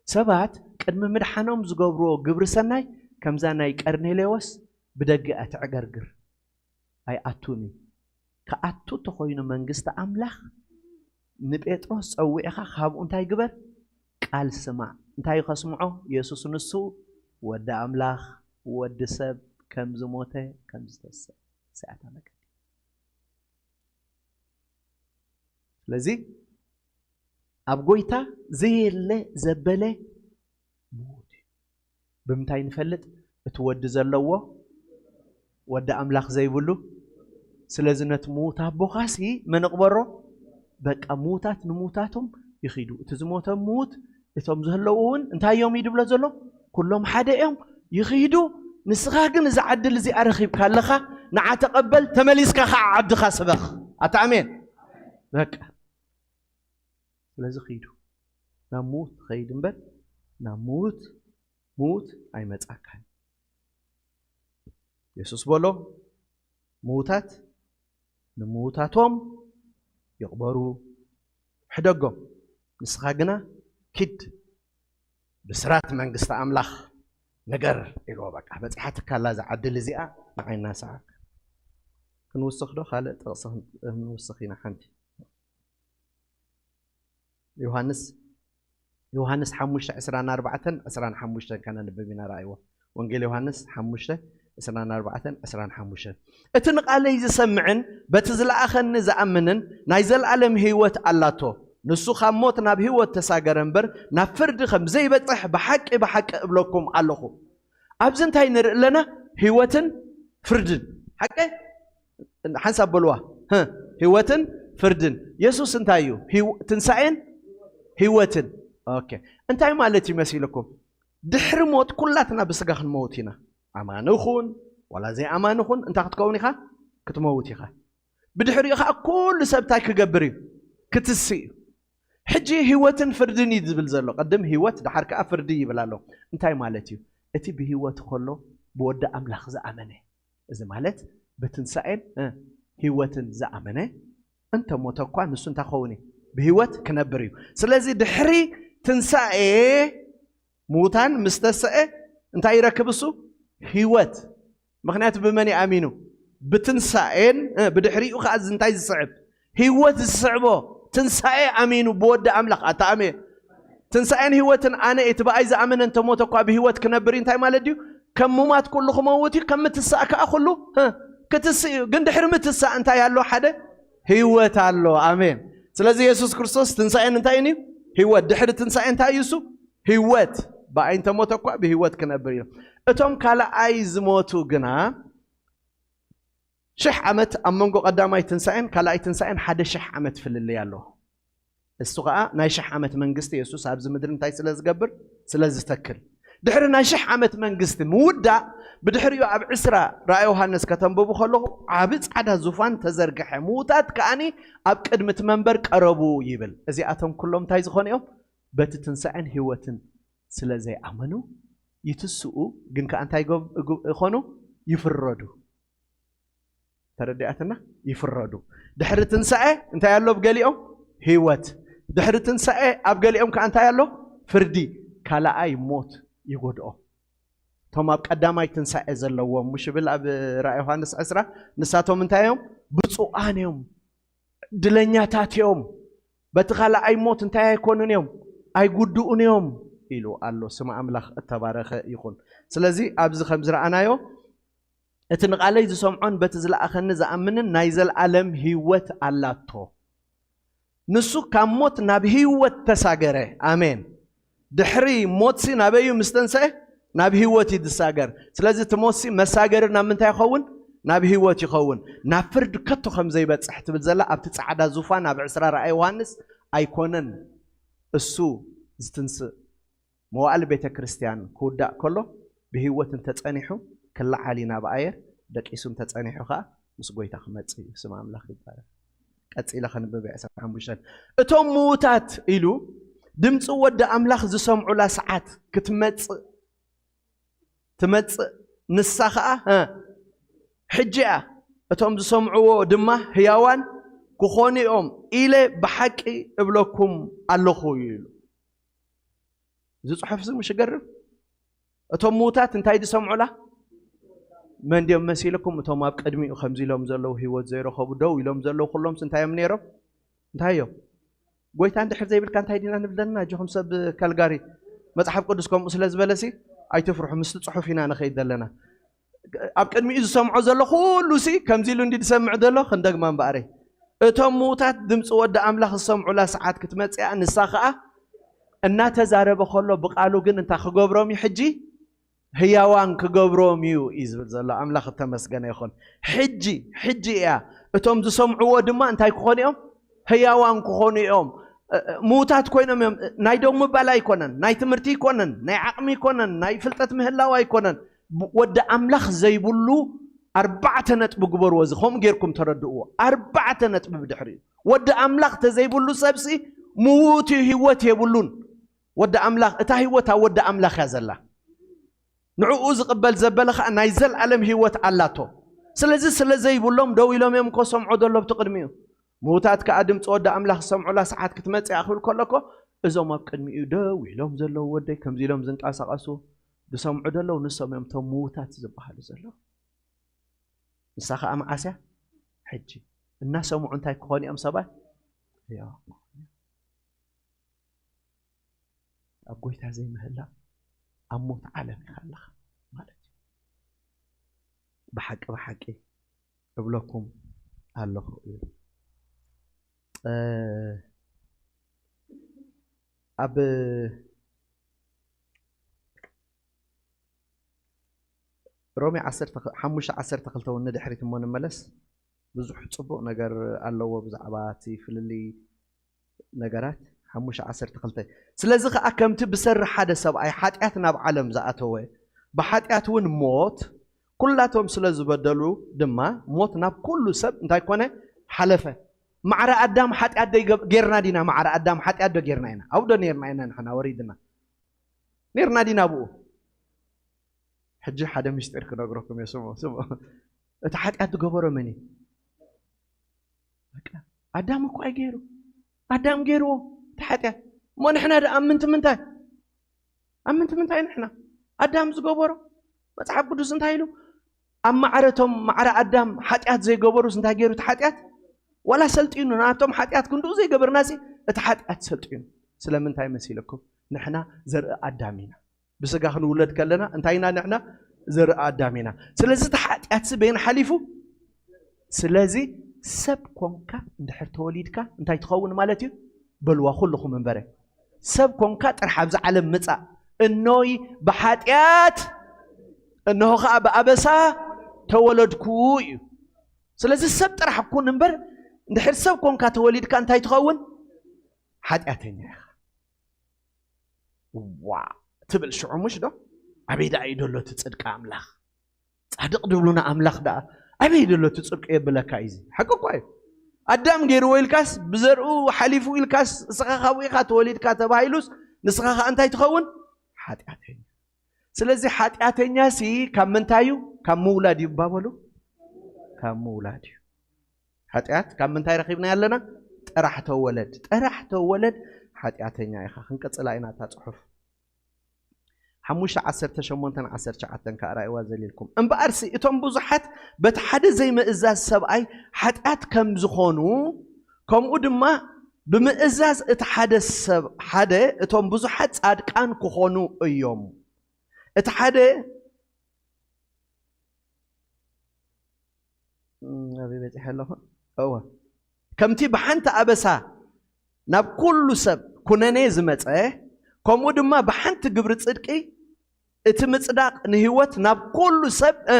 ሰባት ቅድሚ ምድሓኖም ዝገብርዎ ግብሪ ሰናይ ከምዛ ናይ ቀርኔሌዎስ ብደገ እያ ትዕገርግር። ኣይኣቱን እዩ። ክኣቱ እንተኾይኑ መንግስቲ ኣምላኽ ንጴጥሮስ ጸዊዕኻ ካብኡ እንታይ ግበር? ቃል ስማዕ። እንታይ እዩ ከስምዖ? የሱስ ንሱ ወዲ ኣምላኽ፣ ወዲ ሰብ ከም ዝሞተ፣ ከም ዝተሰ-፣ ስኣታ መገዲ። ስለዚ ኣብ ጎይታ ዘየለ ዘበለ ምዉት እዩ። ብምንታይ ንፈልጥ? እቲ ወዲ ዘለዎ፣ ወዲ ኣምላኽ ዘይብሉ። ስለዚ ነቲ ምዉት ኣቦኻሲ መን እቕበሮ? በቃ ምዉታት ንምዉታቶም ይኺዱ። እቲ ዝሞተ ምዉት፣ እቶም ዝህለዉ እውን እንታይ እዮም እዩ ድብሎ ዘሎ? ኩሎም ሓደ እዮም፣ ይኺዱ። ንስኻ ግን እዛ ዕድል እዚኣ ረኺብካ ኣለኻ፣ ንዓ ተቐበል፣ ተመሊስካ ኸዓ ዓድኻ ስበኽ። ኣታ ኣሜን። በቃ ስለዚ ኺዱ፣ ናብ ምዉት ኸይድ እምበር ናብ ምዉት ምዉት ኣይመጻካን። የሱስ በሎ፣ ምዉታት ንምዉታቶም ይቕበሩ፣ ሕደጎም። ንስኻ ግና ኪድ፣ ብስራት መንግስቲ ኣምላኽ ንገር ኢልዎ። በቃ በጺሓትካ ኣላ እዛ ዕድል እዚኣ፣ ንዓይ እናሰዓብካ። ክንውስኽ ዶ? ካልእ ጥቕሲ ክን-፣ ክንውስኽ ኢና ሓንቲ። ዮሃንስ፣ ዮሃንስ ሓሙሽተ ዕስራን ኣርባዕተን ዕስራን ሓሙሽተን ከነንብብ ኢና። ረኣይዎ። ወንጌል ዮሃንስ ሓሙሽተ ዕስራን ኣርባዕተን ዕስራን ሓሙሽተን። እቲ ንቓለይ ዝሰምዕን በቲ ዝለኣኸኒ ዝኣምንን ናይ ዘለኣለም ህይወት ኣላቶ። ንሱ ካብ ሞት ናብ ህይወት ተሳገረ እምበር፣ ናብ ፍርዲ ከም ዘይበጽሕ ብሓቂ ብሓቂ እብለኩም ኣለኹ። ኣብዚ እንታይ ንርኢ ኣለና? ህይወትን ፍርድን። ሓቂ? ሓንሳብ በልዋ። ህይወትን ፍርድን። የሱስ እንታይ እዩ? ህይወ-፣ ትንሳኤን ህይወትን። ኦኬ። እንታይ ማለት እዩ መሲልኩም? ድሕሪ ሞት ኩላትና ብስጋ ክንመውት ኢና። ኣማኒ ኹን ዋላ ዘይኣማኒ ኹን፣ እንታይ ክትከውን ኢኻ? ክትመውት ኢኻ። ብድሕሪኡ ኸዓ ኩሉ ሰብ እንታይ ክገብር እዩ? ክትስእ እዩ። ሕጂ ህይወትን ፍርድን እዩ ዝብል ዘሎ። ቅድም ህይወት፣ ደሓር ከኣ ፍርዲ ይብል ኣሎ። እንታይ ማለት እዩ? እቲ ብህይወት ከሎ ብወዲ ኣምላኽ ዝኣመነ፣ እዚ ማለት ብትንሳኤን፣ እ፣ ህይወትን ዝኣመነ፣ እንተ ሞተ እኳ ንሱ እንታይ ክኸውን እዩ? ብህይወት ክነብር እዩ። ስለዚ ድሕሪ ትንሳኤ ምዉታን ምስ ተሰአ እንታይ ይረክብ እሱ? ህይወት። ምኽንያቱ ብመን እዩ ኣሚኑ? ብትንሳኤን፣ እ፣ ብድሕሪኡ ከኣ እዚ እንታይ ዝስዕብ? ህይወት ዝስዕቦ ትንሳኤ ኣሚኑ ብወዲ ኣምላኽ። ኣታ ኣሜን። ትንሳኤን ህይወትን ኣነ እቲ ብኣይ ዝኣመነ እንተሞተ እኳ ብህይወት ክነብር እዩ። እንታይ ማለት ድዩ? ከም ሙማት ኩሉ ክመውት እዩ፣ ከም ምትሳእ ከኣ ኩሉ፣ እ፣ ክትስእ እዩ። ግን ድሕሪ ምትሳእ እንታይ ኣሎ? ሓደ ህይወት ኣሎ። ኣሜን። ስለዚ የሱስ ክርስቶስ ትንሳኤን እንታይን እዩ? ህይወት። ድሕሪ ትንሳኤ እንታይ እዩ እሱ? ህይወት። ብኣይ እንተሞተ እኳ ብህይወት ክነብር እዩ። እቶም ካልኣይ ዝሞቱ ግና ሽሕ ዓመት፣ ኣብ መንጎ ቀዳማይ ትንሳኤን ካልኣይ ትንሳኤን ሓደ ሽሕ ዓመት ፍልልይ ኣሎ። እሱ ኸዓ ናይ ሽሕ ዓመት መንግስቲ የሱስ ኣብዚ ምድሪ እንታይ ስለ ዝገብር? ስለ ዝተክል። ድሕሪ ናይ ሽሕ ዓመት መንግስቲ ምውዳእ፣ ብድሕሪኡ ኣብ ዕስራ ራእይ ዮሃንስ ከተንብቡ ከለኹ፣ ዓቢ ጻዕዳ ዙፋን ተዘርግሐ፣ ምዉታት ከኣኒ ኣብ ቅድሚ እቲ መንበር ቀረቡ ይብል። እዚኣቶም ኩሎም እንታይ ዝኾኑ እዮም? በቲ ትንሳኤን ህይወትን ስለ ዘይኣመኑ ይትስኡ፣ ግን ከኣ እንታይ ይገብ-፣ ይግ-፣ ይኾኑ? ይፍረዱ። ተረዲኣትና? ይፍረዱ። ድሕሪ ትንሳኤ እንታይ ኣሎ ኣብ ገሊኦም? ህይወት። ድሕሪ ትንሳኤ ኣብ ገሊኦም ከኣ እንታይ ኣሎ? ፍርዲ። ካልኣይ ሞት ይጎድኦም። እቶም ኣብ ቀዳማይ ትንሳኤ ዘለዎም፣ ምሽ ይብል ኣብ ራእይ ዮሃንስ ዕስራ፣ ንሳቶም እንታይ እዮም? ብፁዓን እዮም፣ ድለኛታት እዮም፣ በቲ ካልኣይ ሞት እንታይ ኣይኮኑን እዮም? ኣይጉድኡን እዮም ኢሉ ኣሎ። ስም ኣምላኽ እተባረኸ ይኹን። ስለዚ ኣብዚ ከም ዝረኣናዮ፣ እቲ ንቓለይ ዝሰምዖን በቲ ዝለኣኸኒ ዝኣምንን ናይ ዘለኣለም ህይወት ኣላቶ። ንሱ ካብ ሞት ናብ ህይወት ተሳገረ። ኣሜን። ድሕሪ ሞትሲ ናበይ እዩ ምስ ተንስአ? ናብ ህይወት እዩ ዝሳገር። ስለዚ እቲ ሞትሲ መሳገሪ ናብ ምንታይ ይኸውን? ናብ ህይወት ይኸውን። ናብ ፍርዲ ከቶ ከም ዘይበጽሕ ትብል ዘላ ኣብቲ ጻዕዳ ዙፋን ኣብ ዕስራ ራእይ ዮሃንስ ኣይኮነን እሱ ዝትንስእ። መዋዕል ቤተ ክርስቲያን ክውዳእ ከሎ ብህይወት እንተጸኒሑ ክለዓል እዩ ናብ ኣየር፣ ደቂሱ እንተጸኒሑ ኸኣ ምስ ጎይታ ክመጽእ እዩ። ስም ኣምላኽ ይባረክ። ቀጺለ ከንብብ ዕስራን ሓሙሽተን። እቶም ምዉታት ኢሉ ድምፂ ወዲ ኣምላኽ ዝሰምዑላ ሰዓት ክትመጽእ ትመጽእ፣ ንሳ ኸኣ፣ እ፣ ሕጂ እያ። እቶም ዝሰምዕዎ ድማ ህያዋን ክኾኑ እዮም ኢለ ብሓቂ እብለኩም ኣለኹ ኢሉ። እዚ ጽሑፍ እዚ ምሽ ይገርም። እቶም ምዉታት እንታይ ዝሰምዑላ? መን ድዮም መሲልኩም? እቶም ኣብ ቅድሚኡ ከምዚ ኢሎም ዘለዉ፣ ህይወት ዘይረኸቡ፣ ደው ኢሎም ዘለዉ ኩሎምስ እንታይ እዮም ነይሮም? እንታይ እዮም? ጎይታ እንድሕር ዘይብልካ እንታይ ዲና ንብል ዘለና? ኣጆኹም ሰብ ካልጋሪ፣ መጽሓፍ ቅዱስ ከምኡ ስለ ዝበለሲ ኣይትፍርሑ፣ ምስቲ ጽሑፍ ኢና ንኸይድ ዘለና። ኣብ ቅድሚኡ ዝሰምዖ ዘሎ ኩሉሲ ከምዚ ኢሉ እንዲ ዝሰምዕ ዘሎ ክንደግማ እምበኣረይ። እቶም ምዉታት ድምፂ ወዲ ኣምላኽ ዝሰምዑላ ሰዓት ክትመፅእ እያ፣ ንሳ ኸዓ እናተዛረበ ከሎ ብቓሉ ግን እንታይ ክገብሮም እዩ ሕጂ? ህያዋን ክገብሮም እዩ እዩ ዝብል ዘሎ። ኣምላኽ እተመስገነ ይኹን። ሕጂ፣ ሕጂ እያ። እቶም ዝሰምዕዎ ድማ እንታይ ክኾኑ እዮም? ህያዋን ክኾኑ እዮም። እ፣ እ፣ ምዉታት ኮይኖም እዮም። ናይ ደው ምባል ኣይኮነን፣ ናይ ትምህርቲ ኣይኮነን፣ ናይ ዓቕሚ ኣይኮነን፣ ናይ ፍልጠት ምህላው ኣይኮነን። ብ-፣ ወዲ ኣምላኽ ዘይብሉ ኣርባዕተ ነጥቢ ግበርዎ። እዚ ከምኡ ጌርኩም ተረድእዎ። ኣርባዕተ ነጥቢ ብድሕሪኡ። ወዲ ኣምላኽ ተዘይብሉ ሰብሲ ምዉት እዩ፣ ህይወት የብሉን። ወዲ ኣምላኽ፣ እታ ህይወት ኣብ ወዲ ኣምላኽ እያ ዘላ። ንዕኡ ዝቕበል ዘበለ ኸዓ ናይ ዘልኣለም ህይወት ኣላቶ። ስለዚ ስለ ዘይብሎም ደው ኢሎም እዮም እኮ ሰምዖ ዘሎ ኣብቲ ቅድሚኡ። ምዉታት ከኣ ድምፂ ወዲ ኣምላኽ ዝሰምዑላ ሰዓት ክትመጽእ እያ ክብል ከሎ እኮ እዞም ኣብ ቅድሚኡ ደው ኢሎም ዘለዉ ወደይ ከምዚ ኢሎም ዝንቀሳቐሱ ዝሰምዑ ዘለዉ ንሶም እዮም እቶም ምዉታት ዝበሃሉ ዘለዉ። ንሳ ኸዓ መዓስ እያ? ሕጂ። እናሰምዑ እንታይ ክኾኑ እዮም ሰባት? ሕያዋን ክኾኑ እዮም። ኣብ ጎይታ ዘይምህላው ኣብ ሞት ዓለም ኢኻ ኣለኻ ማለት እዩ። ብሓቂ ብሓቂ እብለኩም ኣለኹ እዩ። እ፣ ኣብ ሮሜ ዓሰርተ፣ ሓሙሽተ ዓሰርተ ክልተ እውን ንድሕሪት እሞ ንመለስ። ብዙሕ ጽቡቕ ነገር ኣለዎ ብዛዕባ እቲ ፍልልይ ነገራት። ሓሙሽተ ዓሰርተ ክልተ፣ ስለዚ ኸኣ ከምቲ ብሰሪ ሓደ ሰብኣይ ሓጢኣት ናብ ዓለም ዝኣተወ፣ ብሓጢኣት እውን ሞት፣ ኩላቶም ስለ ዝበደሉ ድማ ሞት ናብ ኩሉ ሰብ እንታይ ኮነ? ሓለፈ። ማዕረ ኣዳም ሓጢኣት ዶ ይገብ-፣ ጌርና ዲና? ማዕረ ኣዳም ሓጢኣት ዶ ጌርና ኢና? ኣብኡ ዶ ኔርና ኢና ንሕና ወሪድና? ኔርና ዲና ኣብኡ? ሕጂ ሓደ ምስጢር ክነግረኩም እየ፣ ስምዑ፣ ስምዑ። እቲ ሓጢኣት ዝገበሮ መን እዩ? በቃ፣ ኣዳም እኮ ኣይገይሩ። ኣዳም ገይርዎ እቲ ሓጢኣት። እሞ ንሕና ደኣ ኣብ ምንቲ ምንታይ? ኣብ ምንቲ ምንታይ ንሕና? ኣዳም ዝገበሮ፣ መጽሓፍ ቅዱስ እንታይ ኢሉ? ኣብ ማዕረ እቶም ማዕረ ኣዳም ሓጢኣት ዘይገበሩስ እንታይ ገይሩ እቲ ሓጢኣት? ዋላ ሰልጢኑ፣ ናብቶም ሓጢኣት ክንድኡ ዘይገበርናሲ እቲ ሓጢኣት ሰልጢኑ። ስለምንታይ መሲለኩም? ንሕና ዘርኢ ኣዳም ኢና። ብስጋ ክንውለድ ከለና እንታይ ኢና ንሕና? ዘርኢ ኣዳም ኢና። ስለዚ እቲ ሓጢኣትሲ በየን ሓሊፉ? ስለዚ ሰብ ኮንካ እንድሕር ተወሊድካ እንታይ ትኸውን ማለት እዩ? በልዋ ኩልኹም እምበረ። ሰብ ኮንካ ጥራሕ ኣብዚ ዓለም ምጻእ። እኖይ ብሓጢኣት፣ እንሆ ኸኣ ብኣበሳ ተወለድኩ እዩ። ስለዚ ሰብ ጥራሕ ኩን እምበር፣ እንድሕር ሰብ ኮንካ ተወሊድካ እንታይ ትኸውን? ሓጢኣተኛ ኢኻ። ዋ ትብል ሽዑ፣ ምሽ ዶ? ኣበይ ደኣ እዩ ደሎ እቲ ጽድቂ ኣምላኽ? ጻድቕ ድብሉና ኣምላኽ ደኣ ኣበይ ደሎ እቲ ጽድቂ የብለካ እዩ። እዚ ሓቂ እኳ እዩ። ኣዳም ገይርዎ ኢልካስ፣ ብዘርኡ ሓሊፉ ኢልካስ፣ ንስኻ ካብኡ ኢኻ ተወሊድካ ተባሂሉስ፣ ንስኻ ኸኣ እንታይ ትኸውን? ሓጢኣተኛ። ስለዚ ሓጢኣተኛ ሲ ካብ ምንታይ እዩ? ካብ ምውላድ እዩ እባ በሉ። ካብ ምውላድ እዩ። ሓጢኣት ካብ ምንታይ ረኺብና ኣለና? ጥራሕ ተወለድ፣ ጥራሕ ተወለድ ሓጢኣተኛ ኢኻ። ክንቅጽላ ኢና እታ ጽሑፍ። ሓሙሽተ ዓሰርተ ሸሞንተን ዓሰርተ ትሽዓተን ከኣ ራእይዋ ዘሊልኩም። እምበኣርሲ እቶም ብዙሓት በቲ ሓደ ዘይምእዛዝ ሰብኣይ ሓጢኣት ከም ዝኾኑ፣ ከምኡ ድማ ብምእዛዝ እቲ ሓደ ሰብ ሓደ እቶም ብዙሓት ጻድቃን ክኾኑ እዮም። እቲ ሓደ እም፣ ኣበይ በጺሐ ኣለኹ? እወ። ከምቲ ብሓንቲ ኣበሳ ናብ ኩሉ ሰብ ኩነኔ ዝመጸ፣ ከምኡ ድማ ብሓንቲ ግብሪ ጽድቂ እቲ ምጽዳቕ ንህይወት ናብ ኩሉ ሰብ፣ እ፣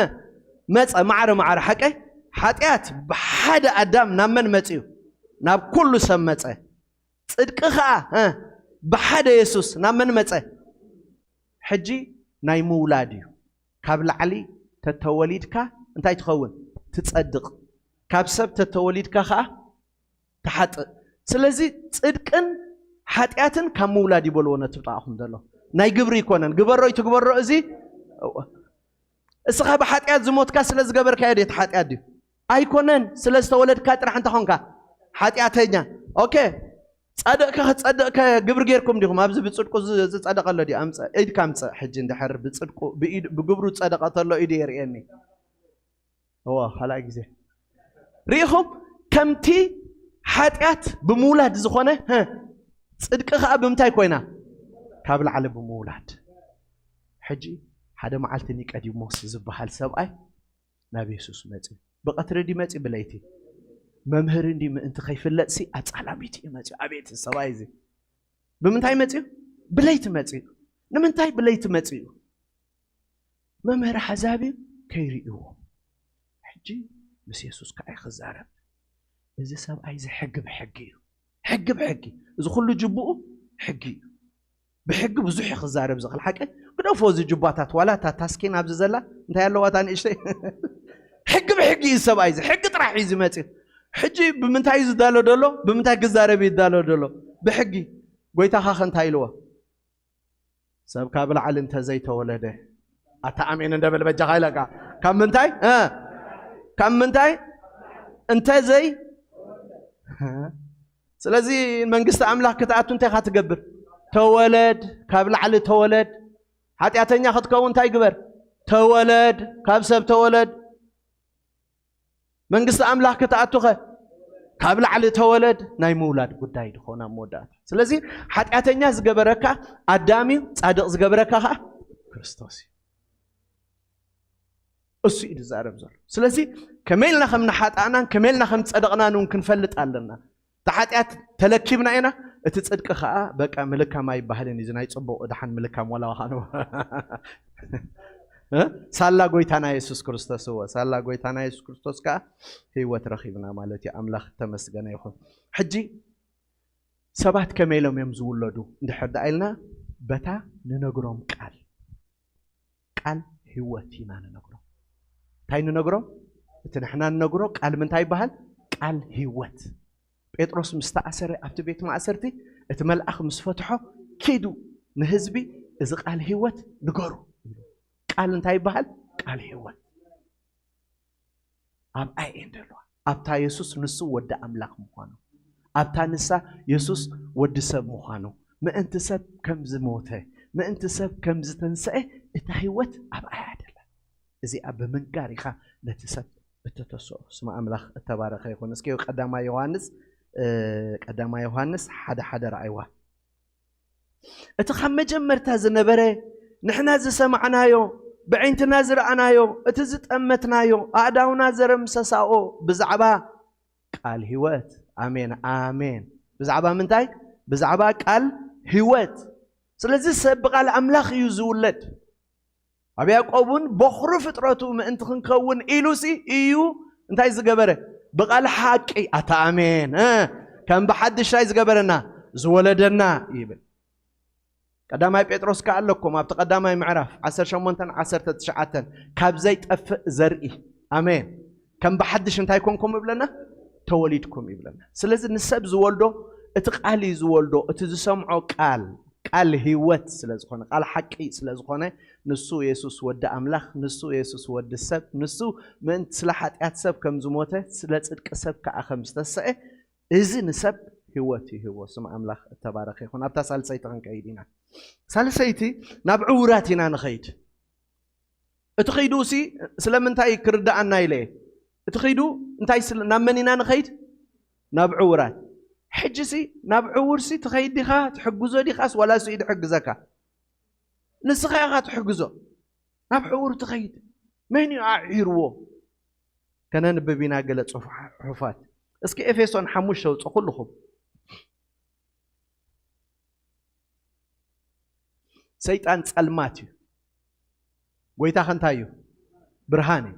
መጸ። ማዕረ ማዕረ ሓቀይ ሓጢኣት ብሓደ ኣዳም ናብ መን መጺኡ? ናብ ኩሉ ሰብ መጸ። ጽድቂ ኸኣ፣ እ፣ ብሓደ የሱስ ናብ መን መጸ? ሕጂ ናይ ምውላድ እዩ። ካብ ላዕሊ ተተወሊድካ እንታይ ትኸውን? ትጸድቕ። ካብ ሰብ ተተወሊድካ ኸኣ ትሓጥእ። ስለዚ ጽድቅን ሓጢኣትን ካብ ምውላድ ይበልዎ ነቲ ብጣዕኹም ዘሎ። ናይ ግብሪ ይኮነን። ግበሮ ይትግበሮ እዚ። እወ። እስኻ ብሓጢኣት ዝሞትካ ስለ ዝገበርካዮ ድዩ እቲ ሓጢኣት ድዩ? ኣይኮነን። ስለ ዝተወለድካ ጥራሕ እንተ ኾንካ ሓጢኣተኛ። ኦኬ። ጻድቕካ ክትጸድቕ ከ ግብሪ ጌርኩም ዲኹም? ኣብዚ ብጽድቁ ዝ-፣ ዝጸደቐ ኣሎ ድዩ? ኣምጽእ፣ ኢድካ ኣምጽእ። ሕጂ እንድሕር ብጽድቁ፣ ብኢድ-፣ ብግብሩ ዝጸደቐ ተሎ ኢዱ የርእየኒ። እዋ፣ ካልኣይ ግዜ። ርኢኹም? ከምቲ ሓጢኣት ብምውላድ ዝኾነ፣ ሀ፣ ጽድቂ ኸኣ ብምንታይ ኮይና? ካብ ላዕሊ ብምውላድ። ሕጂ ሓደ መዓልቲ ኒቀዲሞስ ዝበሃል ሰብኣይ ናብ የሱስ መጺኡ። ብቐትሪ ድዩ መጺኡ ብለይቲ? መምህር እንዲ ምእንቲ ከይፍለጥሲ ኣጻላሚት እዩ መጽዩ። ኣቤት ሰብኣይ እዚ ብምንታይ መጽዩ? ብለይቲ መጽዩ። ንምንታይ ብለይቲ መጽዩ? መምህር ኣሕዛብ እዩ፣ ከይርእይዎ። ሕጂ ምስ የሱስ ከኣ ክዛረብ። እዚ ሰብኣይ እዚ ሕጊ ብሕጊ እዩ። ሕጊ ብሕጊ። እዚ ኩሉ ጅቡኡ ሕጊ እዩ። ብሕጊ ብዙሕ እዩ ክዛረብ ዝኽእል ሓቂ። ግደፎ እዚ ጅባታት፣ ዋላ እታ ታስኪን ኣብዚ ዘላ እንታይ ኣለዋ እታ ንእሽተይ? ሕጊ ብሕጊ እዩ ሰብኣይ እዚ። ሕጊ ጥራሕ እዩ ዝመጽእ። ሕጂ ብምንታይ እዩ ዝዳሎ ደሎ? ብምንታይ ክዛረብ እዩ ዝዳሎ ደሎ? ብሕጊ። ጎይታኻ ከ እንታይ ኢልዎ? ሰብ ካብ ላዕሊ እንተ ዘይተወለደ፣ ኣታ ኣሜን እንደ በል በጃኻ ኢለካ። ካብ ምንታይ? እ? ካብ ምንታይ? እንተ ዘይ ስለዚ መንግስቲ ኣምላኽ ክትኣቱ እንታይ ኢኻ ትገብር? ተወለድ፣ ካብ ላዕሊ ተወለድ። ሓጢኣተኛ ክትከውን እንታይ ግበር? ተወለድ፣ ካብ ሰብ ተወለድ። መንግስቲ ኣምላኽ ክትኣቱኸ ካብ ላዕሊ ተወለድ። ናይ ምውላድ ጉዳይ ድኾን ኣብ መወዳእታ። ስለዚ ሓጢኣተኛ ዝገበረካ ኣዳም እዩ፣ ጻድቕ ዝገበረካ ኸዓ ክርስቶስ እዩ። እሱ እዩ ዝዛረብ ዘሎ። ስለዚ ከመይ ኢልና ከም ንሓጣእናን ከመይ ኢልና ከም ዝጸደቕናን እውን ክንፈልጥ ኣለና። እቲ ሓጢኣት ተለኪብና ኢና፣ እቲ ጽድቂ ኸዓ በቃ ምልካም ኣይበሃልን እዩ። እዚ ናይ ጽቡቕ ድሓን ምልካም ዋላ ዋኻኖ። እ? ሳላ ጎይታና የሱስ ክርስቶስ እወ፣ ሳላ ጎይታና የሱስ ክርስቶስ ከኣ ህይወት ረኺብና ማለት እዩ። ኣምላኽ ተመስገነ ይኹን። ሕጂ ሰባት ከመይ ኢሎም እዮም ዝውለዱ እንድሕር ደኣ ኢልና፣ በታ ንነግሮም ቃል፣ ቃል ህይወት ኢና ንነግሮም። እንታይ ንነግሮም? እቲ ንሕና ንነግሮ ቃል ምንታይ ይበሃል? ቃል ህይወት። ጴጥሮስ ምስ ተኣሰረ ኣብቲ ቤት ማእሰርቲ፣ እቲ መልኣኽ ምስ ፈትሖ፣ ኪዱ ንህዝቢ እዚ ቃል ህይወት ንገሩ። ቃል እንታይ ይበሃል? ቃል ህይወት ኣብኣ እየን ዘለዋ። ኣብታ የሱስ ንሱ ወዲ ኣምላኽ ምዃኑ፣ ኣብታ ንሳ የሱስ ወዲ ሰብ ምዃኑ፣ ምእንቲ ሰብ ከም ዝሞተ፣ ምእንቲ ሰብ ከም ዝተንስአ፣ እታ ህይወት ኣብኣ እያ ደላ። እዚኣ ብምንጋር ኢኻ ነቲ ሰብ እተተስኦ። ስም ኣምላኽ እተባረኸ ይኹን። እስኪ ቀዳማይ ዮሃንስ፣ እ፣ ቀዳማይ ዮሃንስ ሓደ ሓደ ረኣይዋ። እቲ ካብ መጀመርታ ዝነበረ፣ ንሕና ዝሰማዕናዮ፣ ብዓይንትና ዝረኣናዮ፣ እቲ ዝጠመትናዮ፣ ኣእዳውና ዘረምሰሳኦ ብዛዕባ ቃል ህይወት። ኣሜን፣ ኣሜን። ብዛዕባ ምንታይ? ብዛዕባ ቃል ህይወት። ስለዚ ሰብ ብቃል ኣምላኽ እዩ ዝውለድ። ኣብ ያዕቆብ እውን በኹሪ ፍጥረቱ ምእንቲ ክንከውን ኢሉሲ እዩ እንታይ ዝገበረ? ብቃል ሓቂ፣ ኣታ ኣሜን፣ እ፣ ከም ብሓድሽ እንታይ ዝገበረና? ዝወለደና ይብል። ቀዳማይ ጴጥሮስ ከኣ ኣለኩም ኣብቲ ቀዳማይ ምዕራፍ ዓሰርተ ሸሞንተን ዓሰርተ ትሽዓተን፣ ካብ ዘይጠፍእ ዘርኢ፣ ኣሜን፣ ከም ብሓድሽ እንታይ ኮንኩም ይብለና? ተወሊድኩም ይብለና። ስለዚ ንሰብ ዝወልዶ እቲ ቃል እዩ ዝወልዶ፣ እቲ ዝሰምዖ ቃል፣ ቃል ህይወት ስለ ዝኾነ፣ ቃል ሓቂ ስለ ዝኾነ፣ ንሱ የሱስ ወዲ ኣምላኽ፣ ንሱ የሱስ ወዲ ሰብ፣ ንሱ ምእንቲ ስለ ሓጢኣት ሰብ ከም ዝሞተ፣ ስለ ጽድቂ ሰብ ከኣ ከም ዝተሰአ፣ እዚ ንሰብ ህይወት ይህቦ። ስም ኣምላኽ እተባረኸ ይኹን። ኣብታ ሳልሰይቲ ክንከይድ ኢና። ሳልሰይቲ ናብ ዕውራት ኢና ንኸይድ። እቲ ኸይዱ ሲ ስለምንታይ ክርዳኣና ኢለ እየ። እቲ ኸይዱ እንታይ ስለ-፣ ናብ መን ኢና ንኸይድ? ናብ ዕውራት። ሕጂ ሲ ናብ ዕውር ሲ ትኸይድ ዲኻ? ትሕግዞ ዲኻስ ዋላ ሲ ድሕግዘካ? ንስኻ ኢኻ ትሕግዞ። ናብ ዕውር ትኸይድ። መን እዩ ኣዒርዎ? ከነንብብ ኢና ገለ ጽሑፋት። እስኪ ኤፌሶን ሓሙሽተ ውጹ ኩልኹም። ሰይጣን ጸልማት እዩ። ጎይታ ከ እንታይ እዩ? ብርሃን እዩ።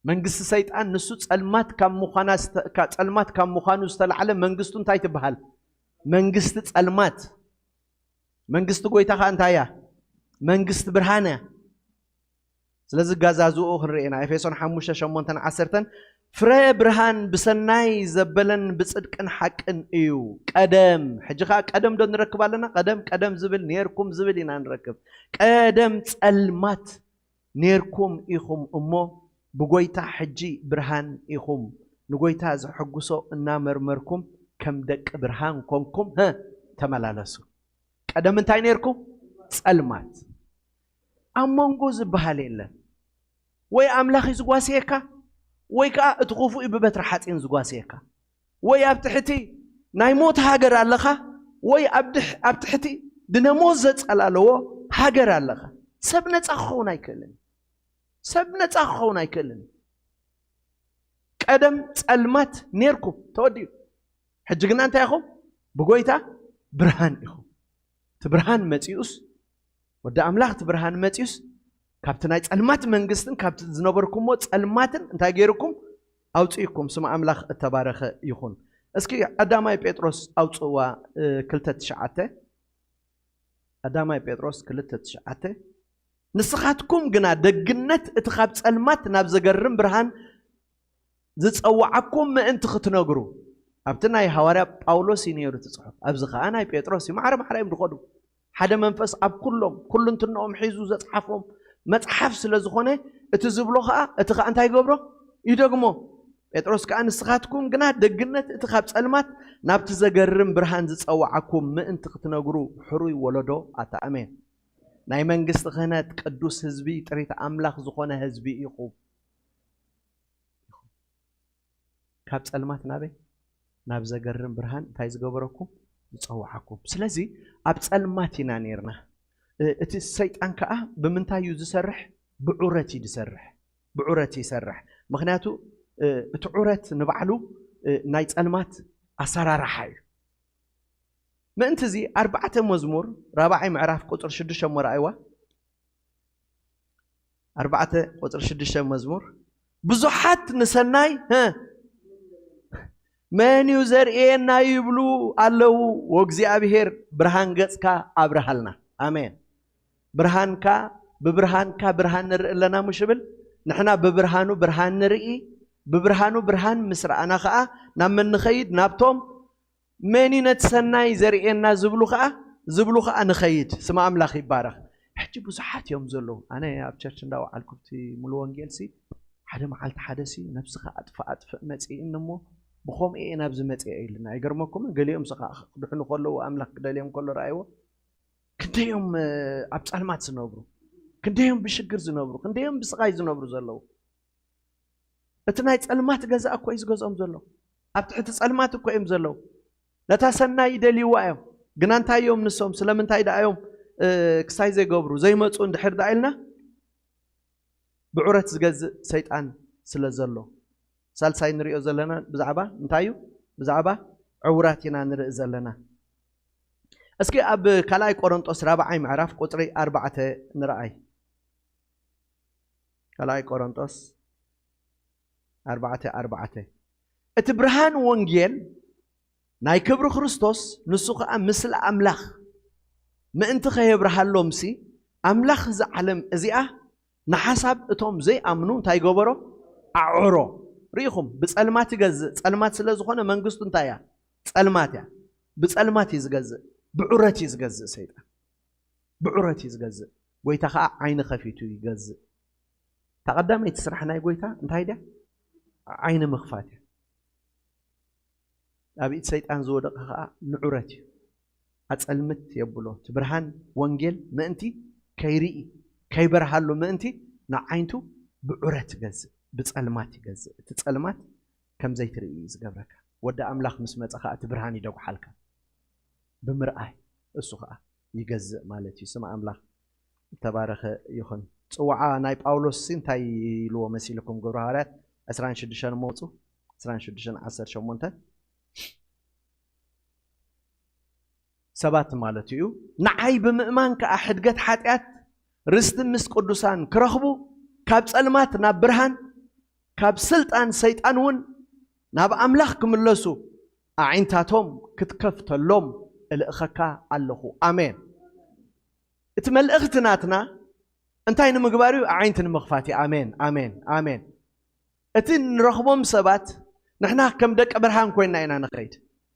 መንግስቲ ሰይጣን ንሱ ጸልማት ካብ ምዃና ዝተ-፣ ካ-፣ ጸልማት ካብ ምዃኑ ዝተላዕለ መንግስቱ እንታይ ትበሃል? መንግስቲ ጸልማት። መንግስቲ ጎይታ ከ እንታይ እያ? መንግስቲ ብርሃን እያ። ስለዚ ጋዛዝኡ ክንርኢ ኢና። ኤፌሶን ሓሙሽተ ሸሞንተን ዓሰርተን፣ ፍረ ብርሃን ብሰናይ ዘበለን ብጽድቅን ሓቅን እዩ። ቀደም፣ ሕጂ ኸኣ ቀደም ዶ ንረክብ ኣለና? ቀደም፣ ቀደም ዝብል፣ ኔርኩም ዝብል ኢና ንረክብ። ቀደም ጸልማት ኔርኩም ኢኹም እሞ፣ ብጎይታ ሕጂ ብርሃን ኢኹም። ንጎይታ ዘሐጉሶ እናመርመርኩም፣ ከም ደቂ ብርሃን ኮንኩም፣ ሀ፣ ተመላለሱ። ቀደም እንታይ ኔርኩም? ጸልማት። ኣብ መንጎ ዝበሃል የለን። ወይ ኣምላኽ እዩ ዝጓስየካ፣ ወይ ከኣ እቲ ክፉእ እዩ ብበትሪ ሓጺን ዝጓስየካ። ወይ ኣብ ትሕቲ ናይ ሞት ሃገር ኣለኻ፣ ወይ ኣብ ድሕ-፣ ኣብ ትሕቲ ድነ ሞት ዘጸላለዎ ሃገር ኣለኻ። ሰብ ነጻ ክኸውን ኣይክእልን። ሰብ ነጻ ክኸውን ኣይክእልን። ቀደም ጸልማት ኔርኩም፣ ተወዲኡ። ሕጂ ግና እንታይ ኢኹም? ብጎይታ ብርሃን ኢኹም። እቲ ብርሃን መጺኡስ፣ ወዲ ኣምላኽ እቲ ብርሃን መጺኡስ፣ ካብቲ ናይ ጸልማት መንግስትን ካብቲ ዝነበርኩሞ ጸልማትን እንታይ ገይርኩም? ኣውጺእኩም። ስም ኣምላኽ እተባረኸ ይኹን። እስኪ ቀዳማይ ጴጥሮስ ኣውጽእዋ፣ እ፣ ክልተ ትሽዓተ። ቀዳማይ ጴጥሮስ ክልተ ትሽዓተ። ንስኻትኩም ግና ደግነት እቲ ካብ ጸልማት ናብ ዘገርም ብርሃን ዝጸውዓኩም ምእንቲ ክትነግሩ። ኣብቲ ናይ ሃዋርያ ጳውሎስ እዩ ነይሩ እቲ ጽሑፍ። ኣብዚ ኸኣ ናይ ጴጥሮስ እዩ። ማዕረ ማዕረ እዮም ዝኸዱ። ሓደ መንፈስ ኣብ ኩሎም፣ ኩሉ እንትንኦም ሒዙ ዘጽሓፎም መጽሓፍ ስለ ዝኾነ፣ እቲ ዝብሎ ኸኣ፣ እቲ ኸኣ እንታይ ይገብሮ? ይደግሞ። ጴጥሮስ ከኣ፣ ንስኻትኩም ግና ደግነት እቲ ካብ ጸልማት ናብቲ ዘገርም ብርሃን ዝጸውዓኩም ምእንቲ ክትነግሩ፣ ሕሩይ ወለዶ ኣታ። ኣሜን። ናይ መንግስቲ ክህነት፣ ቅዱስ ህዝቢ፣ ጥሪት ኣምላኽ ዝኾነ ህዝቢ ኢኹም። ካብ ጸልማት ናበይ? ናብ ዘገርም ብርሃን እንታይ ዝገበረኩም? ዝጸውዓኩም። ስለዚ ኣብ ጸልማት ኢና ነይርና። እ፣ እቲ ሰይጣን ከኣ ብምንታይ እዩ ዝሰርሕ? ብዑረት እዩ ዝሰርሕ። ብዑረት ይሰርሕ። ምኽንያቱ፣ እ፣ እቲ ዑረት ንባዕሉ፣ እ፣ ናይ ጸልማት ኣሰራርሓ እዩ። ምእንቲ እዚ ኣርባዕተ መዝሙር ራብዓይ ምዕራፍ ቁጽሪ ሽዱሽተ እሞ ረኣይዋ። ኣርባዕተ ቁጽሪ ሽዱሽተ መዝሙር፣ ብዙሓት ንሰናይ፣ እ፣ መን እዩ ዘርእየና ይብሉ ኣለዉ። ወእግዚኣብሔር ብርሃን ገጽካ ኣብርሃልና። ኣሜን። ብርሃንካ፣ ብብርሃንካ ብርሃን ንርኢ ኣለና፣ ምሽ ይብል። ንሕና ብብርሃኑ ብርሃን ንርኢ። ብብርሃኑ ብርሃን ምስ ረኣና ኸኣ ናብ መን ንኸይድ? ናብቶም መን እዩ ነቲ ሰናይ ዘርእየና ዝብሉ ኸኣ፣ ዝብሉ ኸኣ ንኸይድ። ስም ኣምላኽ ይባረኽ። ሕጂ ብዙሓት እዮም ዘለዉ። ኣነ ኣብ ቸርች እንዳወዓልኩ፣ ኣብቲ ሙሉ ወንጌል ሲ፣ ሓደ መዓልቲ ሓደ ሲ፣ ነብስኻ ኣጥፍእ ኣጥፍእ መጺእኒ እሞ፣ ብኸምኡ እየ ናብዚ መጺአ ኢልና። ኣይገርመኩምን? ገሊኦም ሲ ኸኣ ክድሕኑ ከለዉ፣ ኣምላኽ ክደልዮም ከሎ ረኣይዎ። ክንደዮም፣ እ፣ ኣብ ጸልማት ዝነብሩ፣ ክንደዮም ብሽግር ዝነብሩ፣ ክንደዮም ብስቓይ ዝነብሩ ዘለዉ። እቲ ናይ ጸልማት ገዛ እኮ እዩ ዝገዝኦም ዘሎ። ኣብ ትሕቲ ጸልማት እኮ እዮም ዘለዉ። ነታ ሰናይ ይደልይዋ እዮም። ግና እንታይ እዮም ንሶም? ስለምንታይ ደኣ እዮም፣ እ፣ ክሳይ ዘይገብሩ፣ ዘይመጹ እንድሕር ደኣ ኢልና፣ ብዑረት ዝገዝእ ሰይጣን ስለ ዘሎ። ሳልሳይ ንሪኦ ዘለና ብዛዕባ እንታይ እዩ? ብዛዕባ ዕውራት ኢና ንርኢ ዘለና። እስኪ ኣብ ካልኣይ ቆሮንጦስ ራብዓይ ምዕራፍ ቁጽሪ ኣርባዕተ ንርኣይ። ካልኣይ ቆሮንጦስ ኣርባዕተ ኣርባዕተ። እቲ ብርሃን ወንጌል ናይ ክብሪ ክርስቶስ፣ ንሱ ኸኣ ምስሊ ኣምላኽ ምእንቲ ኸየብርሃሎምሲ፣ ኣምላኽ እዛ ዓለም እዚኣ ንሓሳብ እቶም ዘይኣምኑ እንታይ ገበሮ? ኣዕሮ። ርኢኹም፣ ብጸልማት ይገዝእ። ጸልማት ስለ ዝኾነ መንግስቱ እንታይ እያ? ጸልማት እያ። ብጸልማት እዩ ዝገዝእ። ብዑረት እዩ ዝገዝእ ሰይጣን። ብዑረት እዩ ዝገዝእ። ጎይታ ኸኣ ዓይኒ ኸፊቱ ይገዝእ። እታ ቀዳመይቲ ስራሕ ናይ ጎይታ እንታይ ድያ? ዓይኒ ምኽፋት እያ። ኣብ ኢድ ሰይጣን ዝወደቐ ኸኣ ንዑረት እዩ። ኣጸልምት የብሎ። እቲ ብርሃን ወንጌል ምእንቲ ከይርኢ፣ ከይበርሃሉ ምእንቲ ንዓይንቱ ብዑረት ይገዝእ፣ ብጸልማት ይገዝእ። እቲ ጸልማት ከም ዘይትርኢ እዩ ዝገብረካ። ወዲ ኣምላኽ ምስ መጸ ኸኣ እቲ ብርሃን ይደጉሓልካ። ብምርኣይ እሱ ኸኣ ይገዝእ ማለት እዩ። ስም ኣምላኽ ዝተባረኸ ይኹን። ጽዋዓ ናይ ጳውሎስ ሲ እንታይ ኢልዎ መሲልኩም? ግብረ ሃዋርያት ዕስራን ሽዱሽተን እሞ ወጹ፣ ዕስራን ሽዱሽተን ዓሰርተ ሸሞንተ። ሰባት ማለት እዩ። ንዓይ ብምእማን ከኣ ሕድገት ሓጢኣት፣ ርስቲ ምስ ቅዱሳን ክረኽቡ፣ ካብ ጸልማት ናብ ብርሃን፣ ካብ ስልጣን ሰይጣን እውን ናብ ኣምላኽ ክምለሱ፣ ኣዒንታቶም ክትከፍተሎም እልእኸካ ኣለኹ። ኣሜን። እቲ መልእኽቲ ናትና እንታይ ንምግባር እዩ? ኣዒንቲ ንምኽፋት እዩ። ኣሜን፣ ኣሜን፣ ኣሜን። እቲ ንረኽቦም ሰባት ንሕና ከም ደቂ ብርሃን ኮይና ኢና ንኸይድ።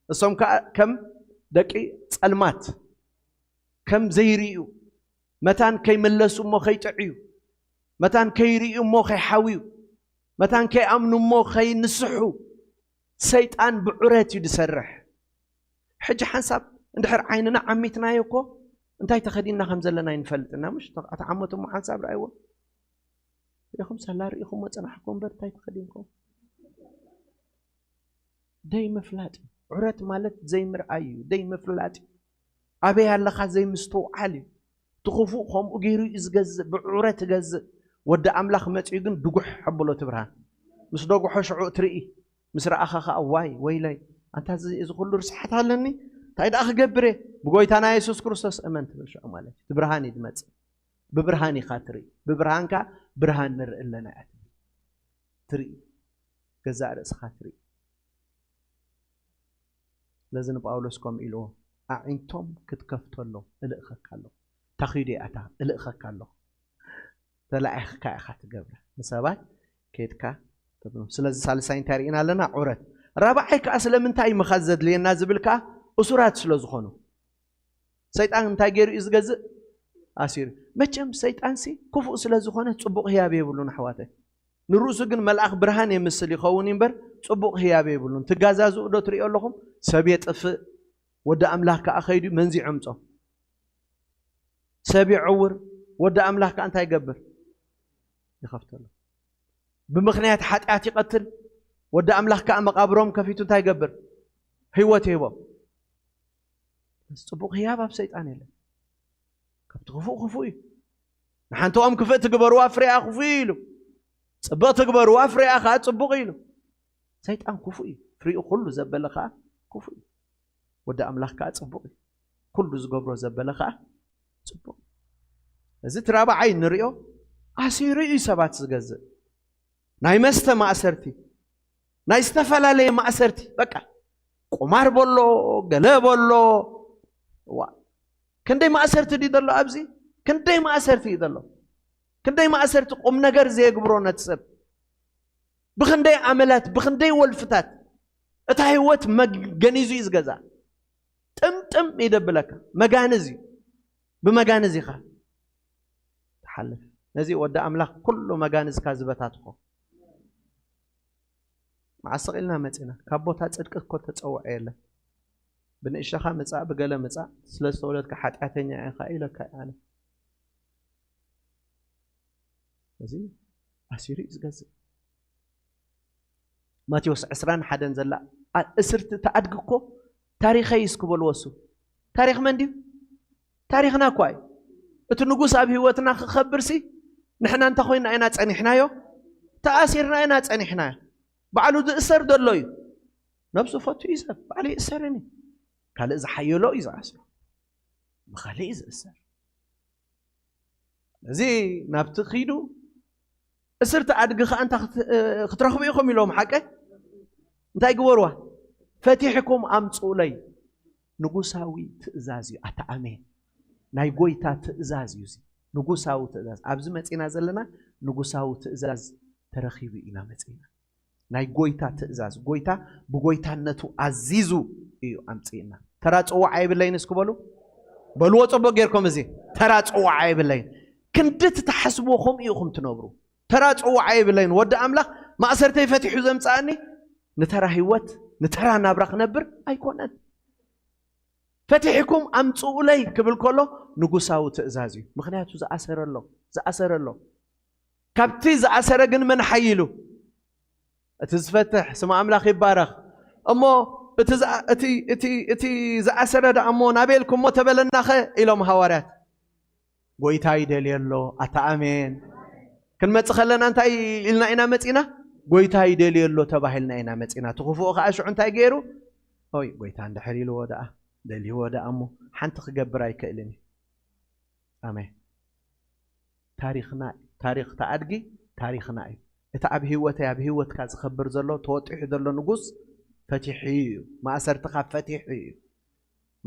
እሶም ከኣ ከም ደቂ ጸልማት፣ ከም ዘይርእዩ፣ መታን ከይምለሱ እሞ ከይጥዕዩ፣ መታን ከይርእዩ እሞ ከይሓውዩ፣ መታን ከይኣምኑ እሞ ከይንስሑ፣ ሰይጣን ብዑረት እዩ ዝሰርሕ። ሕጂ ሓንሳብ እንድሕር ዓይንና ዓሚትናዮ እኮ እንታይ ተኸዲንና ከም ዘለና ኣይንፈልጥና። ምሽ? እታ ዓመት እሞ ሓንሳብ ረኣይዎ። ርኢኹም ሳላ ርኢኹምዎ ጸናሕኩም እምበር እንታይ ተኸዲንኩም? ደይ ምፍላጥ እዩ። ዑረት ማለት ዘይምርኣይ እዩ፣ ደይ ምፍላጥ እዩ። ኣበይ ኣለኻ ዘይምስትውዓል እዩ። እቲ ክፉእ ከምኡ ገይሩ እዩ ዝገዝእ፣ ብዑረት ይገዝእ። ወዲ ኣምላኽ መጺኡ ግን ድጉሕ ኣብሎ እቲ ብርሃን። ምስ ደጉሖ ሽዑ ትርኢ። ምስ ረኣኻ ኸዓ ዋይ ወይለይ፣ ኣንታ እዚ እዚ ኩሉ ርስሓት ኣለኒ፣ እንታይ ደኣ ክገብር እየ? ብጎይታና የሱስ ክርስቶስ እመን ትብል ሽዑ ማለት እዩ። እቲ ብርሃን እዩ ዝመጽእ። ብብርሃን ኢኻ ትርኢ። ብብርሃንካ ብርሃን ንርኢ ኣለና እያ ትብል። ትርኢ። ገዛእ ርእስኻ ትርኢ። ስለዚ ንጳውሎስ ከምኡ ኢልዎ፣ ኣዒንቶም ክትከፍተሎም እልእኸካ ኣለኹ። ታኺዱ እያ እታ እልእኸካ ኣለኹ። ተላኢኽካ ኢኻ ትገብራ። ንሰባት ከድካ ተብሎም። ስለዚ ሳልሳይ እንታይ ርኢና ኣለና? ዑረት። ራብዓይ ከኣ ስለምንታይ ምኻድ ዘድልየና ዝብል ከኣ እሱራት ስለ ዝኾኑ። ሰይጣን እንታይ ገይሩ እዩ ዝገዝእ? ኣሲሩ። መቸም ሰይጣንሲ ክፉእ ስለ ዝኾነ ጽቡቕ ህያብ የብሉን ኣሕዋተይ። ንርእሱ ግን መልኣኽ ብርሃን የምስል ይኸውን እምበር ጽቡቕ ህያብ የብሉን። ትጋዛዝኡ ዶ ትሪኦ ኣለኹም? ሰብ የጥፍእ፣ ወዲ ኣምላኽ ከኣ ኸይዱ መንዚ ይዕምጾ። ሰብ ይዕውር፣ ወዲ ኣምላኽ ከኣ እንታይ ይገብር? ይኸፍተሉ። ብምኽንያት ሓጢኣት ይቐትል፣ ወዲ ኣምላኽ ከኣ መቓብሮም ከፊቱ እንታይ ይገብር? ህይወት ይህቦም። ጽቡቕ ህያብ ኣብ ሰይጣን የለን። ካብቲ ክፉእ ክፉእ እዩ። ንሓንትኦም ክፍእ ትግበርዋ ፍሬኣ ክፉእ እዩ ኢሉ። ጽብቕ ትግበርዋ ፍሬኣ ከኣ ጽቡቕ እዩ ኢሉ። ሰይጣን ክፉእ እዩ። ፍሬኡ ኩሉ ዘበለ ከኣ ክፉእ እዩ። ወዲ ኣምላኽ ከኣ ጽቡቕ እዩ። ኩሉ ዝገብሮ ዘበለ ከኣ ጽቡቕ እዩ። እዚ እቲ ራብዓይ ንሪኦ ኣሲሩ እዩ ሰባት ዝገዝእ። ናይ መስተ ማእሰርቲ፣ ናይ ዝተፈላለየ ማእሰርቲ፣ በቃ ቁማር በሎ፣ ገለ በሎ። ዋ፣ ክንደይ ማእሰርቲ ድዩ ዘሎ ኣብዚ? ክንደይ ማእሰርቲ እዩ ዘሎ? ክንደይ ማእሰርቲ ቁም ነገር ዘየግብሮ ነቲ ሰብ? ብኽንደይ ኣመላት፣ ብኽንደይ ወልፍታት እታ ህይወት መግ-፣ ገኒዙ እዩ ዝገዛ። ጥምጥም ይደብለካ። መጋንዝ እዩ። ብመጋንዝ ኢኻ ትሓልፍ። ነዚ ወዲ ኣምላኽ ኩሉ መጋንዝካ ዝበታትኾ። መዓስ ስቕ ኢልና መጺና? ካብ ቦታ ጽድቂ እኮ ተጸውዖ የለን። ብንእሽተኻ ምጻእ፣ ብገለ ምጻእ፣ ስለ ዝተወለድካ ሓጢኣተኛ ኢኻ ኢለካ እየ ኣነ። እዚ ኣሲሩ እዩ ዝገዝእ። ማቴዎስ ዕስራን ሓደን ዘላ ኣ-፣ እስርቲ እታ ኣድጊ እኮ ታሪኸይ እስኪ በልዎ እሱ። ታሪኽ መን ድዩ? ታሪኽና እኳ እዩ። እቲ ንጉስ ኣብ ህይወትና ክኸብርሲ ንሕና እንታይ ኮይና ኢና ጸኒሕናዮ? ተኣሲርና ኢና ጸኒሕናዮ። ባዕሉ ዝእሰር ዘሎ እዩ። ነብሱ ፈቱ እዩ ሰብ። ባዕሉ ይእሰርን እዩ። ካልእ ዝሓየሎ እዩ ዝኣስሮ። ብኻልእ እዩ ዝእሰር። እዚ ናብቲ ኺዱ እስርቲ ኣድጊ ኸኣ እንታ ክት-፣ እ፣ ክትረኽቡ ኢኹም ኢሎም ሓቀ እንታይ ግበርዋ? ፈቲሕኩም ኣምጽኡለይ። ንጉሳዊ ትእዛዝ እዩ። ኣታ ኣሜን። ናይ ጎይታ ትእዛዝ እዩ እዚ። ንጉሳዊ ትእዛዝ። ኣብዚ መጺና ዘለና ንጉሳዊ ትእዛዝ ተረኺቡ ኢና መጺና። ናይ ጎይታ ትእዛዝ። ጎይታ ብጎይታነቱ ኣዚዙ እዩ ኣምጺእና። ተራ ጽዋዓ የብለይን እስኪ በሉ። በልዎ ጽቡቕ ጌርኩም እዚ። ተራ ጽዋዓ የብለይን። ክንዲ እቲ ትሓስብዎ ከምኡ ኢኹም ትነብሩ። ተራ ጽዋዓ የብለይን። ወዲ ኣምላኽ ማእሰርተይ ፈቲሑ ዘምጽኣኒ ንተራ ህይወት፣ ንተራ ናብራ ክነብር ኣይኮነን። ፈቲሕኩም ኣምጽኡለይ ክብል ከሎ ንጉሳዊ ትእዛዝ እዩ። ምኽንያቱ ዝኣሰረ ኣሎ፣ ዝኣሰረ ኣሎ። ካብቲ ዝኣሰረ ግን መን ሓይሉ? እቲ ዝፈትሕ ስም ኣምላኽ ይባረኽ። እሞ እቲ ዝኣ-፣ እቲ፣ እቲ፣ እቲ ዝኣሰረ ደኣ እሞ ናበይ ኢልኩሞ ተበለናኸ? ኢሎም ሃዋርያት። ጎይታ ይደልዮ ኣሎ። ኣታ ኣሜን። ክንመጽእ ከለና እንታይ ኢልና ኢና መጺና? ጎይታ ይደልዮ ኣሎ ተባሂልና ኢና መጺና። እቲ ክፉእ ከኣ ሽዑ እንታይ ገይሩ? ኦይ፣ ጎይታ እንድሕር ኢልዎ ደኣ፣ ደልይዎ ደኣ እሞ ሓንቲ ክገብር ኣይክእልን እዩ። ኣሜን። ታሪኽና እዩ። ታሪኽ እታ ኣድጊ ታሪኽና እዩ። እቲ ኣብ ህይወተይ፣ ኣብ ህይወትካ ዝኸብር ዘሎ፣ ተወጢሑ ዘሎ ንጉስ ፈቲሑ እዩ። ማእሰርትኻ ፈቲሑ እዩ።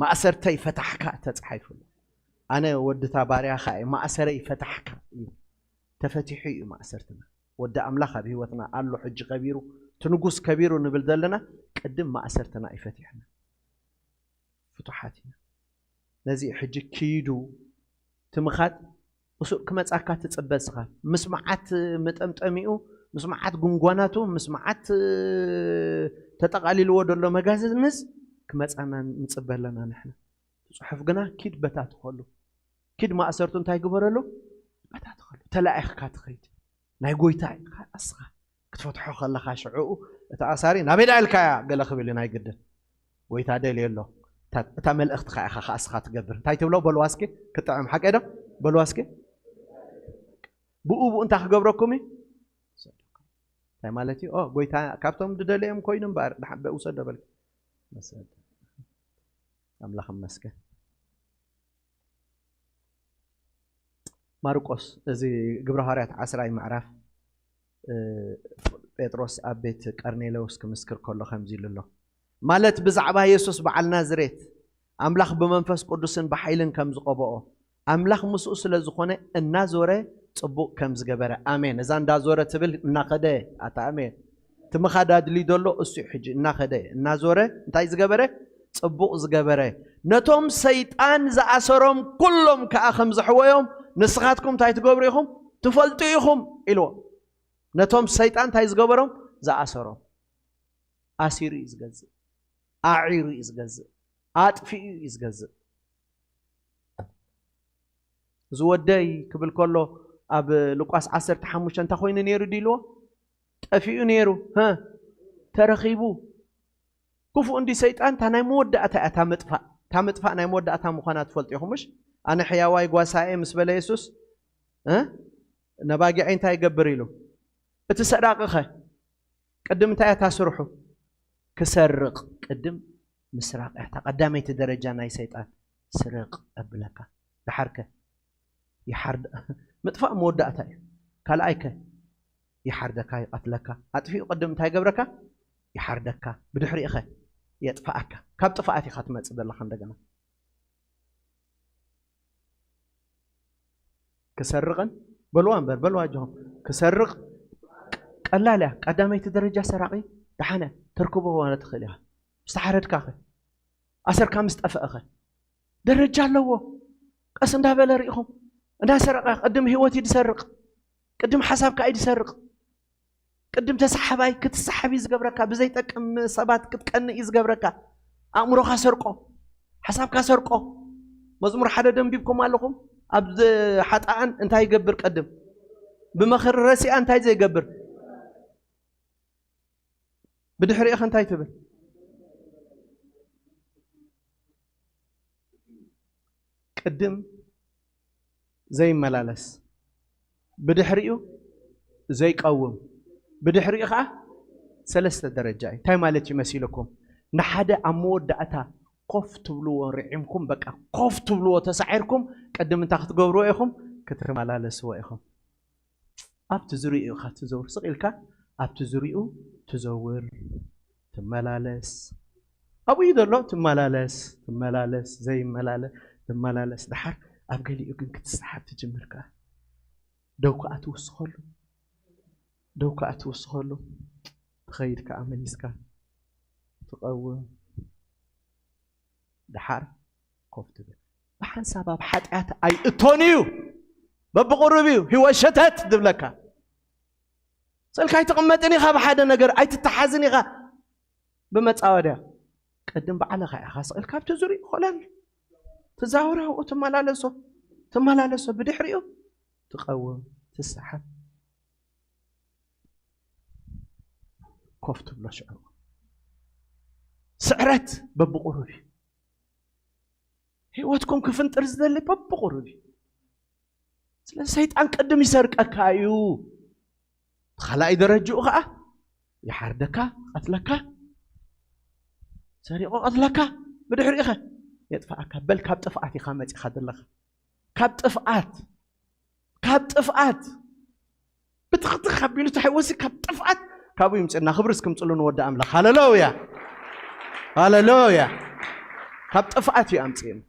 ማእሰርተይ ፈታሕካ ተጻሒፉ ኣሎ። ኣነ ወድታ ባርያኻ እየ፣ ማእሰረይ ፈታሕካ እዩ። ተፈቲሑ እዩ ማእሰርትና። ወዲ ኣምላኽ ኣብ ህይወትና ኣሎ፣ ሕጂ ከቢሩ፣ እቲ ንጉስ ከቢሩ ንብል ዘለና፣ ቅድም ማእሰርትና እዩ ፈቲሕና። ፍቱሓት ኢና። ነዚ ሕጂ ኪዱ ትምኻድ እሱ ክመጻካ ትጽበ ስኻ። ምስ መዓት መጠምጠሚኡ፣ ምስ መዓት ጉንጓናቱ፣ ምስ መዓት ተጠቓሊልዎ ደሎ መጋዝንስ ክመጻና ንጽበ ኣለና ንሕና። እቲ ጽሑፍ ግና ኪድ በታትኸሉ። ኪድ ማእሰርቱ እንታይ ግበረሉ? በታትኸሉ። ተላኢኽካ ትኸይድ። ናይ ጎይታ ኢኻ ኣስኻ ክትፈትሖ ከለኻ ሽዕኡ እቲ ኣሳሪ ናበይ ደኣ ኢልካያ ገለ ክብል እዩ ናይ ግድን። ጎይታ ደልዮ ኣሎ። እታ፣ እታ መልእኽትኻ ኢኻ ከኣ ኣስኻ ትገብር። እንታይ ትብሎ? በልዋ እስኪ፣ ክጥዕም ሓቀይ ዶ? በልዋ እስኪ። ብኡ ብኡ እንታይ ክገብረኩም እዩ? ማለት እዩ። ኦ ጎይታ ካብቶም ዝደለዮም ኮይኑ እምበኣር፣ ደሓ-፣ በ-፣ ውሰዶ በልካ። መሰል። ኣምላኽ ይመስገን። ማርቆስ፣ እዚ ግብረ ሃዋርያት ዓስራይ ምዕራፍ፣ እ፣ ጴጥሮስ ኣብ ቤት ቀርኔሌዎስ ክምስክር ከሎ ከምዚ ኢሉ ኣሎ። ማለት ብዛዕባ የሱስ በዓል ናዝሬት፣ ኣምላኽ ብመንፈስ ቅዱስን ብሓይልን ከም ዝቐብኦ፣ ኣምላኽ ምስኡ ስለ ዝኾነ እናዞረ ጽቡቕ ከም ዝገበረ። ኣሜን። እዛ እንዳዞረ ትብል እናኸደ፣ ኣታ ኣሜን። እቲ ምኻድ ኣድልዩ ዘሎ እሱ እዩ። ሕጂ እናኸደ፣ እናዞረ እንታይ ዝገበረ? ጽቡቕ ዝገበረ። ነቶም ሰይጣን ዝኣሰሮም ኩሎም ከኣ ከም ዘሕወዮም ንስኻትኩም እንታይ ትገብሩ ኢኹም? ትፈልጡ ኢኹም ኢልዎ። ነቶም ሰይጣን እንታይ ዝገበሮም? ዝኣሰሮም። ኣሲሩ እዩ ዝገዝእ። ኣዒሩ እዩ ዝገዝእ። ኣጥፊኡ እዩ ዝገዝእ። እዚ ወደይ ክብል ከሎ ኣብ ሉቃስ ዓሰርተ ሓሙሽተ እንታይ ኮይኑ ነይሩ ድዩ ኢልዎ? ጠፊኡ ነይሩ። ሀ፣ ተረኺቡ። ክፉእ እንዲ ሰይጣን እታ ናይ መወዳእታ እያ፣ እታ ምጥፋእ። እታ ምጥፋእ ናይ መወዳእታ ምዃና ትፈልጡ ኢኹም፣ ምሽ? ኣነ ሕያዋይ ጓሳኤ ምስ በለ የሱስ፣ እ? ነባጊዐይ እንታይ ይገብር ኢሉ? እቲ ሰራቂ ኸ? ቅድም እንታይ እያ እታ ስርሑ? ክሰርቕ። ቅድም ምስራቕ እያ እታ ቀዳመይቲ ደረጃ ናይ ሰይጣን። ስርቕ ኣብለካ። ደሓርከ? ይሓርድ-፣ ምጥፋእ መወዳእታ እዩ። ካልኣይ ከ? ይሓርደካ፣ ይቐትለካ። ኣጥፊኡ ቅድም እንታይ ይገብረካ? ይሓርደካ። ብድሕሪኡ ኸ? የጥፍኣካ። ካብ ጥፍኣት ኢኻ ትመጽእ ዘለኻ እንደገና። ክሰርቕን፣ በልዋ እምበር፣ በልዋ ኣጆኹም። ክሰርቕ ቀላል እያ። ቀዳመይቲ ደረጃ ሰራቒ ደሓነ ተርክቦ ማለት ትኽእል ኢኻ። ዝተሓረድካ ኸ? ኣሰርካ ምስ ጠፍአ ኸ? ደረጃ ኣለዎ። ቀስ እንዳበለ ርኢኹም። እንዳሰረቐ ቅድም ህይወት እዩ ዝሰርቕ። ቅድም ሓሳብካ እዩ ዝሰርቕ። ቅድም ተሰሓባይ ክትሰሓብ እዩ ዝገብረካ። ብዘይጠቅም ሰባት ክትቀንእ እዩ ዝገብረካ። ኣእምሮኻ ሰርቆ። ሓሳብካ ሰርቆ። መዝሙር ሓደ ደንቢብኩም ኣለኹም። ኣብ ዝ-፣ ሓጥኣን እንታይ ይገብር ቅድም? ብመኸር ረሲኣ እንታይ ዘይገብር? ብድሕሪኡ ኸ እንታይ ትብል? ቅድም ዘይመላለስ፣ ብድሕሪኡ ዘይቀውም፣ ብድሕሪኡ ኸዓ ሰለስተ ደረጃ እዩ። እንታይ ማለት እዩ መሲልኩም? ንሓደ ኣብ መወዳእታ ኮፍ ትብልዎ ርዒምኩም፣ በቃ ኮፍ ትብልዎ ተሳዒርኩም፣ ቅድም እንታይ ክትገብርዎ ኢኹም? ክትመላለስዎ ኢኹም። ኣብቲ ዙሪኡ ኢኻ ትዘውር። ስቕ ኢልካ ኣብቲ ዙሪኡ ትዘውር፣ ትመላለስ። ኣብኡ እዩ ዘሎ፣ ትመላለስ፣ ትመላለስ፣ ዘይመላለስ፣ ትመላለስ። ደሓር ኣብ ገሊኡ ግን ክትሰሓብ ትጅምር ከኣ። ደው ከኣ ትውስኸሉ፣ ደው ከኣ ትውስኸሉ። ትኸይድ ከኣ መሊስካ ትቐውም። ደሓር ኮፍ ትብል። ብሓንሳብ ኣብ ሓጢኣት ኣይእቶን እዩ። በብቕሩብ እዩ ህይወት ሸተት ዝብለካ። ስእልካ ኣይትቕመጥን ኢኻ፣ ብሓደ ነገር ኣይትተሓዝን ኢኻ። ብመጻወድያ ቅድም ባዕልኻ ኢኻ ስእልካ ኣብቲ ዙሪኡ ኮለል ትዛወር፣ ኣብኡ ትመላለሶ፣ ትመላለሶ፣ ብድሕሪኡ ትቐውም፣ ትሰሓብ። ኮፍ ትብሎ ሽዑ። ስዕረት በብቑሩብ እዩ። ህይወትኩም ክፍንጥር ዝደሊ በብቑሩብ እዩ። ስለዚ ሰይጣን ቅድም ይሰርቀካ እዩ። እቲ ካልኣይ ደረጅኡ ኸዓ ይሓርደካ፣ ቀትለካ፣ ሰሪቑ ቀትለካ፣ ብድሕሪኡ ኸ የጥፍኣካ። በል ካብ ጥፍኣት ኢኻ መጺኻ ዘለኻ። ካብ ጥፍኣት፣ ካብ ጥፍኣት ብትኽትኽ ኣቢሉ ተሕወሲ ካብ ጥፍኣት ካብኡ ይምፅና። ክብሪ እስክምፅሉ ንወዲ ኣምላኽ። ሃሌሉያ፣ ሃሌሉያ። ካብ ጥፍኣት እዩ ኣምፅእና።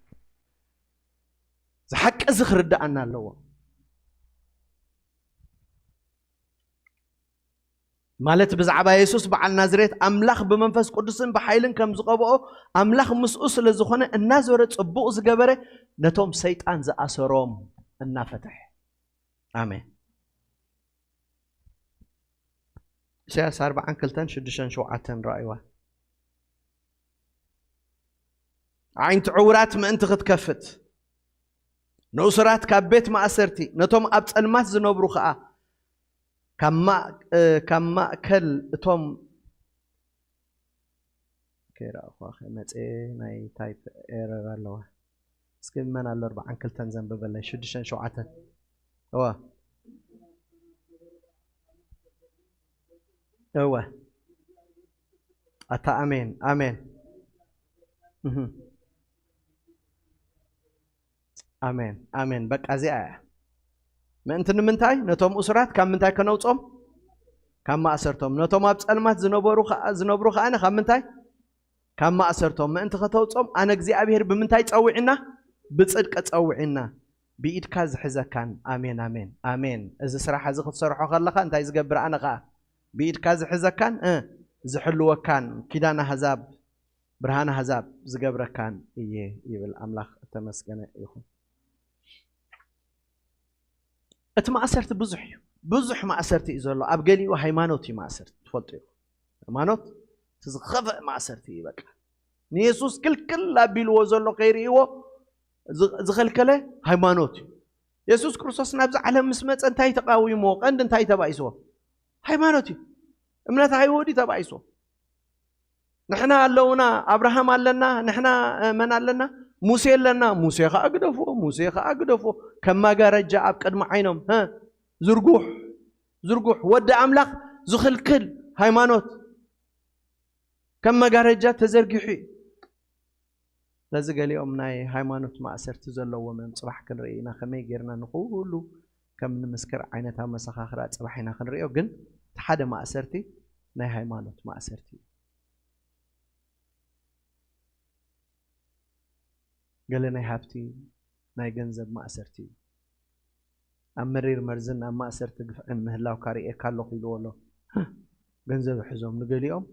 ዝሓቂ እዚ ክርዳኣና ኣለዎ። ማለት ብዛዕባ የሱስ በዓል ናዝሬት ኣምላኽ ብመንፈስ ቅዱስን ብሓይልን ከም ዝቐብኦ፣ ኣምላኽ ምስኡ ስለ ዝኾነ እናዞረ ጽቡቕ ዝገበረ፣ ነቶም ሰይጣን ዝኣሰሮም እናፈትሐ። ኣሜን። ኢሳያስ ኣርብዓን ክልተን ሽዱሽተን ሸውዓተን ረኣይዋ። ኣዒንቲ ዕውራት ምእንቲ ክትከፍት፣ ንእሱራት ካብ ቤት ማእሰርቲ፣ ነቶም ኣብ ጸልማት ዝነብሩ ኸኣ ካብ ማ-፣ እ፣ ካብ ማእከል እቶም ከይረኣኹዋ ከይመጽእ ናይ ታይፕ ኤረር ኣለዋ። እስኪ መን ኣሎ ኣርብዓን ክልተን ዘንብበለይ? ሽዱሽተን ሸውዓተን። እዋ። እወ። ኣታ ኣሜን፣ ኣሜን። እህ። ኣሜን፣ ኣሜን። በቃ እዚኣ እያ። ምእንቲ ንምንታይ? ነቶም እሱራት ካብ ምንታይ ከነውጾም? ካብ ማእሰርቶም። ነቶም ኣብ ጸልማት ዝነበሩ ከኣ፣ ዝነብሩ ከኣ ካብ ምንታይ? ካብ ማእሰርቶም ምእንቲ ከተውጾም ኣነ እግዚኣብሔር ብምንታይ ጸዊዕና? ብጽድቂ ጸዊዕና። ብኢድካ ዝሕዘካን። ኣሜን፣ ኣሜን፣ ኣሜን። እዚ ስራሕ እዚ ክትሰርሖ ከለኻ እንታይ ዝገብር? ኣነ ከኣ ብኢድካ ዝሕዘካን፣ እ፣ ዝሕልወካን፣ ኪዳን ኣህዛብ፣ ብርሃን ኣህዛብ ዝገብረካን እየ ይብል። ኣምላኽ እተመስገነ ይኹን። እቲ ማእሰርቲ ብዙሕ እዩ። ብዙሕ ማእሰርቲ እዩ ዘሎ። ኣብ ገሊኡ ሃይማኖት እዩ ማእሰርቲ፣ ትፈልጡ እዩ። ሃይማኖት እቲ ዝኸፍእ ማእሰርቲ እዩ። በቃ ንየሱስ ክልክል ኣቢልዎ ዘሎ ከይርእይዎ ዝ-፣ ዝኸልከለ ሃይማኖት እዩ። የሱስ ክርስቶስ ናብዚ ዓለም ምስ መጸ እንታይ ተቃዊምዎ? ቀንዲ እንታይ ተባኢስዎ? ሃይማኖት እዩ። እምነት ኣይሁድ እዩ ተባኢስዎ። ንሕና ኣለውና፣ ኣብርሃም ኣለና፣ ንሕና፣ እ፣ መን ኣለና? ሙሴ ኣለና። ሙሴ ኸዓ ግደፍዎ፣ ሙሴ ኸዓ ግደፍዎ። ከም መጋረጃ ኣብ ቅድሚ ዓይኖም፣ ሀ፣ ዝርጉሕ፣ ዝርጉሕ፣ ወዲ ኣምላኽ ዝኽልክል ሃይማኖት ከም መጋረጃ ተዘርጊሑ እዩ። ስለዚ ገሊኦም ናይ ሃይማኖት ማእሰርቲ ዘለዎም እዮም። ጽባሕ ክንርኢ ኢና ከመይ ጌርና ንኹሉ ከም ንምስክር ዓይነት ኣመሰኻኽራ ጽባሕ ኢና ክንርእዮ። ግን እቲ ሓደ ማእሰርቲ ናይ ሃይማኖት ማእሰርቲ እዩ። ገለ ናይ ሃብቲ፣ ናይ ገንዘብ ማእሰርቲ እዩ። ኣብ መሪር መርዝን ኣብ ማእሰርቲ ግፍዕን ምህላውካ ርእየካ ኣለኹ ኢልዎ ኣሎ። ገንዘብ ይሕዞም ንገሊኦም፣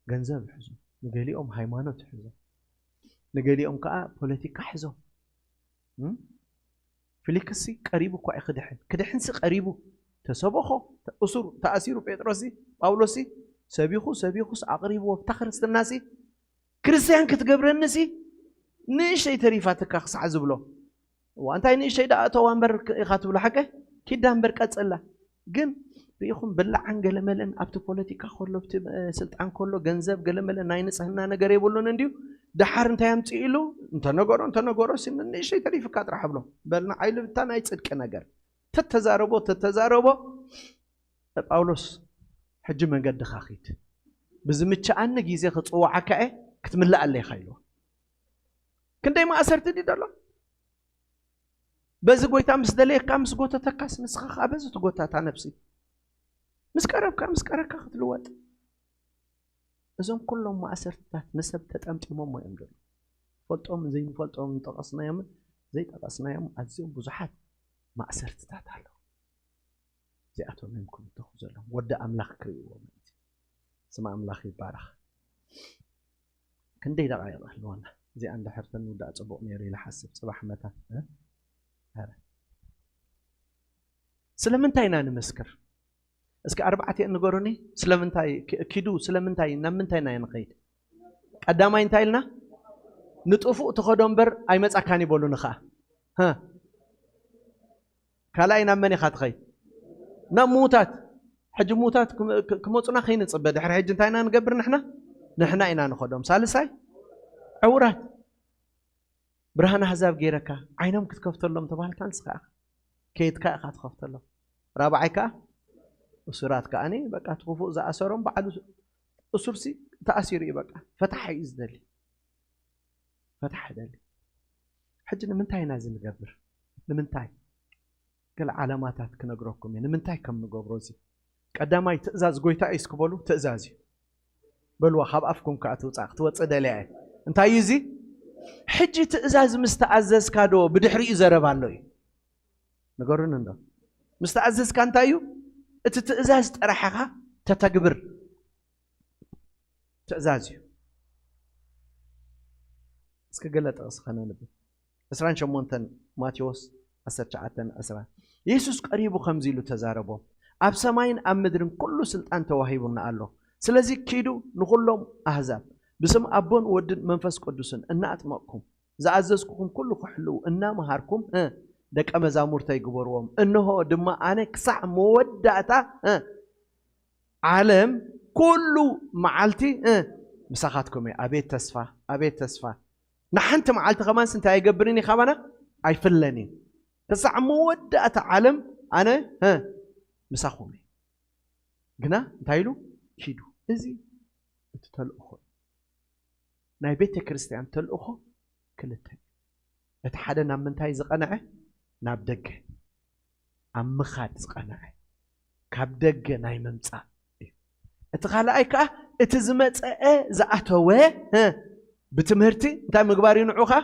ገንዘብ ይሕዞም ንገሊኦም፣ ሃይማኖት ይሕዞም ንገሊኦም፣ ከዓ ፖለቲካ ሕዞም። እም? ፊሊክስሲ ቀሪቡ እኳ እዩ ክድሕን፣ ክድሕንሲ ቀሪቡ። ተሰበኾ፣ እሱር፣ ተኣሲሩ ጴጥሮስሲ፣ ጳውሎስሲ፣ ሰቢኹ፣ ሰቢኹስ ኣቕሪብዎ፣ ብታ ክርስትናሲ፣ ክርስትያን ክትገብረንሲ፣ ንእሽተይ ተሪፋትካ ክሳዕ ዝብሎ። እዋ፣ እንታይ ንእሽተይ ደኣ እተዋ እምበር ኢኻ ትብሎ፣ ሓቀ? ኪዳ እምበር ቀጽላ። ግን ርኢኹም፣ ብላዕን ገለመለን ኣብቲ ፖለቲካ ከሎ፣ ኣብቲ፣ እ፣ ስልጣን ከሎ፣ ገንዘብ ገለመለ ናይ ንጽህና ነገር የብሉን እንድዩ። ደሓር እንታይ ኣምጽኡ ኢሉ እንተነገሮ፣ እንተነገሮ፣ ሲ ንእሽተይ ተሪፍካ ጥራሕ ብሎ። በል ንዓይ ልብታ ናይ ጽድቂ ነገር። ተተዛረቦ፣ ተተዛረቦ፣ ጳውሎስ፣ ሕጂ መንገድኻ ኺድ። ብዝምችኣኒ ግዜ ክጽውዓካ እየ፣ ክትምልኣለይ ኢኻ ኢልዎ። ክንደይ ማእሰርቲ ድዩ ዘሎ? በዚ ጎይታ ምስ ደለየካ፣ ምስ ጎተተካስ፣ ንስኻ ኸኣ በዚ ትጎታ እታ ነፍሲ። ምስ ቀረብካ፣ ምስ ቀረብካ ክትልወጥ። እዞም ኩሎም ማእሰርትታት ንሰብ ተጠምጢሞሞ እዮም ዘለዉ። ፈልጦምን ዘይንፈልጦምን ዝጠቐስናዮምን ዘይጠቐስናዮም ኣዝዮም ብዙሓት ማእሰርትታት ኣለዉ። እዚኣቶም እዮም ክብተኹ ዘለዎም። ወዲ ኣምላኽ ክርእይዎ ምእንቲ። ስም ኣምላኽ ይባረኽ። ክንደይ ደቓይቕ ኣለዋና? እዚኣ እንድሕር ተንውዳእ ጽቡቕ ነይሩ ኢለ ሓስብ። ጽባሕ መታ፣ እ? ኧረ። ስለምንታይ ኢና ንምስክር? እስኪ ኣርባዕቲኤን ንገሩኒ። ስለምንታይ ኪ-፣ ኪዱ፣ ስለምንታይ፣ ናብ ምንታይ ኢና ንኸይድ? ቀዳማይ እንታይ ኢልና? ንጥፉእ ትኸዶ እምበር ኣይመጻካን ይበሉኒ ኸኣ። ሀ። ካልኣይ ናብ መን ኢኻ ትኸይድ? ናብ ምዉታት። ሕጂ ምዉታት ክመ-፣ ክ-፣ ክመጹና ከይንጽበ፣ ድሕሪ ሕጂ እንታይ ኢና ንገብር ንሕና? ንሕና ኢና ንኸዶም። ሳልሳይ፣ ዕውራት። ብርሃን ኣህዛብ ገይረካ፣ ዓይኖም ክትከፍተሎም ተባህልካ፣ ንስኻ ኢኻ። ከይድካ ኢኻ ትኸፍተሎም። ራብዓይ ከኣ፣ እሱራት ከኣኒ፣ በቃ፣ እቲ ክፉእ ዝኣሰሮም፣ ባዕሉ እሱርሲ ተኣሲሩ እዩ፣ በቃ። ፈታሕ እዩ ዝደሊ። ፈታሕ ይደሊ። ሕጂ ንምንታይ ኢና እዚ ንገብር? ንምንታይ? ገለ ዓላማታት ክነግረኩም እየ። ንምንታይ ከም ንገብሮ እዚ። ቀዳማይ ትእዛዝ ጎይታ እዩ፣ እስኪ በሉ፣ ትእዛዝ እዩ። በልዋ፣ ካብ ኣፍኩም ከኣ ትውጻእ፣ ክትወጽእ ደልያ እየ። እንታይ እዩ እዚ? ሕጂ ትእዛዝ ምስ ተኣዘዝካ ዶ ብድሕሪኡ ዘረባ ኣሎ እዩ? ንገሩኒ እንዶ። ምስ ተኣዘዝካ እንታይ እዩ? እቲ ትእዛዝ ጥራሕ ኢኻ ተተግብር። ትእዛዝ እዩ። እስኪ ገለ ጥቕሲ ከነንብብ። ዕስራን ሸሞንተን ማቴዎስ ዓሰርተ ትሽዓተን ዕስራን። የሱስ ቀሪቡ ከምዚ ኢሉ ተዛረቦም፣ ኣብ ሰማይን ኣብ ምድርን ኩሉ ስልጣን ተዋሂቡና ኣሎ። ስለዚ ኪዱ ንኹሎም ኣህዛብ ብስም ኣቦን ወድን መንፈስ ቅዱስን እናኣጥመቕኩም ዝኣዘዝኩኹም ኩሉ ክሕልዉ እናመሃርኩም፣ እ፣ ደቀ መዛሙርተይ ግበርዎም። እንሆ ድማ ኣነ ክሳዕ መወዳእታ፣ እ፣ ዓለም ኩሉ መዓልቲ፣ እ፣ ምሳኻትኩም እየ። ኣቤት ተስፋ፣ ኣቤት ተስፋ። ንሓንቲ መዓልቲ ከማንስ እንታይ ኣይገብርን እዩ ካባና? ኣይፍለን እዩ። ክሳዕ መወዳእታ ዓለም ኣነ፣ እ፣ ምሳኹም እየ። ግና እንታይ ኢሉ? ኪዱ። እዚ እቲ ተልእኾ እዩ። ናይ ቤተ ክርስቲያን ተልእኾ ክልተ እዩ። እቲ ሓደ ናብ ምንታይ ዝቐንዐ? ናብ ደገ፣ ኣብ ምኻድ ዝቐንዐ፣ ካብ ደገ ናይ ምምጻእ እዩ። እቲ ካልኣይ ከኣ እቲ ዝመጸአ ዝኣተወ እ፣ ብትምህርቲ እንታይ ምግባር እዩ? ንዑ ከኣ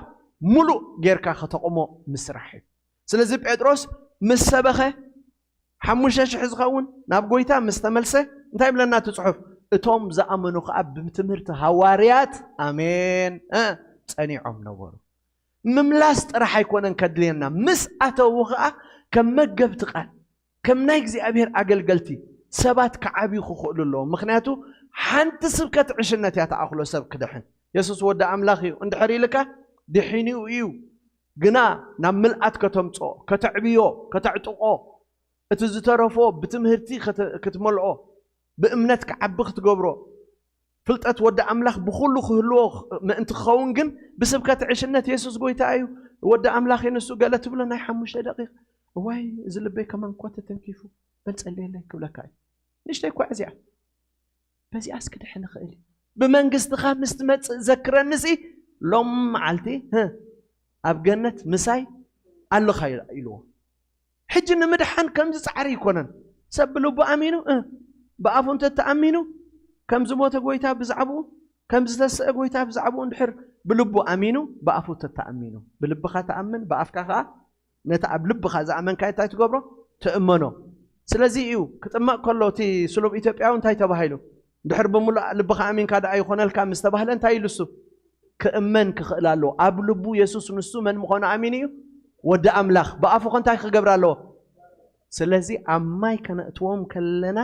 ሙሉእ ጌርካ ከተቑሞ ምስራሕ እዩ። ስለዚ ጴጥሮስ ምስ ሰበኸ ሓሙሽተ ሽሕ ዝኸውን ናብ ጎይታ ምስ ተመልሰ እንታይ ይብለና እቲ ጽሑፍ? እቶም ዝኣመኑ ከኣ ብትምህርቲ ሃዋርያት ኣሜን እ፣ ጸኒዖም ነበሩ። ምምላስ ጥራሕ ኣይኮነን ከድልየና፣ ምስ ኣተዉ ከኣ ከም መገብቲ ቃል፣ ከም ናይ እግዚኣብሔር ኣገልገልቲ ሰባት ክዓብዩ ክኽእሉ ኣለዎም። ምኽንያቱ ሓንቲ ስብከት ዕሽነት እያ ተኣኽሎ ሰብ ክድሕን። የሱስ ወዲ ኣምላኽ እዩ እንድሕር ኢልካ ድሒኑ እዩ፣ ግና ናብ ምልኣት ከተምጽኦ፣ ከተዕብዮ፣ ከተዕጥቆ፣ እቲ ዝተረፎ ብትምህርቲ ከተ-፣ ክትመልኦ፣ ብእምነት ክዓቢ ክትገብሮ፣ ፍልጠት ወዲ ኣምላኽ ብኹሉ ክህልዎ ምእንቲ ክኸውን ግን ብስብከት ዕሽነት የሱስ ጎይታ እዩ፣ ወዲ ኣምላኽ እዩ ንሱ ገለ ትብሎ ናይ ሓሙሽተ ደቂቕ። እዋይ፣ እዚ ልበይ ከማን እኳ ተተንኪፉ፣ በል ጸልየለይ ክብለካ እዩ። ንእሽተይ እኳ እዚኣ፣ በዚኣስ ክድሕን እኽእል እዩ። ብመንግስትኻ ምስ ትመጽእ ዘክረኒ ሲ፣ ሎም መዓልቲ ህ፣ ኣብ ገነት ምሳይ ኣለኻ ኢልዎ። ሕጂ ንምድሓን ከምዚ ጻዕሪ ኣይኮነን። ሰብ ብልቡ ኣሚኑ እ፣ ብኣፉ እንተተኣሚኑ ከም ዝሞተ ጎይታ ብዛዕባኡ፣ ከም ዝተስአ ጎይታ ብዛዕባኡ እንድሕር ብልቡ ኣሚኑ ብኣፉ እንተተኣሚኑ፣ ብልብኻ ተኣምን ብኣፍካ ኸኣ ነቲ ኣብ ልብኻ ዝኣመንካዮ እንታይ ትገብሮ? ትእመኖ። ስለዚ እዩ ክጥመቕ ከሎ እቲ ስሉብ ኢትዮጵያዊ እንታይ ተባሂሉ? እንድሕር ብምሉእ ልብኻ ኣሚንካ ደኣ ይኾነልካ ምስ ተባህለ እንታይ ኢሉ እሱ? ክእመን ክኽእል ኣለዎ። ኣብ ልቡ የሱስ ንሱ መን ምዃኑ ኣሚኑ እዩ? ወዲ ኣምላኽ። ብኣፉ ከ እንታይ ክገብር ኣለዎ? ስለዚ ኣብ ማይ ከነእትዎም ከለና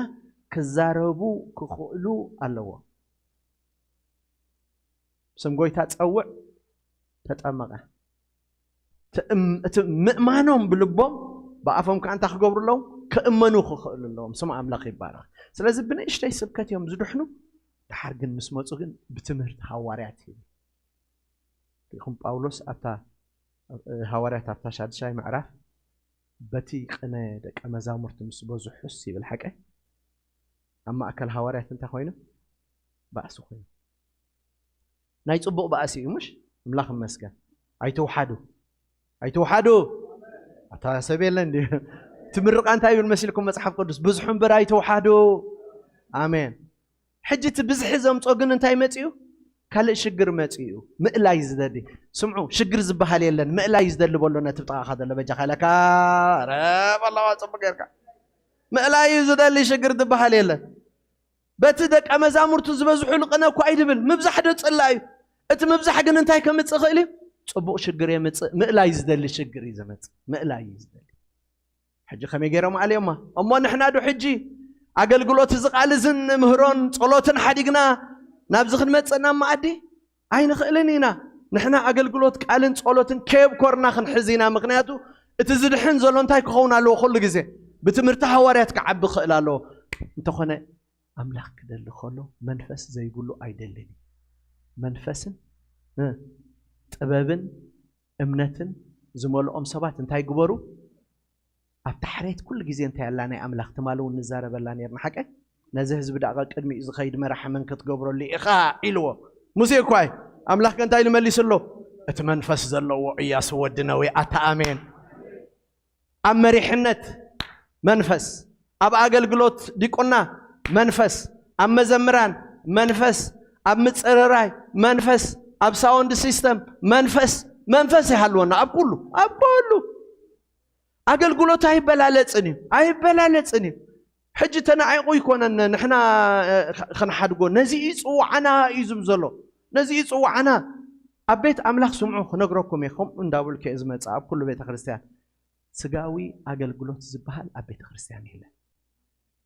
ክዛረቡ ክኽእሉ ኣለዎ። ስም ጎይታ ጸውዕ፣ ተጠመቐ። እቲ እም-፣ እቲ ምእማኖም ብልቦም ብኣፎም ከኣ እንታይ ክገብሩ ኣለዎም? ክእመኑ ክኽእሉ ኣለዎም። ስም ኣምላኽ ይባረኽ። ስለዚ ብንእሽተይ ስብከት እዮም ዝድሕኑ። ድሓር ግን ምስ መጹ ግን ብትምህርቲ ሃዋርያት እዩ። ሪኹም ጳውሎስ ኣብታ፣ እ፣ ሃዋርያት ኣብታ ሻድሻይ ምዕራፍ በቲ ቅነ ደቀ መዛሙርቲ ምስ በዝሑስ ይብል ሓቀ ኣብ ማእከል ሃዋርያት እንታይ ኮይኑ? ባእሲ ኮይኑ። ናይ ጽቡቕ ባእሲ እዩ ምሽ? ኣምላኽ ይመስገን። ኣይትውሓዱ። ኣይትውሓዱ። ኣታ ሰብ የለን ድዩ? ትምርቓ እንታይ ይብል መሲልኩም መጽሓፍ ቅዱስ? ብዙሑ እምበር ኣይትውሓዱ። ኣሜን። ሕጂ እቲ ብዝሒ ዘምጾ ግን እንታይ መጺኡ? ካልእ ሽግር መጺኡ። ምእላይ ዝደሊ። ስምዑ፣ ሽግር ዝበሃል የለን። ምእላይ ዝደሊ በሎ ነቲ ብጥቓኻ ዘሎ በጃኻ ኢለካ። ኧረ በላዋ ጽቡቕ ጌርካ። ምእላይ እዩ ዝደሊ፣ ሽግር ዝበሃል የለን። በቲ ደቀ መዛሙርቱ ዝበዝሑሉ ቅነ እኳ ኣይድብል፣ ምብዛሕ ዶ ጽላእ እዩ። እቲ ምብዛሕ ግን እንታይ ከምጽእ ይኽእል እዩ? ጽቡቕ ሽግር የምጽእ። ምእላይ ዝደሊ ሽግር እዩ ዘመጽእ። ምእላይ እዩ ዝደሊ። ሕጂ ከመይ ገይሮም ኣልዮማ? እሞ ንሕና ዶ ሕጂ ኣገልግሎት እዚ ቃል እዝን ምህሮን ጸሎትን ሓዲግና ናብዚ ክንመጽእ ናብ መኣዲ? ኣይንኽእልን ኢና። ንሕና ኣገልግሎት ቃልን ጸሎትን ከየብኮርና ክንሕዝ ኢና። ምኽንያቱ እቲ ዝድሕን ዘሎ እንታይ ክኸውን ኣለዎ? ኩሉ ግዜ ብትምህርቲ ሃዋርያት ክዓቢ ክኽእል ኣለዎ። እንተኾነ ኣምላኽ ክደሊ ከሎ መንፈስ ዘይብሉ ኣይደልን እዩ። መንፈስን፣ እ፣ ጥበብን እምነትን ዝመልኦም ሰባት እንታይ ግበሩ? ኣብ ታሕሬት ኩሉ ግዜ እንታይ ኣላ ናይ ኣምላኽ? ትማሊ እውን ንዛረበላ ነርና ሓቀ? ነዚ ህዝቢ ደኣ ቅድሚኡ ዝኸይድ መራሒ መን ክትገብረሉ ኢኻ ኢልዎ። ሙሴ እኳ እዩ። ኣምላኽ ከ እንታይ ኢሉ መሊስሎ? እቲ መንፈስ ዘለዎ እያሱ ወዲ ነዌ። ኣታ ኣሜን። ኣብ መሪሕነት መንፈስ፣ ኣብ ኣገልግሎት ዲቁና መንፈስ፣ ኣብ መዘምራን መንፈስ፣ ኣብ ምጽርራይ መንፈስ፣ ኣብ ሳውንድ ሲስተም መንፈስ፣ መንፈስ ይሃልወና ኣብ ኩሉ፣ ኣብ ኩሉ። ኣገልግሎት ኣይበላለጽን እዩ፣ ኣይበላለጽን እዩ። ሕጂ ተናዒቑ ይኮነን ንሕና፣ እ፣ ኸ-፣ ኸንሓድጎ። ነዚ እዩ ጽዋዕና እዩ ዝብል ዘሎ። ነዚ እዩ ጽዋዕና። ኣብ ቤት ኣምላኽ ስምዑ፣ ክነግረኩም እየ። ከምኡ እንዳበልኩ እየ ዝመጽእ ኣብ ኩሉ ቤተ ክርስቲያን። ስጋዊ ኣገልግሎት ዝበሃል ኣብ ቤተ ክርስቲያን የለን።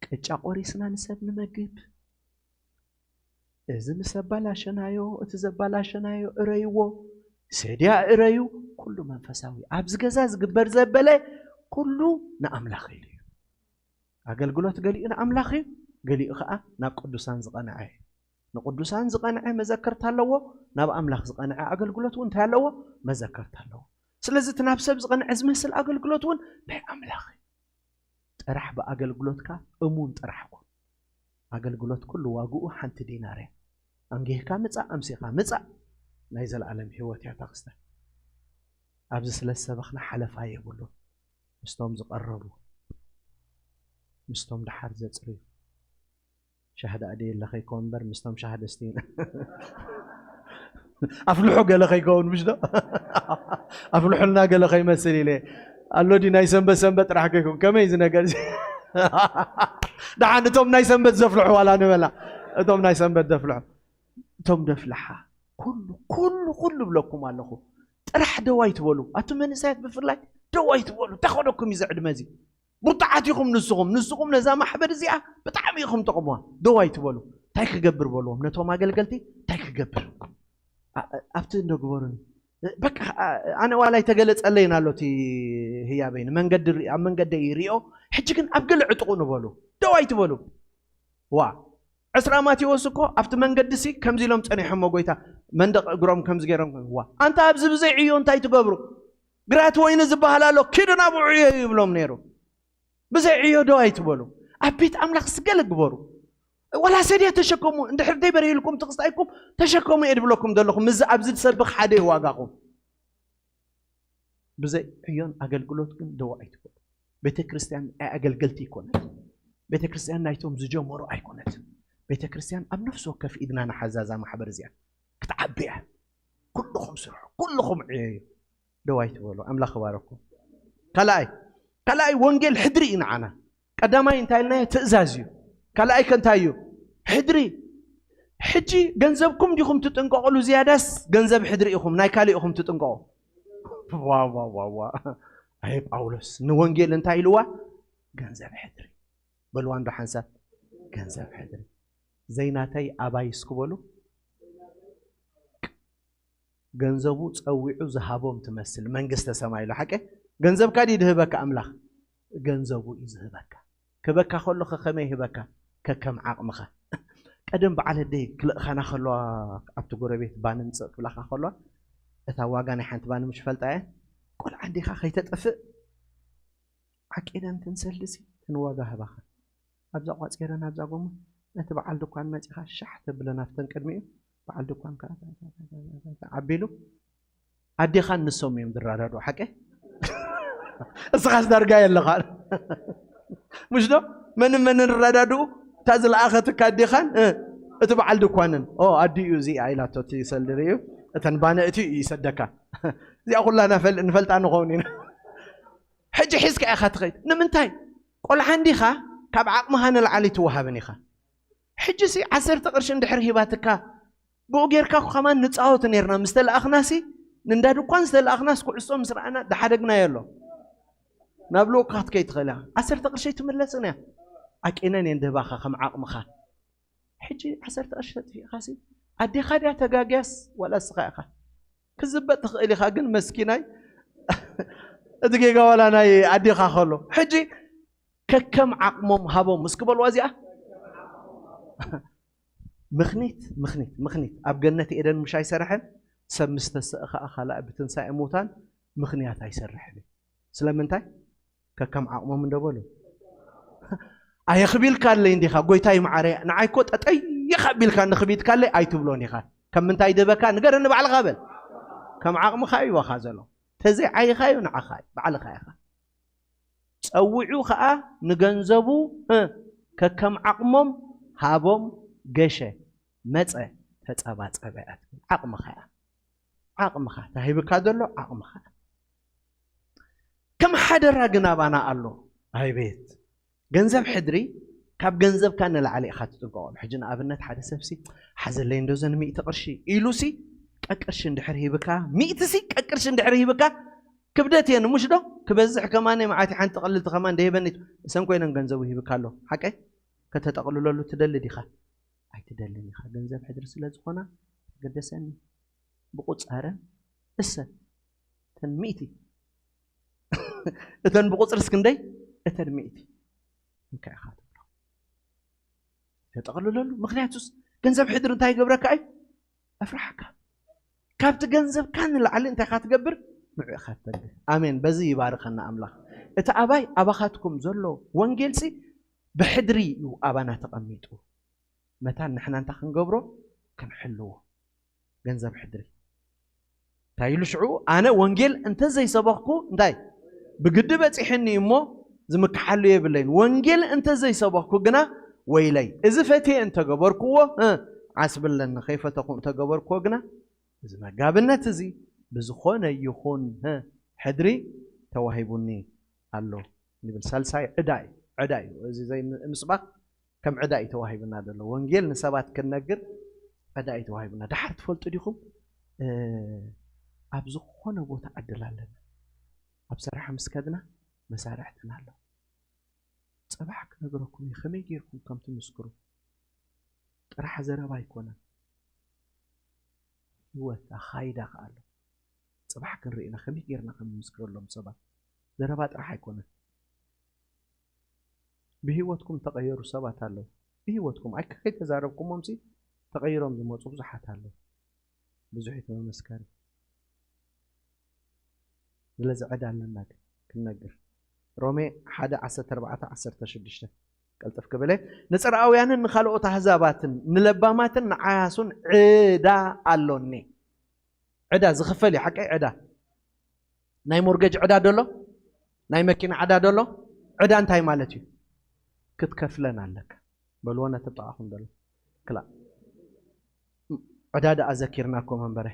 ቅጫ ቆሪስና ንሰብ ንመግብ፣ እዚ ምስ ኣባላሸናዮ፣ እቲ ዘባላሸናዮ እረይዎ፣ ሰድያ እረዩ፣ ኩሉ መንፈሳዊ። ኣብዚ ገዛ ዝግበር ዘበለ ኩሉ ንኣምላኽ ኢሉ እዩ። ኣገልግሎት ገሊኡ ንኣምላኽ እዩ፣ ገሊኡ ኸዓ ናብ ቅዱሳን ዝቐንዐ እዩ። ንቅዱሳን ዝቐንዐ መዘከርታ ኣለዎ፣ ናብ ኣምላኽ ዝቐንዐ ኣገልግሎት እውን እንታይ ኣለዎ? መዘከርታ ኣለዎ። ስለዚ እቲ ናብ ሰብ ዝቐንዐ ዝመስል ኣገልግሎት እውን ናይ ኣምላኽ እዩ። ጥራሕ ብኣገልግሎትካ እሙን ጥራሕ ኩን። ኣገልግሎት ኩሉ ዋግኡ ሓንቲ ዲናር እያ። ኣንጊህካ ምጻእ፣ ኣምሲኻ ምጻእ፣ ናይ ዘለኣለም ህይወት እያ እታ ክስተ። ኣብዚ ስለ ዝሰበኽና ሓለፋ የብሉን። ምስቶም ዝቐረቡ፣ ምስቶም ደሓር ዘጽርዩ። ሻህ ደኣ ደየለ ከይከውን እምበር፣ ምስቶም ሻህ ደስቲ ኢና። ኣፍልሑ ገለ ከይከውን፣ ምሽ ዶ? ኣፍልሑልና ገለ ከይመስል ኢለ። ኣሎ ድዩ ናይ ሰንበት ሰንበት ጥራሕ ከይከውን? ከመይ እዚ ነገር እዚ? ደሓን እቶም ናይ ሰንበት ዘፍልሑ ዋላ ንበላ። እቶም ናይ ሰንበት ዘፍልሑ። እቶም ደፍልሓ። ኩሉ፣ ኩሉ፣ ኩሉ ብለኩም ኣለኹ። ጥራሕ ደው ኣይትበሉ። ኣቱም መንእሰያት ብፍላይ ደው ኣይትበሉ። እንታይ ከደኩም እዩ እዚ ዕድመ እዚ? ብርቱዓት ኢኹም ንስኹም። ንስኹም ነዛ ማሕበር እዚኣ ብጣዕሚ ኢኹም ጠቕሙዋ። ደው ኣይትበሉ። እንታይ ክገብር በልዎም? ነቶም ኣገልገልቲ እንታይ ክገብር? ኣ-፣ ኣ-፣ ኣብቲ እንዶ ግበሩኒ። በቃ፣ ኣ-፣ ኣነ ዋላ ኣይተገለጸለይን ኣሎ እቲ ህያበይ። ንመንገዲ ሪ-፣ ኣብ መንገደይ ይሪኦ። ሕጂ ግን ኣብ ገለ ዕጥቑ ንበሉ። ደው ኣይትበሉ። ዋ፣ ዕስራ ማቴዎስ እኮ ኣብቲ መንገዲ ሲ ከምዚ ኢሎም ጸኒሖሞ ጎይታ። መንደቕ እግሮም ከምዚ ገይሮም፣ ዋ፣ ኣንታ ኣብዚ ብዘይ ዕዮ እንታይ ትገብሩ? ግራት ወይኒ ዝበሃል ኣሎ፣ ኪዱ ናብኡ ዕዮ ይብሎም ነይሩ። ብዘይ ዕዮ ደው ኣይትበሉ። ኣብ ቤት ኣምላኽ ሲ ገለ ግበሩ። ዋላ ሰድያ ተሸከሙ፣ እንድሕር ደይ በርሂልኩም ትኽስታይኩም ተሸከሙ እየ ድብለኩም ዘለኹ። ምስዚ ኣብዚ ዝሰብኽ ሓደ እዩ ዋጋኹም። ብዘይ ዕዮን ኣገልግሎት ግን ደው ኣይትበሉ። ቤተ ክርስቲያን ናይ ኣገልገልቲ ኣይኮነት። ቤተ ክርስቲያን ናይቶም ዝጀመሩ ኣይኮነት። ቤተ ክርስቲያን ኣብ ነፍሲ ወከፍ ኢድና ንሓዛዛ ማሕበር እዚኣ ክትዓቢ እያ። ኩልኹም ስርሑ፣ ኩልኹም ዕየዩ። ደው ኣይትበሉ። ኣምላኽ ይባረኩም። ካልኣይ፣ ካልኣይ ወንጌል ሕድሪ እዩ ንዓና። ቀዳማይ እንታይ ኢልናዮ? ትእዛዝ እዩ። ካልኣይ ከ እንታይ እዩ? ሕድሪ። ሕጂ ገንዘብኩም ዲኹም ትጥንቀቕሉ ዝያዳስ ገንዘብ ሕድሪ ኢኹም፣ ናይ ካልእ ኢኹም ትጥንቀቑ? ዋ፣ ዋ፣ ዋ፣ ዋ። ኣይ ጳውሎስ ንወንጌል እንታይ ኢልዋ? ገንዘብ ሕድሪ። በልዋ እንዶ ሓንሳብ፣ ገንዘብ ሕድሪ። ዘይናተይ ኣባይ እስኪ በሉ። ገንዘቡ ጸዊዑ ዝሃቦም ትመስል መንግስተ ሰማይ ኢሉ። ሓቀ? ገንዘብካ ድዩ ዝህበካ ኣምላኽ? ገንዘቡ እዩ ዝህበካ። ክህበካ ከሎ ከ ከመይ ይህበካ? ከከም ዓቕምኻ። ቀደም በዓል ኣደይ ክልእኻና ከለዋ፣ ኣብቲ ጎረቤት ባን ምጽእ ክብላኻ ከለዋ፣ እታ ዋጋ ናይ ሓንቲ ባን ምሽ ፈልጣ እየ። ቆልዓ እንዲኻ ከይተጥፍእ ዓቂደን ትንሰልሲ፣ ተን ዋጋ ህባኻ። ኣብዛ ቋጺረን ኣብዛ ጎማ፣ ነቲ በዓል ድኳን መጺኻ ሻሕ ተብለን ኣብተን ቅድሚኡ፣ በዓል ድኳን ከኣ ኣቢሉ፣ ኣዴኻን ንሶም እዮም ዝረዳድኡ። ሓቀ? እስኻስ ዳርጋ የለኻ። ምሽ ዶ? መንን መንን ረዳድኡ? እታ ዝለኣኸትካ ኣዴኻን፣ እ፣ እቲ በዓል ድኳንን። ኦ፣ ኣዲኡ እዚኣ ኢላቶ እቲ ሰልዲ ርእዩ፣ እተን ባነ እቲ እዩ ይሰደካ። እዚኣ ኩላና ፈል-፣ ንፈልጣ ንኸውን ኢና። ሕጂ ሒዝካ ኢኻ ትኸይድ። ንምንታይ? ቆልዓ እንዲኻ፣ ካብ ዓቕምኻ ንላዕሊ ትወሃብን ኢኻ። ሕጂ ሲ ዓሰርተ ቅርሺ እንድሕር ሂባትካ፣ ብኡ ጌርካ እኮ ከማን ንጻወት ኔርና። ምስ ተለኣኽናሲ፣ ንእንዳ ድኳን ዝተለኣኽናስ ኩዕሶ ምስ ረኣና፣ ደሓደግናዮ ኣሎ። ናብ ልኡካ ክትከይድ ትኽእል ኢኻ። ዓሰርተ ቅርሺ ኣይትምለስን እያ። ዓቂነን እየን ድህባኻ ከም ዓቕምኻ። ሕጂ ዓሰርተ ቅርሺ ተጥፊእኻሲ፣ ኣዴኻ ድያ ተጋግያስ ዋላ እስኻ ኢኻ? ክዝበጥ ትኽእል ኢኻ፣ ግን መስኪናይ፣ እቲ ጌጋ ዋላ ናይ ኣዴኻ ከሎ። ሕጂ ከከም ዓቕሞም ሃቦም እስኪ በልዋ እዚኣ። ምኽኒት፣ ምኽኒት፣ ምኽኒት። ኣብ ገነት ኤደን ምሽ ኣይሰርሐን? ሰብ ምስ ተሰእ ኸኣ ካልኣይ ብትንሳኤ ሙታን ምኽንያት ኣይሰርሕን እዩ። ስለምንታይ? ከከም ዓቕሞም እንዶ በሉ። ኣየኽቢልካ ኣለይ እንዲኻ፣ ጎይታይ መዓረይ፣ ንዓይ እኮ ጠጠየኻ ኣቢልካ ንኽቢድካ ኣለይ ኣይትብሎን ኢኻ። ከም ምንታይ ድህበካ? ንገረኒ ባዕልኻ በል። ከም ዓቕምኻ እዩ ዋኻ ዘሎ። ተዘይ ዓይኻዮ ንዓኻ እዩ፣ ባዕልኻ ኢኻ። ጸዊዑ ኸኣ ንገንዘቡ፣ እ፣ ከከም ዓቕሞም ሃቦም፣ ገሸ፣ መጸ፣ ተጸባጸበ እያ ትብል። ዓቕምኻ እያ። ዓቕምኻ፣ ተሂብካ ዘሎ ዓቕምኻ። ከም ሓደራ ግን ኣባና ኣሎ። ኣይ ቤት፣ ገንዘብ ሕድሪ ካብ ገንዘብካ ንላዕሊ ኢኻ ትጥንቀቐሉ። ሕጂ ንኣብነት ሓደ ሰብሲ፣ "ሓዘለይ እንዶ ዘን ሚእቲ ቅርሺ" ኢሉሲ፣ ቀቅርሺ እንድሕር ሂብካ፣ ሚእቲ ሲ ቀቅርሺ እንድሕር ሂብካ፣ ክብደት እየን፣ ምሽ ዶ? ክበዝሕ ከማን መዓት ሓንቲ ቅልልቲ ከማን ደይበኒ፣ እሰን ኮይነን ገንዘቡ ሂብካ ኣሎ። ሓቀይ? ከተጠቕልለሉ ትደሊ ዲኻ? ኣይትደልን ኢኻ። ገንዘብ ሕድሪ ስለ ዝኾና፣ ተገደሰኒ። ብቁጻረን እሰን፣ እተን ሚእቲ፣ እተን ብቁጽርስ ክንደይ? እተን ሚእቲ። እንታይ ኢኻ ትብሎ? ተጠቕልለሉ። ምኽንያቱስ፣ ገንዘብ ሕድሪ እንታይ ይገብረካ እዩ? ኣፍርሓካ። ካብቲ ገንዘብካ ንላዕሊ እንታይ ኢኻ ትገብር? ንዑ ኢኻ ትተግህ። ኣሜን። በዚ ይባርኸና ኣምላኽ። እቲ ኣባይ ኣባኻትኩም ዘሎ ወንጌልሲ ብሕድሪ እዩ ኣባና ተቐሚጡ። መታን ንሕና እንታይ ክንገብሮ? ክንሕልዎ። ገንዘብ ሕድሪ እንታይ ኢሉ ሽዑ? ኣነ ወንጌል እንተዘይሰበኽኩ እንታይ ብግዲ በፂሕኒ እሞ ዝምክሓሉ የብለይን። ወንጌል እንተዘይሰበኽኩ ግና ወይለይ። እዚ ፈትየ እንተገበርክዎ እ፣ ዓስብለኒ፣ ከይፈተኹ እንተገበርክዎ ግና እዚ መጋብነት እዚ ብዝኾነ ይኹን እ፣ ሕድሪ ተዋሂቡኒ ኣሎ ይብል። ሳልሳይ ዕዳ እዩ። ዕዳ እዩ። እዚ ዘይምስባኽ ከም ዕዳ እዩ ተዋሂብና ዘሎ። ወንጌል ንሰባት ክንነግር ዕዳ እዩ ተዋሂብና። ደሓር ትፈልጡ ዲኹም? እ፣ ኣብ ዝኾነ ቦታ ዕድል ኣለና። ኣብ ስራሕ ምስ ከድና መሳርሕትና ኣለዉ። ጽባሕ ክነግረኩም እዩ ከመይ ጌርኩም ከም ትምስክሩ። ጥራሕ ዘረባ ኣይኮነን። ህይወት ኣኻይዳ ከኣ ኣሎ። ጽባሕ ክንርኢ ኢና ከመይ ጌርና ከም ንምስክረሎም ሰባት። ዘረባ ጥራሕ ኣይኮነን። ብህይወትኩም ተቐየሩ ሰባት ኣለዉ። ብህይወትኩም ኣይ ከይተዛረብኩሞምሲ ተቐይሮም ዝመጹ ብዙሓት ኣለዉ። ብዙሕ እዩ እቲ መመስከሪ። ስለዚ ዕዳ ኣለና ግን ክንነግር። ሮሜ ሓደ ዓሰርተ ኣርባዕተ ዓሰርተ ሽዱሽተ ቀልጥፍ ክብል እየ። ንጽርኣውያንን ንኻልኦት ኣህዛባትን ንለባማትን ንዓያሱን ዕዳ ኣሎኒ። ዕዳ ዝኽፈል እዩ ሓቀይ ዕዳ። ናይ ሞርገጅ ዕዳ ደሎ፣ ናይ መኪና ዕዳ ደሎ። ዕዳ እንታይ ማለት እዩ? ክትከፍለን ኣለካ። በልዎ ነቲ ጥቓኹም ደሎ። ክላ ዕዳ ደኣ ዘኪርናኩም እምበረ።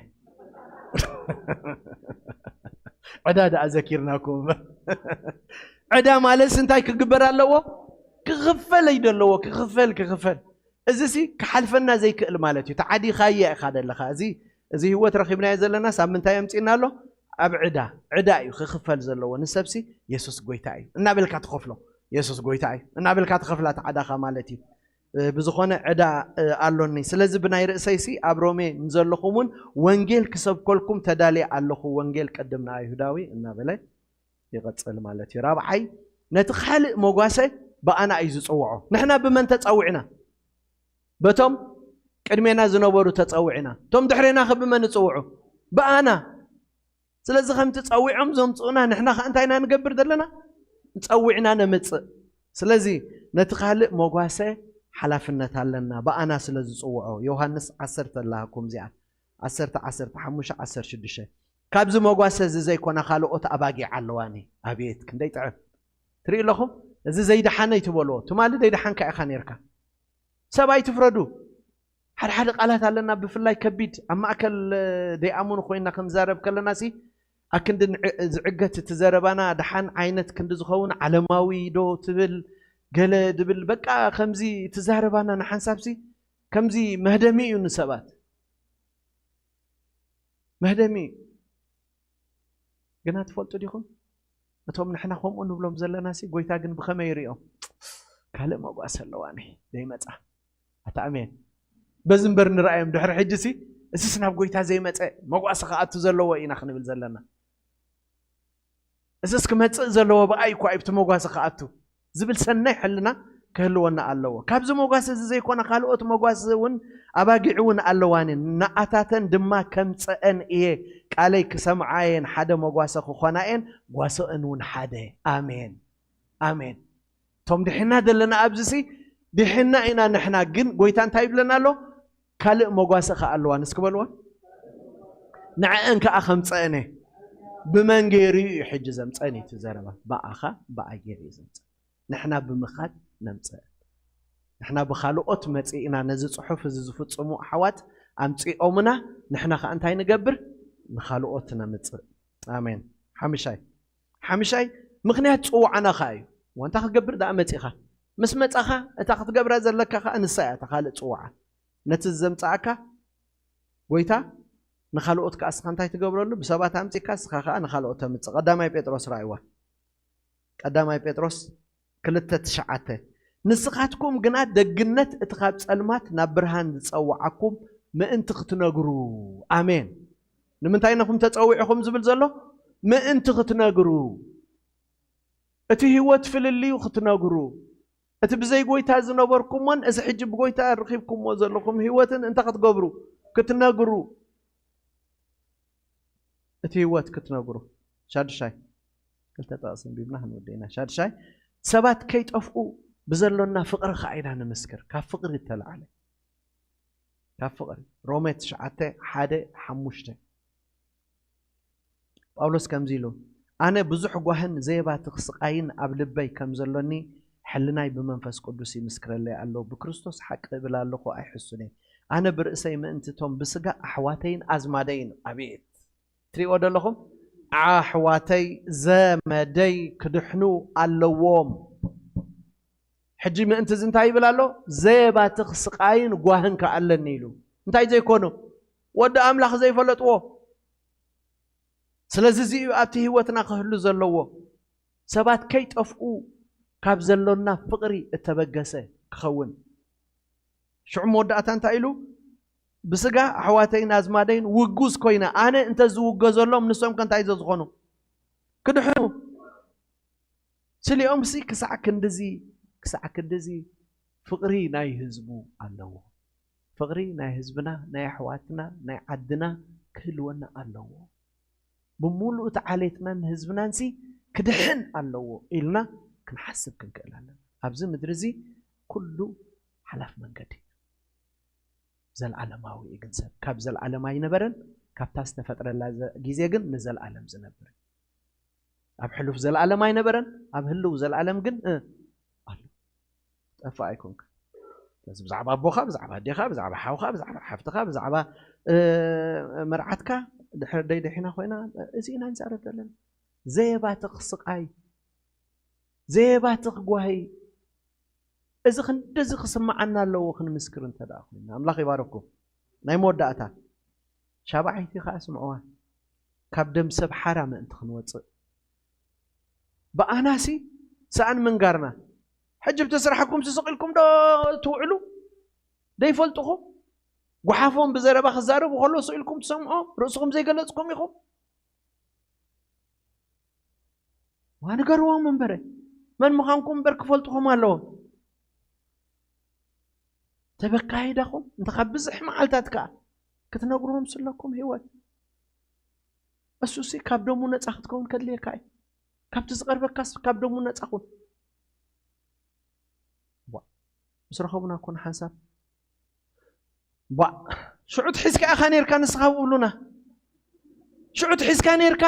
ዕዳ ደኣ ዘኪርናኩም እምበር። ዕዳ ማለትስ እንታይ ክግበር ኣለዎ? ክኽፈል እዩ ደለዎ። ክኽፈል ክኽፈል። እዚ ሲ ክሓልፈና ዘይክእል ማለት እዩ። ተዓዲኻየ ኢኻ ደለኻ። እዚ እዚ ህይወት ረኺብናዮ ዘለና ሳምንታይ ኣምጺእና ኣሎ? ኣብ ዕዳ። ዕዳ እዩ ክኽፈል ዘለዎ። ንሰብሲ የሱስ ጎይታ እዩ እናበልካ ትኸፍሎ። የሱስ ጎይታ እዩ እናበልካ ትኸፍላ ተዓዳኻ ማለት እዩ። እ፣ ብዝኾነ ዕዳ እ፣ ኣሎኒ። ስለዚ ብናይ ርእሰይሲ ኣብ ሮሜ ንዘለኹም እውን ወንጌል ክሰብከልኩም ተዳልየ ኣለኹ። ወንጌል ቅድም ንኣይሁዳዊ እናበለ ይቐጽል ማለት እዩ። ራብዓይ፣ ነቲ ካልእ መጓሰ ብኣና እዩ ዝጽውዖ። ንሕና ብመን ተጸዊዕና? በቶም ቅድሜና ዝነበሩ ተጸዊዕና። እቶም ድሕሬና ከ ብመን ይጽውዑ? ብኣና። ስለዚ ከምቲ ጸዊዖም ዘምጽኡና ንሕና ከ እንታይ ኢና ንገብር ዘለና? ጸዊዕና ነምጽእ። ስለዚ ነቲ ካልእ መጓሰ ሓላፍነት ኣለና፣ ብኣና ስለ ዝጽውዖ። ዮሃንስ ዓሰርተ ኣለሃኩም እዚኣ፣ ዓሰርተ፣ ዓሰርተ ሓሙሽተ፣ ዓሰርተ ሽዱሽተ። ካብዚ መጓሰ እዚ ዘይኮና ካልኦት ኣባጊዕ ኣለዋኒ። ኣቤት ክንደይ ጥዕም። ትርኢ ኣለኹም? እዚ ዘይደሓነ ይትበልዎ። ትማሊ ዘይደሓንካ ኢኻ ነርካ። ሰብ ኣይትፍረዱ። ሓደ ሓደ ቃላት ኣለና፣ ብፍላይ ከቢድ ኣብ ማእከል፣ እ፣ ደይኣምኑ ኮይና ክንዛረብ ከለና ሲ፣ ኣክንዲ ንዕ-፣ ዝዕገት እቲ ዘረባና ደሓን ዓይነት ክንዲ ዝኸውን ዓለማዊ ዶ ትብል፣ ገለ ድብል፣ በቃ ከምዚ እቲ ዘረባና ንሓንሳብ ሲ፣ ከምዚ መህደሚ እዩ ንሰባት። መህደሚ እዩ። ግና ትፈልጡ ዲኹም? እቶም ንሕና ከምኡ ንብሎም ዘለና ሲ፣ ጎይታ ግን ብኸመይ ይርእዮም? ካልእ መጓሰ ኣለዋኒ ዘይመጻ። ኣታ ኣሜን። በዚ እምበር ንረኣዮም ድሕሪ ሕጂ ሲ፣ እዚስ ናብ ጎይታ ዘይመጸ መጓሰ ክኣቱ ዘለዎ ኢና ክንብል ዘለና። እዚስ ክመጽእ ዘለዎ ብኣይ እኳ እዩ፣ ብቲ መጓሰ ክኣቱ ዝብል ሰናይ ሕልና ክህልወና ኣለዎ። ካብዚ መጓሰ እዚ ዘይኮነ ካልኦት መጓሰ እውን ኣባጊዕ እውን ኣለዋኒ። ንኣታተን ድማ ከምጸአን እየ፣ ቃለይ ክሰምዓ እየን፣ ሓደ መጓሰ ክኾና እየን፣ ጓሶአን እውን ሓደ። ኣሜን፣ ኣሜን። እቶም ድሕና ዘለና ኣብዚ ሲ ድሕና ኢና ንሕና፣ ግን ጎይታ እንታይ ይብለና ኣሎ? ካልእ መጓሰ ከኣ ኣለዋን እስኪ በልዋ። ንዕአን ከኣ ከምጸአን እየ። ብመን ገይሩ እዩ ሕጂ ዘምጸአን? እዩ እቲ ዘረባ። ብኣኻ ብኣይ ገይሩ እዩ ዘምጸአን። ንሕና ብምኻድ ነምጽአን። ንሕና ብኻልኦት መጺእና ነዚ ጽሑፍ እዚ ዝፍጽሙ ኣሕዋት ኣምጺኦምና፣ ንሕና ከኣ እንታይ ንገብር? ንኻልኦት ነምጽእ። ኣሜን። ሓምሻይ፣ ሓምሻይ ምኽንያት ጽውዓና ከኣ እዩ። ወንታ ክትገብር ደኣ መጺኻ። ምስ መጻኻ እታ ክትገብራ ዘለካ ከኣ ንሳ እያ እታ ካልእ ጽውዓ። ነቲ ዘምጽኣካ ጎይታ ንኻልኦት ከኣ እስኻ እንታይ ትገብረሉ? ብሰባት ኣምጺእካ እስኻ ከኣ ንኻልኦት ተምጽእ። ቀዳማይ ጴጥሮስ ረኣይዋ። ቀዳማይ ጴጥሮስ ክልተ ትሽዓተ። ንስኻትኩም ግና ደግነት እቲ ካብ ጸልማት ናብ ብርሃን ዝጸውዓኩም ምእንቲ ክትነግሩ። ኣሜን። ንምንታይ ኢኹም ተጸዊዕኹም ዝብል ዘሎ? ምእንቲ ክትነግሩ። እቲ ህይወት ፍልልዩ ክትነግሩ። እቲ ብዘይ ጎይታ ዝነበርኩሞን እዚ ሕጂ ብጎይታ ረኺብኩሞ ዘለኹም ህይወትን እንታይ ክትገብሩ? ክትነግሩ። እቲ ህይወት ክትነግሩ። ሻድሻይ፣ ክልተ ጥቕሲ ኣንቢብና ክንውድእ ኢና። ሻድሻይ፣ ሰባት ከይጠፍኡ ብዘሎና ፍቕሪ ከኣ ኢና ንምስክር። ካብ ፍቕሪ እተለዓለ። ካብ ፍቕሪ። ሮሜ ትሽዓተ ሓደ ሓሙሽተ። ጳውሎስ ከምዚ ኢሉ፣ ኣነ ብዙሕ ጓህን ዘየባትኽ ስቓይን ኣብ ልበይ ከም ዘሎኒ ሕልናይ ብመንፈስ ቅዱስ ይምስክረለይ ኣሎ። ብክርስቶስ ሓቂ እብል ኣለኹ፣ ኣይሕሱን እየ። ኣነ ብርእሰይ ምእንቲ እቶም ብስጋ ኣሕዋተይን ኣዝማደይን። ኣቤት! ትሪእዎ ዘለኹም? ኣሕዋተይ ዘመደይ ክድሕኑ ኣለዎም። ሕጂ ምእንቲ እዚ እንታይ ይብል ኣሎ? ዘየባትኽ ስቓይን ጓህን ከኣ ኣለኒ ኢሉ። እንታይ ዘይኮኑ? ወዲ ኣምላኽ ዘይፈለጥዎ። ስለዚ እዚ እዩ ኣብቲ ህይወትና ክህሉ ዘለዎ። ሰባት ከይጠፍኡ ካብ ዘሎና ፍቕሪ እተበገሰ ክኸውን። ሽዑ መወዳእታ እንታይ ኢሉ? ብስጋ ኣሕዋተይን ኣዝማደይን ውጉዝ ኮይነ፣ ኣነ እንተ ዝውገዘሎም፣ ንሶም ከ እንታይ ዘዝኾኑ? ክድሕኑ። ስሊኦም ሲ ክሳዕ ክንድዚ፣ ክሳዕ ክንድዚ ፍቕሪ ናይ ህዝቡ ኣለዎ። ፍቕሪ ናይ ህዝብና፣ ናይ ኣሕዋትና፣ ናይ ዓድና ክህልወና ኣለዎ። ብምሉእ እቲ ዓሌትናን ህዝብናን ሲ ክድሕን ኣለዎ ኢልና ክንሓስብ ክንክእል ኣለና። ኣብዚ ምድሪ እዚ ኩሉ ሓላፍ መንገዲ እዩ። ዘልዓለማዊ እዩ ግን ሰብ። ካብ ዘልዓለም ኣይነበረን፣ ካብታ ዝተፈጥረላ ዘ-፣ ግዜ ግን ንዘልዓለም ዝነብር። ኣብ ሕሉፍ ዘልዓለም ኣይነበረን፣ ኣብ ህልው ዘልዓለም ግን፣ እ፣ ኣሎ። ጠፋእ ኣይኮንካ። ስለዚ ብዛዕባ ኣቦኻ፣ ብዛዕባ ኣዴኻ፣ ብዛዕባ ሓውኻ፣ ብዛዕባ ሓፍትኻ፣ ብዛዕባ፣ እ፣ መርዓትካ፣ ድሕሪ ደይ ደሒና ኮይና፣ እዚ ኢና ንዛረብ ዘለና። ዘየባትኽ ስቓይ፣ ዘየባትኽ ጓሂ፣ እዚ ክንድዚ ክስምዓና ኣለዎ ክንምስክር እንተ ደኣ ኮይንና። ኣምላኽ ይባረኩም። ናይ መወዳእታ ሻብዓይቲ ከኣ ስምዕዋ፣ ካብ ደም ሰብ ሓራ ምእንቲ ክንወጽእ። ብኣናሲ ሰኣን ምንጋርና። ሕጂ ብቲ ስራሕኩም ስቕ ኢልኩም ዶ ትውዕሉ? ደይፈልጥኹም? ጓሓፎም ብዘረባ ክዛረቡ ከሎ ስቕ ኢልኩም ትሰምዖ? ርእስኹም ዘይገለጽኩም ኢኹም? ዋ ንገርዎም እምበረ። መን ምዃንኩም እምበር ክፈልጥኹም ኣለዎም። ተበካይዳኹም እንተ ካብ ብዝሕ መዓልታት ከኣ ክትነግርዎም ስለኩም ህይወት። እሱሲ ካብ ደሙ ነጻ ክትከውን ከድልየካ እዩ። ካብቲ ዝቐርበካስ ካብ ደሙ ነጻ ኩን። ዋ፣ ምስ ረኸቡና እኮ ንሓንሳብ ቧእ፣ ሽዑ ትሒዝካ ኢኻ ነይርካ ንስኻ ብብሉና። ሽዑ ትሒዝካ ነይርካ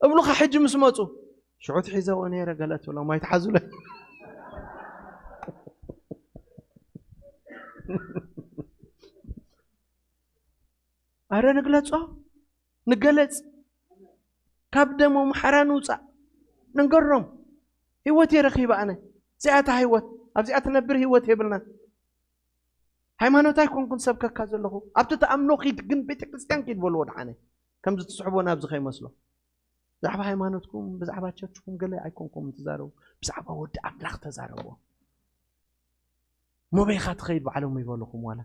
እብሉኻ ሕጂ ምስ መጹ። ሽዑ ትሒዘዎ ነይረ ገለ ትብሎም ኣይትሓዙለ። ኣረ ንግለጾ፣ ንገለጽ። ካብ ደሞም ሓራ ንውጻእ። ንንገሮም። ህይወት እየ ረኺበ ኣነ። እዚኣ እታ ህይወት። ኣብዚኣ ትነብር ህይወት የብልናን። ሃይማኖት ኣይኮንኩን ሰብከካ ዘለኹ። ኣብቲ ትኣምኖ ኪድ፣ ግን ቤተክርስትያን ኪድ በልዎ ደሓነ። ከምዚ ትስሕቦ ናብዚ ከይመስሎ። ብዛዕባ ሃይማኖትኩም፣ ብዛዕባ ቸርችኩም ገለ ኣይኮንኩም ትዛረቡ። ብዛዕባ ወዲ ኣምላኽ ተዛረብዎ። መበይኻ ትኸይድ ባዕሎም ይበልኹም ዋላ።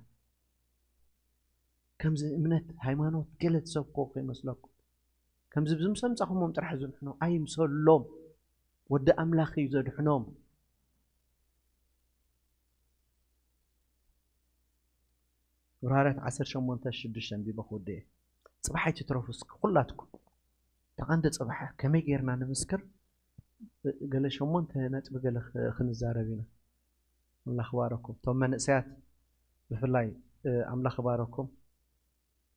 ከምዚ እምነት፣ ሃይማኖት ገለ ትሰብኮ ከይመስለኩም። ከምዚ ብዝምሰ ምጻኹሞም ጥራሕ ዝድሕኖ ኣይምሰሎም። ወዲ ኣምላኽ እዩ ዘድሕኖም። ዕብራውያን ዓሰርተ ሸሞንተ ሽዱሽተ ኣንቢበ ክውድእ እየ። ጽባሕ ኣይትትረፉ እስኪ ኩላትኩም። ተቐንዲ ጽባሕ ከመይ ጌርና ንምስክር? ገለ ሸሞንተ ነጥቢ ገለ ክ-፣ ክንዛረብ ኢና። ኣምላኽ ይባረኩም። እቶም መንእሰያት ብፍላይ፣ እ፣ ኣምላኽ ይባረኩም።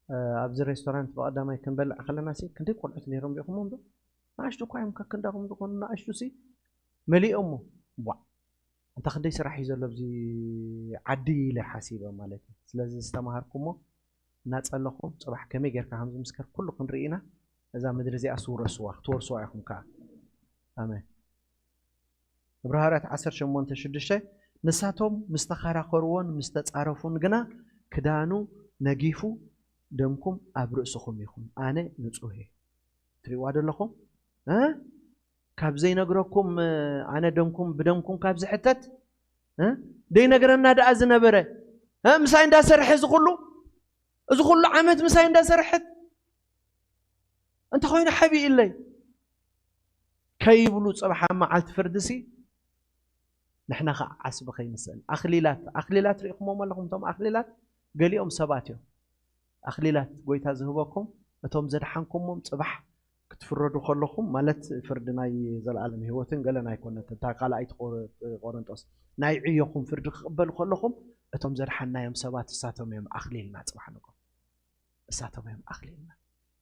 እ፣ ኣብዚ ሬስቶራንት ብቐዳማይ ክንበልዕ ከለና ሲ ክንደይ ቆልዑት ነይሮም ሪኢኹሞም ዶ? ንኣሽቱ እኳ እዮም ከክንዳኹም ዝኾኑ ንኣሽቱ ሲ መሊኦሞ። ቧዕ። እንታ ክንደይ ስራሕ እዩ ዘሎ ኣብዚ ዓዲ ኢለ ሓሲበ ማለት እዩ። ስለዚ ዝተማሃርኩሞ እናጸለኹም ጽባሕ ከመይ ጌርካ ከም ዝምስከር ኩሉ ክንርኢ ኢና። እዛ ምድሪ እዚኣ ስውረስዋ፣ ክትወርስዋ ኢኹም ከኣ። ኣሜን። ዕብራውያን ዓሰርተ ሸሞንተ ሽዱሽተ፣ ንሳቶም ምስ ተኸራኸርዎን ምስ ተጻረፉን ግና ክዳኑ ነጊፉ፣ ደምኩም ኣብ ርእስኹም ይኹን፣ ኣነ ንጹህ እየ። ትሪእዋ ዘለኹም? እ? ካብ ዘይነግረኩም፣ ኣነ ደምኩም፣ ብደምኩም ካብ ዝሕተት፣ እ? ደይነግረና ደኣ ዝነበረ፣ እ? ምሳይ እንዳሰርሐ እዚ ኩሉ፣ እዚ ኩሉ ዓመት ምሳይ እንዳሰርሐት፣ እንተኾይኑ ሓቢእለይ ከይብሉ ጽባሕ ኣብ መዓልቲ ፍርድሲ ንሕና ኸዓ ዓስቢ ከይንስእን። ኣኽሊላት፣ ኣኽሊላት ርኢኹሞም ኣለኹም? እቶም ኣኽሊላት ገሊኦም ሰባት እዮም። ኣኽሊላት ጐይታ ዝህበኩም፣ እቶም ዘድሓንኩሞም ጽባሕ ክትፍረዱ ከለኹም፣ ማለት ፍርዲ ናይ ዘለኣለም ህይወትን ገለን ኣይኮነትን፣ እታ ካልኣይቲ ቆረ-፣ ቆረንጦስ፣ ናይ ዕዮኹም ፍርዲ ክቕበሉ ከለኹም፣ እቶም ዘድሓናዮም ሰባት እሳቶም እዮም ኣኽሊልና ጽባሕ ንግሆ። እሳቶም እዮም ኣኽሊልና፣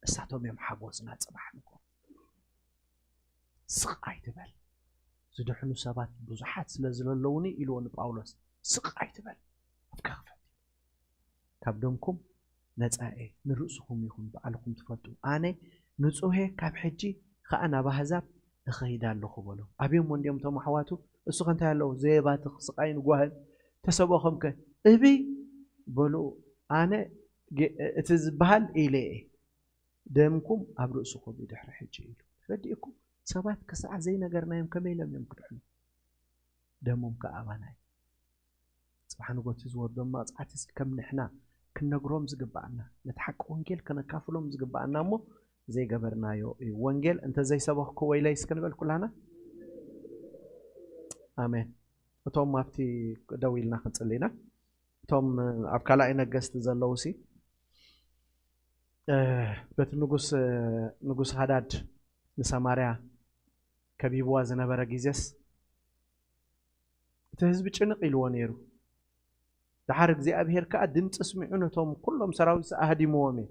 እሳቶም እዮም ሓጎስና ጽባሕ ንግሆ። ስቕ ኣይትበል። ዝድሕኑ ሰባት ብዙሓት ስለ ዝለለዉኒ ኢልዎ ንጳውሎስ፣ ስቕ ኣይትበል። ኣፍካ ክፈት። ካብ ደምኩም ነጻ እየ፣ ንርእስኹም ይኹን ባዕልኹም ትፈልጡ። ኣነ ንጹህ እየ፣ ካብ ሕጂ ኸኣ ናብ ኣህዛብ እኸይድ ኣለኹ በሎ። ኣብዮም እንዲኦም እቶም ኣሕዋቱ፣ እሱ ከ እንታይ ኣለዎ? ዘየባትኽ ስቓይን ጓህን ተሰበኸም ከ እቢ በሉ። ኣነ ጌ-፣ እቲ ዝበሃል ኢለ እየ፣ ደምኩም ኣብ ርእስኹም እዩ ድሕሪ ሕጂ ኢሉ። ረዲእኩም ሰባት ክሳዕ ዘይነገርናዮም ከመይ ኢሎም እዮም ክድሕኑ? ደሞም ከኣ ኣባና እዩ። ጽባሕ ንጎቲ ዝወርዶም መቕጻዕቲ እስኪ ከም ንሕና ክንነግሮም ዝግብኣና፣ ነቲ ሓቂ ወንጌል ከነካፍሎም ዝግብኣና እሞ ዘይገበርናዮ እዩ። ወንጌል እንተ ዘይሰበኽኩ ወይለይ እስኪ ንበል ኩላና። ኣሜን። እቶም ኣብቲ ደው ኢልና ክንጽሊ ኢና። እቶም ኣብ ካልኣይ ነገስቲ ዘለዉ ሲ፣ እ፣ በቲ ንጉስ፣ እ፣ ንጉስ ሃዳድ ንሰማርያ ከቢብዋ ዝነበረ ግዜስ እቲ ህዝቢ ጭንቕ ኢልዎ ነይሩ። ደሓር እግዚኣብሄር ከኣ ድምፂ ስሚዑ ነቶም ኩሎም ሰራዊት ኣህዲምዎም እዩ።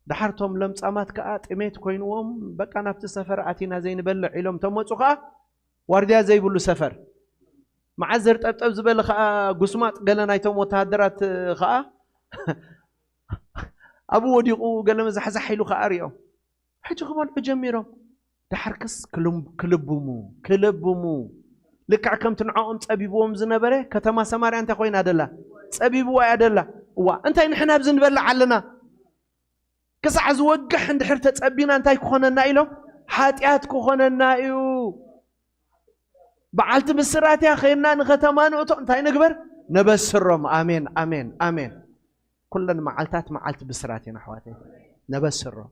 ደሓር እቶም ለምጻማት ከኣ ጥሜት ኮይንዎም፣ በቃ ናብቲ ሰፈር ኣቲና ዘይንበልዕ ኢሎም ተመፁ ከኣ ዋርድያ ዘይብሉ ሰፈር። መዓዝ ዘርጠብጠብ ዝበለ ከኣ ጉስማጥ ገለ ናይቶም ወተሃደራት ከኣ ኣብኡ ወዲቑ ገለ መዛሕዛሕ ኢሉ ከኣ ሪኦም። ሕጂ ክበልዑ ጀሚሮም። ደሓርክስ ክልም-፣ ክልብሙ፣ ክልብሙ። ልክዕ ከምቲ ንዕኦም ጸቢብዎም ዝነበረ ከተማ ሰማርያ እንታይ ኮይና ደላ? ጸቢብዋ እያ ደላ። እዋ፣ እንታይ ንሕና ኣብዚ ንበልዕ ኣለና? ክሳዕ ዝወግሕ እንድሕር ተጸቢና እንታይ ክኾነና ኢሎም? ሓጢኣት ክኾነና እዩ። በዓልቲ ብስራት እያ፣ ኸይድና ንኸተማ ንእቶ፣ እንታይ ንግበር? ነበስሮም። ኣሜን፣ ኣሜን፣ ኣሜን። ኩለን መዓልታት መዓልቲ ብስራት እየን ኣሕዋተይ፣ ነበስሮም።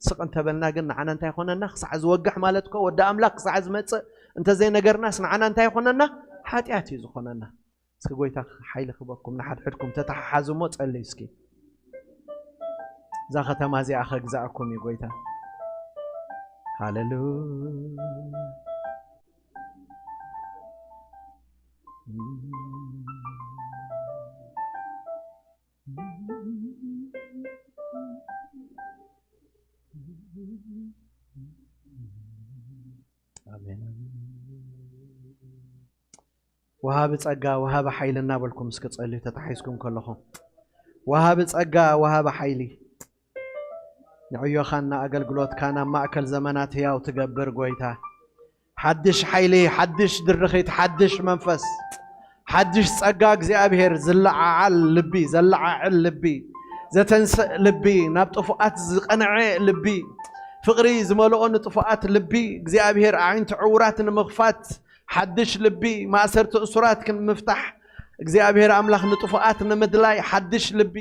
ስቕ እንተበልና ግን ንዓና እንታይ ይኾነና? ክሳዕ ዝወግሕ ማለት እኮ ወዲ ኣምላኽ ክሳዕ ዝመጽእ እንተዘይነገርናስ ንዓና እንታይ ይኾነና? ሓጢኣት እዩ ዝኾነና። እስኪ ጎይታ ሓይሊ ክበኩም ንሓድሕድኩም ተተሓሓዙ እሞ ጸልዩ እስኪ። እዛ ከተማ እዚኣ ከግዛእኩም እዩ ጎይታ። ሃሌሉያ። ኣሜን። ወሃቢ ጸጋ፣ ወሃቢ ሓይሊ እናበልኩም እስኪ ጸልዩ ተታሒዝኩም ከለኹም። ወሃቢ ጸጋ፣ ወሃቢ ሓይሊ፣ ንዕዮኻን ንኣገልግሎትካን ኣብ ማእከል ዘመናት ህያው ትገብር ጎይታ፣ ሓድሽ ሓይሊ፣ ሓድሽ ድርኺት፣ ሓድሽ መንፈስ፣ ሓድሽ ጸጋ እግዚኣብሔር ዝለዓዓል ልቢ፣ ዘለዓዕል ልቢ፣ ዘተንስእ ልቢ፣ ናብ ጥፉኣት ዝቐንዐ ልቢ፣ ፍቕሪ ዝመልኦ ንጥፉኣት ልቢ እግዚኣብሔር፣ ኣዒንቲ ዕውራት ንምኽፋት ሓድሽ ልቢ፣ ማእሰርቲ እሱራት ንምፍታሕ እግዚኣብሔር ኣምላኽ ንጥፉኣት ንምድላይ ሓድሽ ልቢ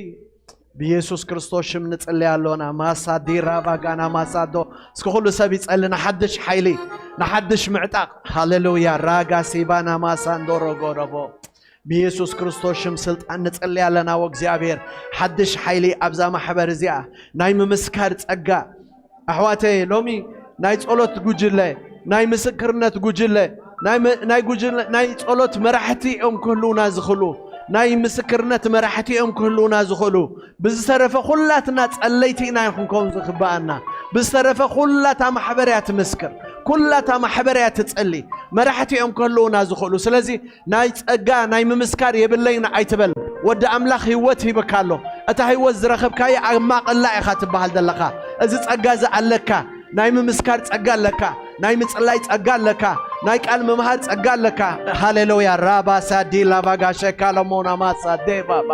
ብኢየሱስ ክርስቶስ ሽም ንጽሊ ኣሎና። ማሳዲ ራባጋና ማሳዶ። እስኪ ኩሉ ሰብ ይጸሊ ንሓድሽ ሓይሊ፣ ንሓድሽ ምዕጣቕ። ሃሌሉያ። ራጋ ሲባና ማሳንዶ ሮጎ ረቦ። ብኢየሱስ ክርስቶስ ሽም ስልጣን ንጽሊ ኣለና። ወእግዚኣብሔር ሓድሽ ሓይሊ ኣብዛ ማሕበር እዚኣ ናይ ምምስካር ጸጋ ኣሕዋተይ፣ ሎሚ ናይ ጸሎት ጉጅለ፣ ናይ ምስክርነት ጉጅለ፣ ናይ መ-፣ ናይ ጉጅለ፣ ናይ ጸሎት መራሕቲ እዮም ክህልዉና ዝኽእሉ፣ ናይ ምስክርነት መራሕቲ እዮም ክህልዉና ዝኽእሉ። ብዝተረፈ ኩላትና ጸለይቲ ኢና ይኹን ከውን ዝግብኣና። ብዝተረፈ ኩላታ ማሕበር እያ ትምስክር፣ ኩላታ ማሕበር እያ ትጸሊ። መራሕቲ እዮም ክህልዉና ዝኽእሉ። ስለዚ ናይ ጸጋ ናይ ምምስካር የብለይን ኣይትበል። ወዲ ኣምላኽ ህይወት ሂብካ ኣሎ። እታ ህይወት ዝረኸብካዮ ኣብ ማቐላ ኢኻ ትበሃል ዘለኻ። እዚ ጸጋ እዚ ኣለካ። ናይ ምምስካር ጸጋ ኣለካ። ናይ ምጽላይ ጸጋ ኣለካ። ናይ ቃል ምምሃር ጸጋ ኣለካ። ሃሌሉያ። ራባሳ ዲላቫጋሸካ ለሞና ማሳ ዴባባ።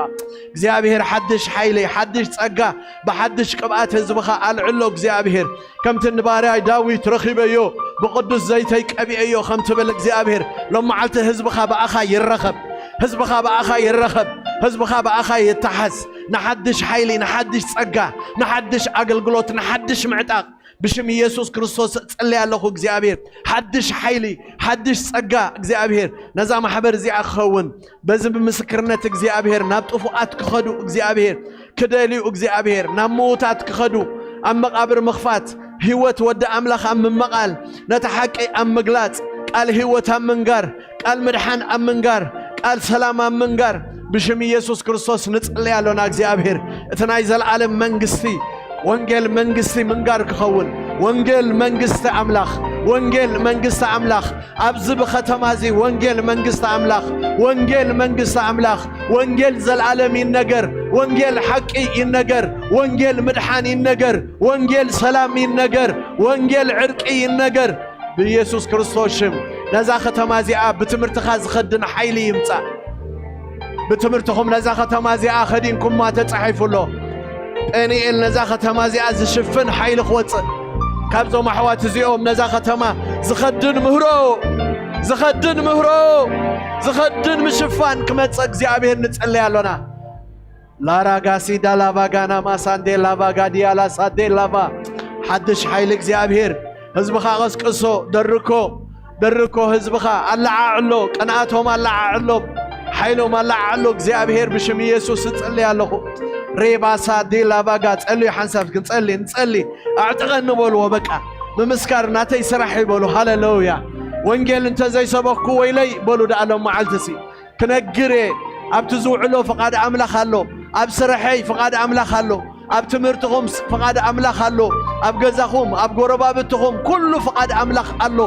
እግዚኣብሔር ሓድሽ ሓይሊ፣ ሓድሽ ጸጋ፣ ብሓድሽ ቅብኣት ህዝብኻ ኣልዕሎ እግዚኣብሔር። ከምቲ ንባርያይ ዳዊት ረኺበዮ፣ ብቕዱስ ዘይተይ ቀቢኤዮ ከም ትብል እግዚኣብሔር፣ ሎም መዓልቲ ህዝብኻ ብኣኻ ይረኸብ፣ ህዝብኻ ብኣኻ ይረኸብ፣ ህዝብኻ ብኣኻ ይተሓዝ። ንሓድሽ ሓይሊ፣ ንሓድሽ ጸጋ፣ ንሓድሽ ኣገልግሎት፣ ንሓድሽ ምዕጣቕ ብሽም ኢየሱስ ክርስቶስ እጽሊ ኣለኹ። እግዚኣብሔር ሓድሽ ሓይሊ፣ ሓድሽ ጸጋ እግዚኣብሔር ነዛ ማሕበር እዚኣ ክኸውን፣ በዚ ብምስክርነት እግዚኣብሔር ናብ ጥፉኣት ክኸዱ እግዚኣብሔር ክደልዩ እግዚኣብሔር ናብ ምዉታት ክኸዱ፣ ኣብ መቓብር ምኽፋት፣ ህይወት ወዲ ኣምላኽ ኣብ ምምቓል፣ ነቲ ሓቂ ኣብ ምግላጽ፣ ቃል ህይወት ኣብ ምንጋር፣ ቃል ምድሓን ኣብ ምንጋር፣ ቃል ሰላም ኣብ ምንጋር ብሽም ኢየሱስ ክርስቶስ ንጽሊ ኣሎና። እግዚኣብሔር እቲ ናይ ዘለዓለም መንግስቲ፣ ወንጌል መንግስቲ ምንጋር ክኸውን፣ ወንጌል መንግስቲ ኣምላኽ፣ ወንጌል መንግስቲ ኣምላኽ ኣብዚ ብከተማ እዚ፣ ወንጌል መንግስቲ ኣምላኽ፣ ወንጌል መንግስቲ ኣምላኽ፣ ወንጌል ዘለዓለም ይነገር፣ ወንጌል ሓቂ ይነገር፣ ወንጌል ምድሓን ይነገር፣ ወንጌል ሰላም ይነገር፣ ወንጌል ዕርቂ ይነገር። ብኢየሱስ ክርስቶስ ሽም ነዛ ከተማ እዚኣ ብትምህርትኻ ዝኸድን ሓይሊ ይምጻእ። ብትምህርትኹም ነዛ ከተማ እዚኣ ኸዲንኩማ ተጻሒፉ ኣሎ። ጴኒኤል ነዛ ከተማ እዚኣ ዝሽፍን ሓይሊ ክወጽእ፣ ካብዞም ኣሕዋት እዚኦም ነዛ ከተማ ዝኸድን ምህሮ፣ ዝኸድን ምህሮ፣ ዝኸድን ምሽፋን ክመጽእ እግዚኣብሔር ንጽለይ ኣሎና። ላራጋሲ ዳላቫ ጋና ማሳንዴ ላቫ ጋዲያላ ሳዴ ላቫ። ሓድሽ ሓይሊ እግዚኣብሔር ህዝብኻ ቀስቅሶ፣ ደርኮ፣ ደርኮ ህዝብኻ ኣለዓዕሎ፣ ቅንኣቶም ኣለዓዕሎም፣ ሓይሎም ኣለዓዕሎ። እግዚኣብሔር ብሽም ኢየሱስ እጽሊ ኣለኹ። ሬባሳ ዴ ላቫጋ ጸልዩ ሓንሳብ ክንጸሊ፣ ንጸሊ። ኣዕጥቐኒ በልዎ በቃ። ምምስካር ናተይ ስራሕ እዩ በሉ። ሃሌሉያ። ወንጌል እንተ ዘይሰበኽኩ ወይለይ በሉ ደኣ ሎም መዓልትሲ። ክነግር እየ። ኣብቲ ዝውዕሎ ፍቓድ ኣምላኽ ኣሎ። ኣብ ስርሐይ ፍቓድ ኣምላኽ ኣሎ። ኣብ ትምህርትኹም ስ-፣ ፍቓድ ኣምላኽ ኣሎ። ኣብ ገዛኹም፣ ኣብ ጎረባብትኹም ኩሉ ፍቓድ ኣምላኽ ኣሎ።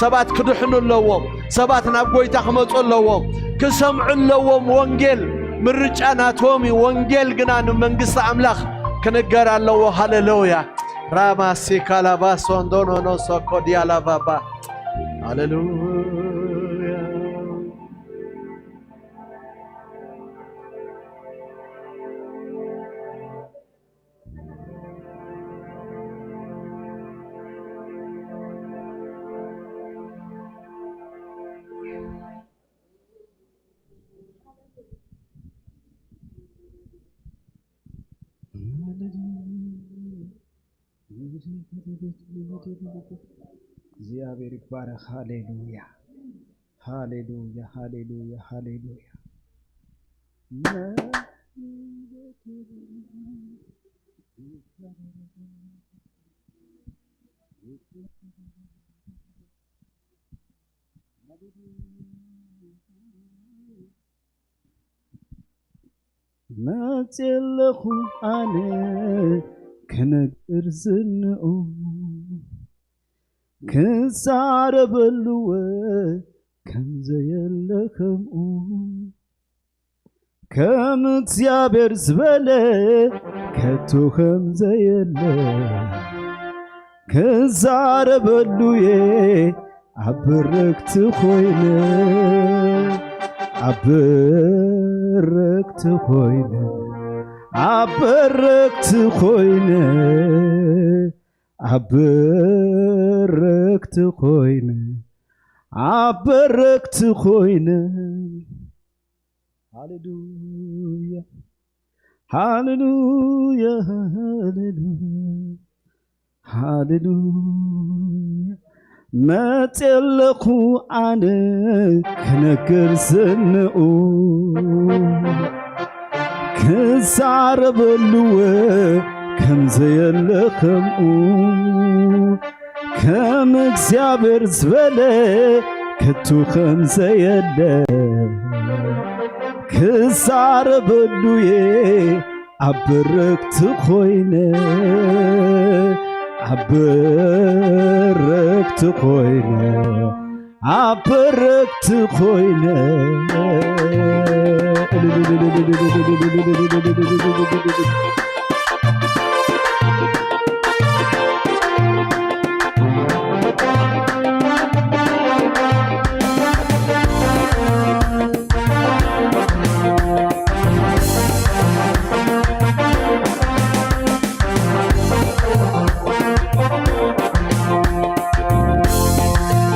ሰባት ክድሕኑ ኣለዎም። ሰባት ናብ ጎይታ ክመጹ ኣለዎም። ክሰምዑ ኣለዎም ወንጌል። ምርጫ ናቶም እዩ። ወንጌል ግና ንመንግስቲ ኣምላኽ ክንገር ኣለዎ። ሃሌሉያ። ራማሲ ካላባሶ እንዶኖኖ ሶኮ ዲያላባባ። ሃሌሉያ። እግዚኣብሔር ይባረኽ። ሃሌሉያ፣ ሃሌሉያ፣ ሃሌሉያ፣ ሃሌሉያ። መጽየ ኣለኹ ኣነ ክነግር ዝንኡ፣ ክዛረበሉ ከም ዘየለ ከምኡ፣ ከም እግዚኣብሔር ዝበለ ከቶ ከም ዘየለ ክዛረበሉ እየ ኣብ ብርክቲ ኮይነ፣ ኣብ ብርክቲ ኮይነ፣ ኣብ ብርክቲ ኮይነ፣ ኣብ ብርክቲ ኮይነ፣ ኣብ ብርክቲ ኮይነ። ሃሌሉያ፣ ሃሌሉያ፣ ሃሌሉያ፣ ሃሌሉያ። መጽየ ኣለኹ ኣነ ክነግር ዝንኡ፣ ክዛረበሉ ከም ዘየለ ከምኡ፣ ከም እግዚኣብሔር ዝበለ ከቶ ከም ዘየለ ክዛረበሉ እየ ኣብ ብርክቲ ኮይነ፣ ኣብ ብርክቲ ኮይነ፣ ኣብ ብርክቲ ኮይነ።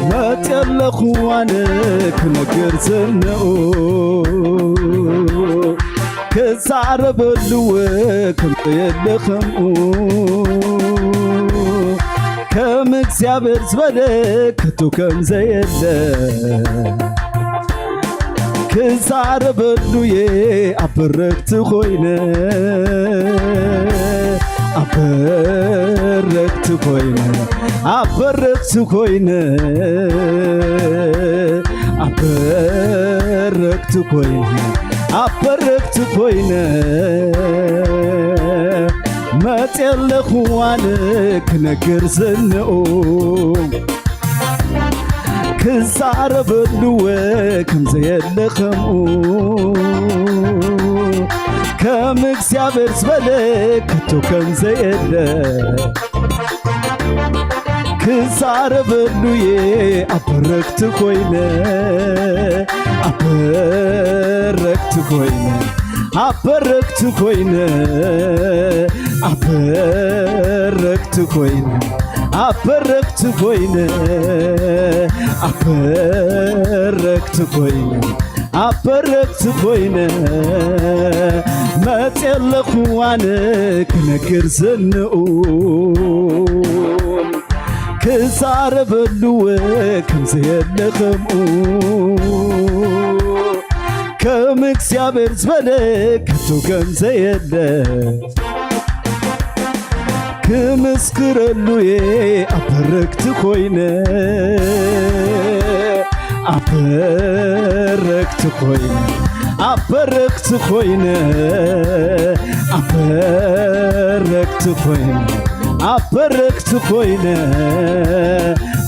መጽየ ኣለኹ ኣነ ክነግር ዝንኡ፣ ክዛረበሉ ከም ዘየለ ከምኡ፣ ከም እግዚኣብሔር ዝበለ ከቶ ከም ዘየለ ክዛረበሉ እየ ኣብ ብርክቲ ኮይነ፣ ኣብ ብርክቲ ኮይነ፣ ኣብ ብርክቲ ኮይነ፣ ኣብ ብርክቲ በረክት ኮይነ ኣብ በረክት ኮይነ መጽየ ኣለኹ ኣነ ክነግር ዝንኡ ክዛረበሉ ከም ዘየለ ከምኡ ከም እግዚኣብሔር ዝበለ ከቶ ከም ዘየለ ክዛረበሉ እየ ኣብ በረክት ኮይነ ኣብ በረክት ኮይነ ኣብ በረክት ኮይነ ኣብ በረክት ኮይነ ኣብ በረክት ኮይነ ኣብ በረክት ኮይነ ኣብ በረክት ኮይነ መጽየ ኣለኹ ኣነ ክነግር ዝንኡ ክዛረበሉ ከም ዘየለ ከምኡ ከም እግዚኣብሔር ዝበለ ከቶ ከም ዘየለ ክምስክረሉ እየ ኣብ በረክት ኮይነ ኣብ በረክት ኮይነ ኣብ በረክት ኮይነ ኣብ በረክት ኮይነ ኣብ በረክት ኮይነ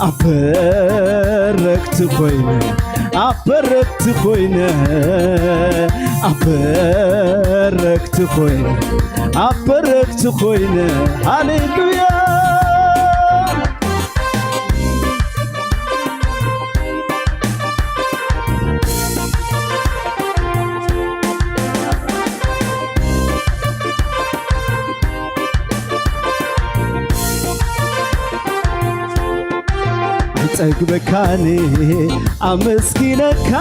ኣብ በረክት ኮይነ ኣብ በረክት ኮይነ ኣብ በረክት ኮይነ ኣብ በረክት ኮይነ ሃሌሉያ ኣይጸግበካን ኣመስኪነካ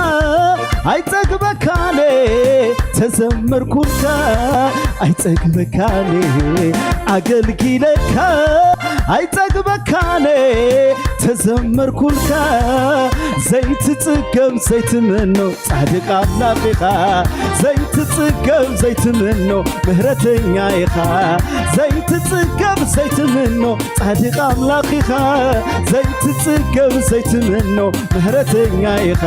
ኣይጸግበካን ተዘመርኩልካ ኣይጸግበካን ኣገልጊለካ ኣይጸግበካን ተዘመርኩልካ ዘይትጽገብ ዘይትምኖ ጻድቕ ኣምላኽ ኢኻ ዘይትጽገብ ዘይትምኖ ምህረተኛ ኢኻ ዘይትጽገብ ዘይትምኖ ጻድቕ ኣምላኽ ኢኻ ዘይትጽገብ ዘይትምኖ ምህረተኛ ኢኻ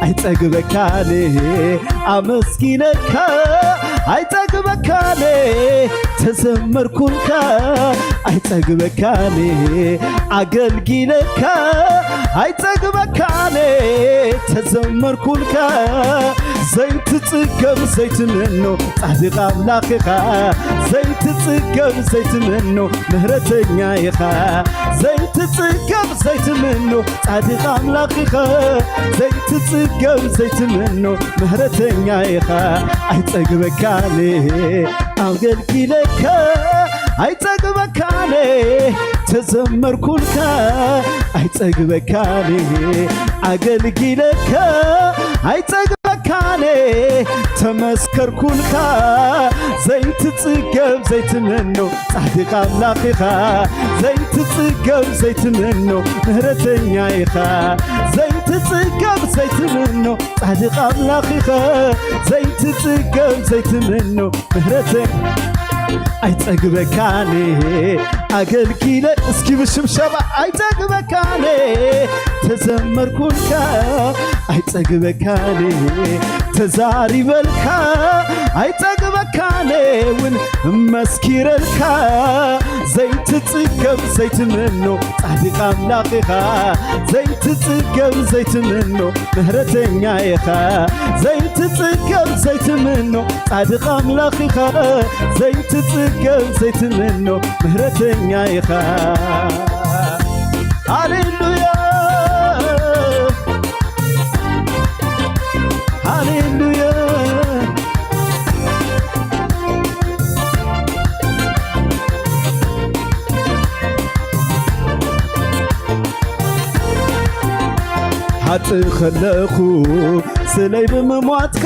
ኣይጸግበካን ኣመስጊነካ ኣይጸግበካን ተዘመርኩልካ ኣይጸግበካን ኣገልጊለካ ኣይጸግበካን ተዘመርኩልካ ዘይትጽገብ ዘይትምኖ ጻድቕ ኣምላኽ ኢኻ ዘይትጽገብ ዘይትምኖ ምህረተኛ ኢኻ ዘይትጽገብ ዘይትምኖ ጻድቕ ኣምላኽ ኢኻ ዘይትጽገብ ዘይትምኖ ምህረተኛ ኢኻ ኣይጸግበካን ኣገልጊለካ ኣይጸግበካን ተዘመርኩልካ ኣይጸግበካን ኣገልጊለካ ኣይጸግበካን ተመስከርኩልካ ዘይትጽገብ ዘይትምኖ ጻድቕ ኣምላኽ ኢኻ ዘይትጽገብ ዘይትምኖ ምህረተኛ ኢኻ ዘይትጽገብ ዘይትምኖ ጻድቕ ኣምላኽ ኢኻ ዘይትጽገብ ዘይትምኖ ምህረተኛ ኣይጸግበካን ኣገልጊለ እስኪ ብሽብሸባ ኣይጸግበካን ተዘመርኩልካ ኣይጸግበካን ተዛሪበልካ ኣይጸግበካን እውን መስኪረልካ ዘይትጽገብ ዘይትምኖ ጻድቕ ኣምላኽ ኢኻ ዘይትጽገብ ዘይትምኖ ምህረተኛ ኢኻ ዘይትጽገብ ዘይትምኖ ጻድቕ ኣምላኽ ኢኻ ዘይትጽገብ ዘይትምኖ ምህረተኛ ኢኻ ሃሌሉያ ሃሌሉያ ሓጥእ ከለኹ ስለይ ብምሟትካ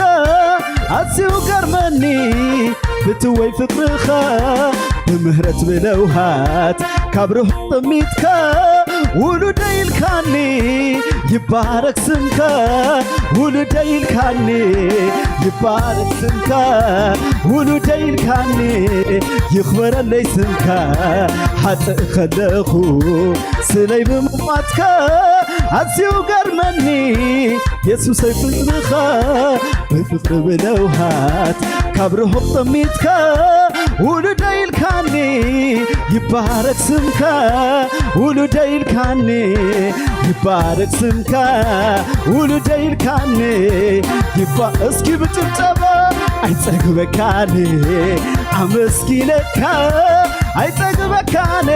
ኣዝዩ ገርመኒ ፍትወይ ፍቅርኻ ብምህረት ብለውሃት ካብ ርሑቕ ጠሚትካ ውሉደይ ኢልካኒ ይባረክ ስምካ ውሉደይ ኢልካኒ ይባረክ ስምካ ውሉደይ ኢልካኒ ይኽበረለይ ስምካ ሓጥእ ከለኹ ስለይ ብምሟትካ ኣዝዩ ገርመኒ የሱሰይ ፍቅርኻ ብፍቅሪ ብለውሃት ካብ ርሑቕ ጠሚትካ ውሉደይ ኢልካኒ ይባረክ ስምካ ውሉደይ ኢልካኒ ይባረክ ስምካ ውሉደይ ኢልካኒ ይባ እስኪ ብጭብጨባ ኣይጸግበካኒ ኣመስኪነካ ኣይጸግበካኒ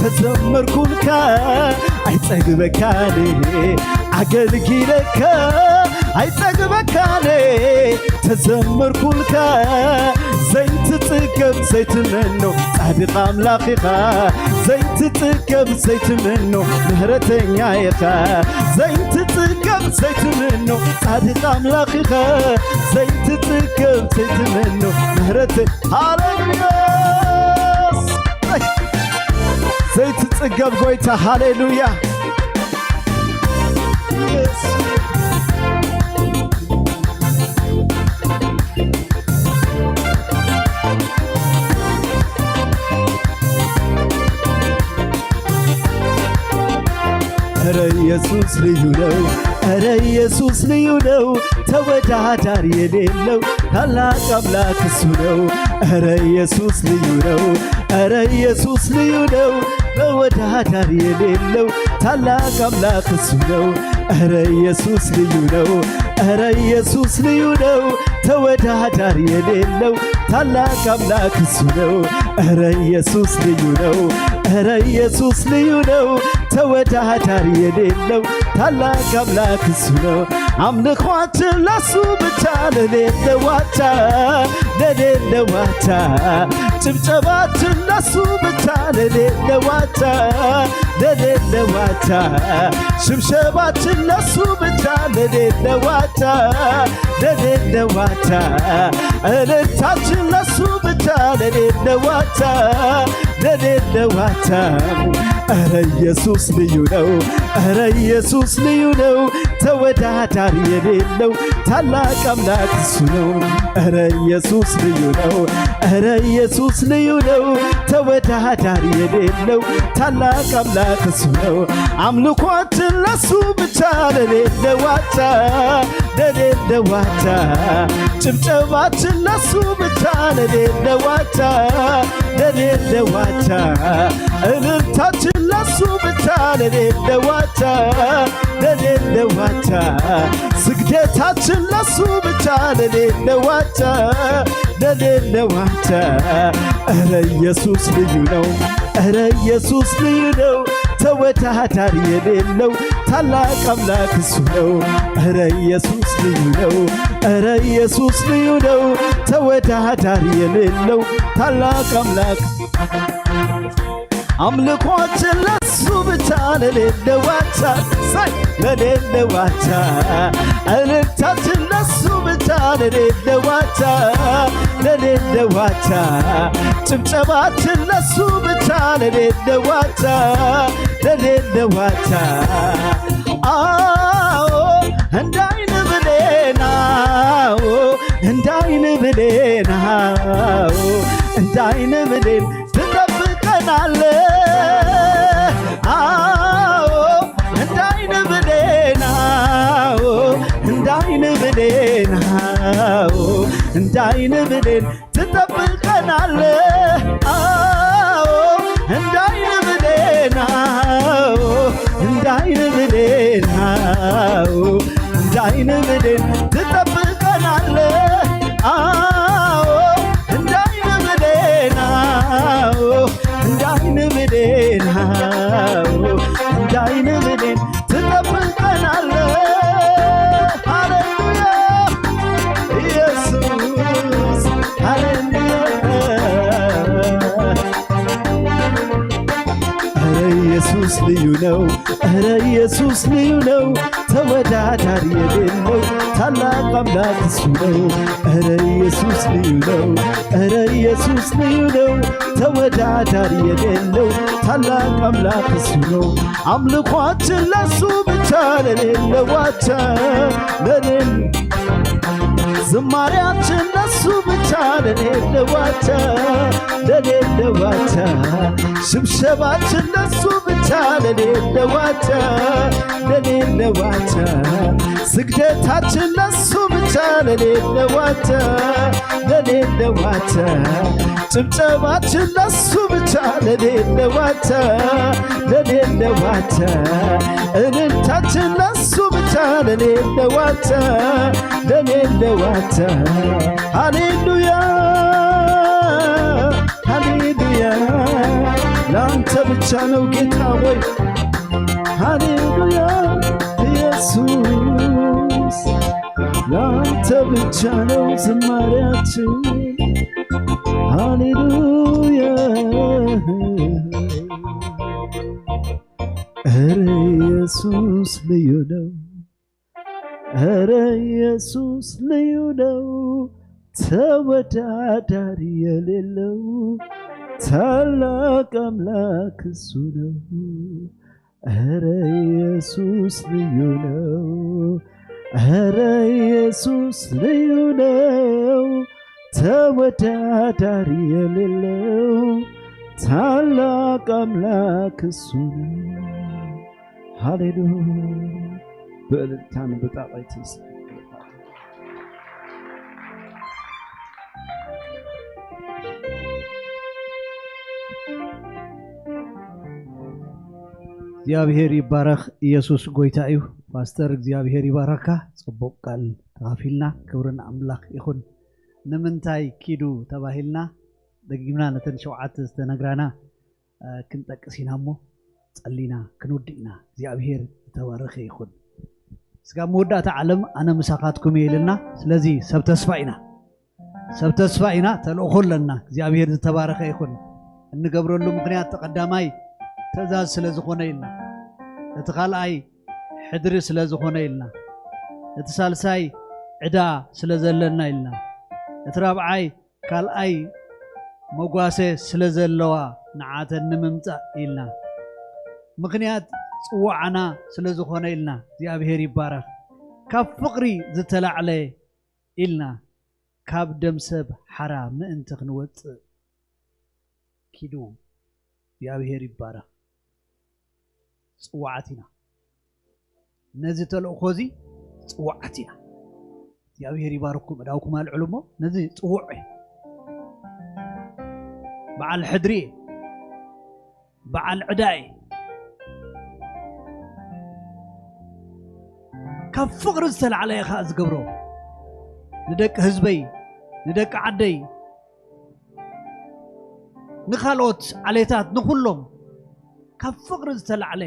ተዘመርኩልካ ኣይጸግበካኒ ኣገልጊለካ ኣይጸግበካኒ ተዘመርኩልካ ዘይትጽገብ ዘይትመኖ ጻድቕ ኣምላኽ ኢኻ ዘይትጽገብ ዘይትመኖ ምህረተኛ ኢኻ ዘይትጽገብ ዘይትመኖ ጻድቕ ኣምላኽ ኢኻ ዘይትጽገብ ዘይትመኖ ምህረት ሃሌሉያ ዘይትጽገብ ጎይታ ሃሌሉያ ኧረ ኢየሱስ ልዩ ነው፣ ኧረ ኢየሱስ ልዩ ነው፣ ተወዳዳሪ የሌለው ታላቅ አምላክ እሱ ነው። ኧረ ኢየሱስ ልዩ ነው፣ ኧረ ኢየሱስ ልዩ ነው፣ ተወዳዳሪ የሌለው ታላቅ አምላክ እሱ ነው። ኧረ ኢየሱስ ልዩ ነው፣ ኧረ ኢየሱስ ልዩ ነው፣ ተወዳዳሪ የሌለው ታላቅ አምላክ እሱ ነው። ኧረ ኢየሱስ ልዩ ነው፣ ኧረ ኢየሱስ ልዩ ነው፣ ተወዳዳሪ የሌለው ታላቅ አምላክ እሱ ነው። አምልኳችን ለሱ ብቻ ለሌለው አቻ፣ ለሌለው አቻ፣ ጭብጨባችን ለሱ ብቻ ለሌለው አቻ፣ ለሌለው አቻ፣ ሽብሸባችን ለሱ ብቻ ለሌለው አቻ፣ ለሌለው አቻ፣ እልልታችን ለሱ ብቻ ለሌለው አቻ፣ ለሌለው አቻ። ኧረ ኢየሱስ ልዩ ነው፣ ኧረ ኢየሱስ ልዩ ነው፣ ተወዳዳሪ የሌለው ታላቅ አምላክ እሱ ነው። ኧረ ኢየሱስ ልዩ ነው፣ ኧረ ኢየሱስ ልዩ ነው፣ ተወዳዳሪ የሌለው ታላቅ አምላክ እሱ ነው። አምልኳችን ለሱ ብቻ ለሌለው አቻ፣ ለሌለው አቻ፣ ጭብጨባችን ለሱ ብቻ ለሌለው አቻ፣ ለሌለው አቻ፣ እልልታችን ለሱ ብቻ ለሌለው አቻ፣ ለሌለው አቻ፣ ስግደታችን ለሱ ብቻ ለሌለው አቻ፣ ለሌለው አቻ። ኧረ ኢየሱስ ልዩ ነው፣ ኧረ ኢየሱስ ልዩ ነው፣ ተወዳዳሪ የሌለው ታላቅ አምላክ እሱ ነው። ኧረ ኢየሱስ ልዩ ነው፣ ኧረ ኢየሱስ ልዩ ነው፣ ተወዳዳሪ የሌለው ታላቅ አምላክ አምልኳችን ለሱ ብቻ ለሌለው አቻ፣ ሳይ ለሌለው አቻ፣ እልልታችን ለሱ ብቻ ለሌለው አቻ፣ ለሌለው አቻ፣ ጭብጨባችን ለሱ ብቻ ለሌለው አቻ፣ ለሌለው አቻ። አዎ እንደ አይን ብሌን፣ አዎ እንደ አይን ብሌን፣ አዎ እንደ አይን ብሌን ትጠብቀናለህ። አዎ እንደ አይን ብሌን፣ አዎ እንደ አይን ብሌን፣ አዎ እንደ አይን ብሌን ትጠብቀናለህ። አዎ እንደ አይን ብሌን፣ አዎ እንደ አይን ብሌን፣ አዎ እንደ አይን ብሌን ትጠብቀናለህ። አዎ እንደ አይን ብሌን፣ አዎ እንደ አይን ብሌን፣ አዎ እንደ አይን ብሌን ትጠብቀናለህ። ሃሌሉያ ኢየሱስ፣ ሃሌሉያ። ኧረ ኢየሱስ ልዩ ነው፣ ኧረ ኢየሱስ ልዩ ነው፣ ተወዳዳሪ የሌለው ታላቅ አምላክ እሱ ነው። ኧረ ኢየሱስ ልዩ ነው፣ ኧረ ኢየሱስ ልዩ ነው፣ ተወዳዳሪ የሌለው ታላቅ አምላክ እሱ ነው። አምልኳችን ለሱ ብቻ ለሌለው አቻ፣ ለሌለ ዝማሬያችን ለሱ ብቻ ለሌለዋታ ለሌለዋታ ሽብሸባችን ለሱ ብቻ ለሌለዋታ ለሌለዋታ ስግደታችን ለሱ ብቻ ለሌለዋታ ለሌለዋታ ጭብጨባችን ለሱ ብቻ ለሌለዋታ ለሌለዋታ እልልታችን ለሱ ብቻ ለሌለዋታ ለሌለዋታ ሃሌሉያ ሃሌሉያ ላንተ ብቻ ነው ጌታ ወይ ሃሌሉያ ኢየሱስ ላንተ ብቻ ነው ዝማሬያችን ሃሌሉያ ኧረ ኢየሱስ ልዩ ነው ኧረ ኢየሱስ ልዩ ነው ተወዳዳሪ የሌለው ታላቅ አምላክ እሱ ነው ኧረ ኢየሱስ ልዩ ነው ኧረ ኢየሱስ ልዩ ነው ተወዳዳሪ የሌለው ታላቅ አምላክ እሱ ነው ሃሌሉያ በእልልታን በጣቃይትን እግዚኣብሔር ይባረኽ ኢየሱስ ጎይታ እዩ ፓስተር እግዚኣብሔር ይባረካ ጽቡቅ ቃል ተኻፊልና ክብርን ኣምላኽ ይኹን ንምንታይ ኪዱ ተባሂልና ደጊምና ነተን ሸውዓተ ዝተነግራና ክንጠቅስ ኢና እሞ ጸሊና ክንውድእ ኢና እግዚኣብሔር ዝተባረኸ ይኹን ስጋብ መወዳእታ ዓለም ኣነ ምሳኻትኩም እየ ኢልና ስለዚ ሰብ ተስፋ ኢና ሰብ ተስፋ ኢና ተልእኾ ኣለና እግዚኣብሔር ዝተባረኸ ይኹን እንገብረሉ ምኽንያት ተቐዳማይ ትእዛዝ ስለ ዝኾነ ኢልና እቲ ካልኣይ ሕድሪ ስለ ዝኾነ ኢልና እቲ ሳልሳይ ዕዳ ስለ ዘለና ኢልና እቲ ራብዓይ ካልኣይ መጓሰ ስለ ዘለዋ ንዓተን ንምምጻእ ኢልና ምኽንያት ጽዋዓና ስለ ዝኾነ ኢልና እግዚኣብሔር ይባረኽ ካብ ፍቕሪ ዝተላዕለ ኢልና ካብ ደም ሰብ ሓራ ምእንቲ ክንወጽእ ኪዱ እግዚኣብሔር ይባረኽ ጽዋዓት ኢና ነዚ ተልእኾ እዚ ጽዋዓት ኢና እግዚኣብሔር ይባርኩም እዳውኩም ኣልዕሉ እሞ ነዚ ጽውዕ በዓል ሕድሪ በዓል ዕዳ እየ ካብ ፍቕሪ ዝተላዕለ እየ ከዓ ዝገብሮ ንደቂ ህዝበይ ንደቂ ዓደይ ንኻልኦት ዓሌታት ንኹሎም ካብ ፍቕሪ ዝተላዕለ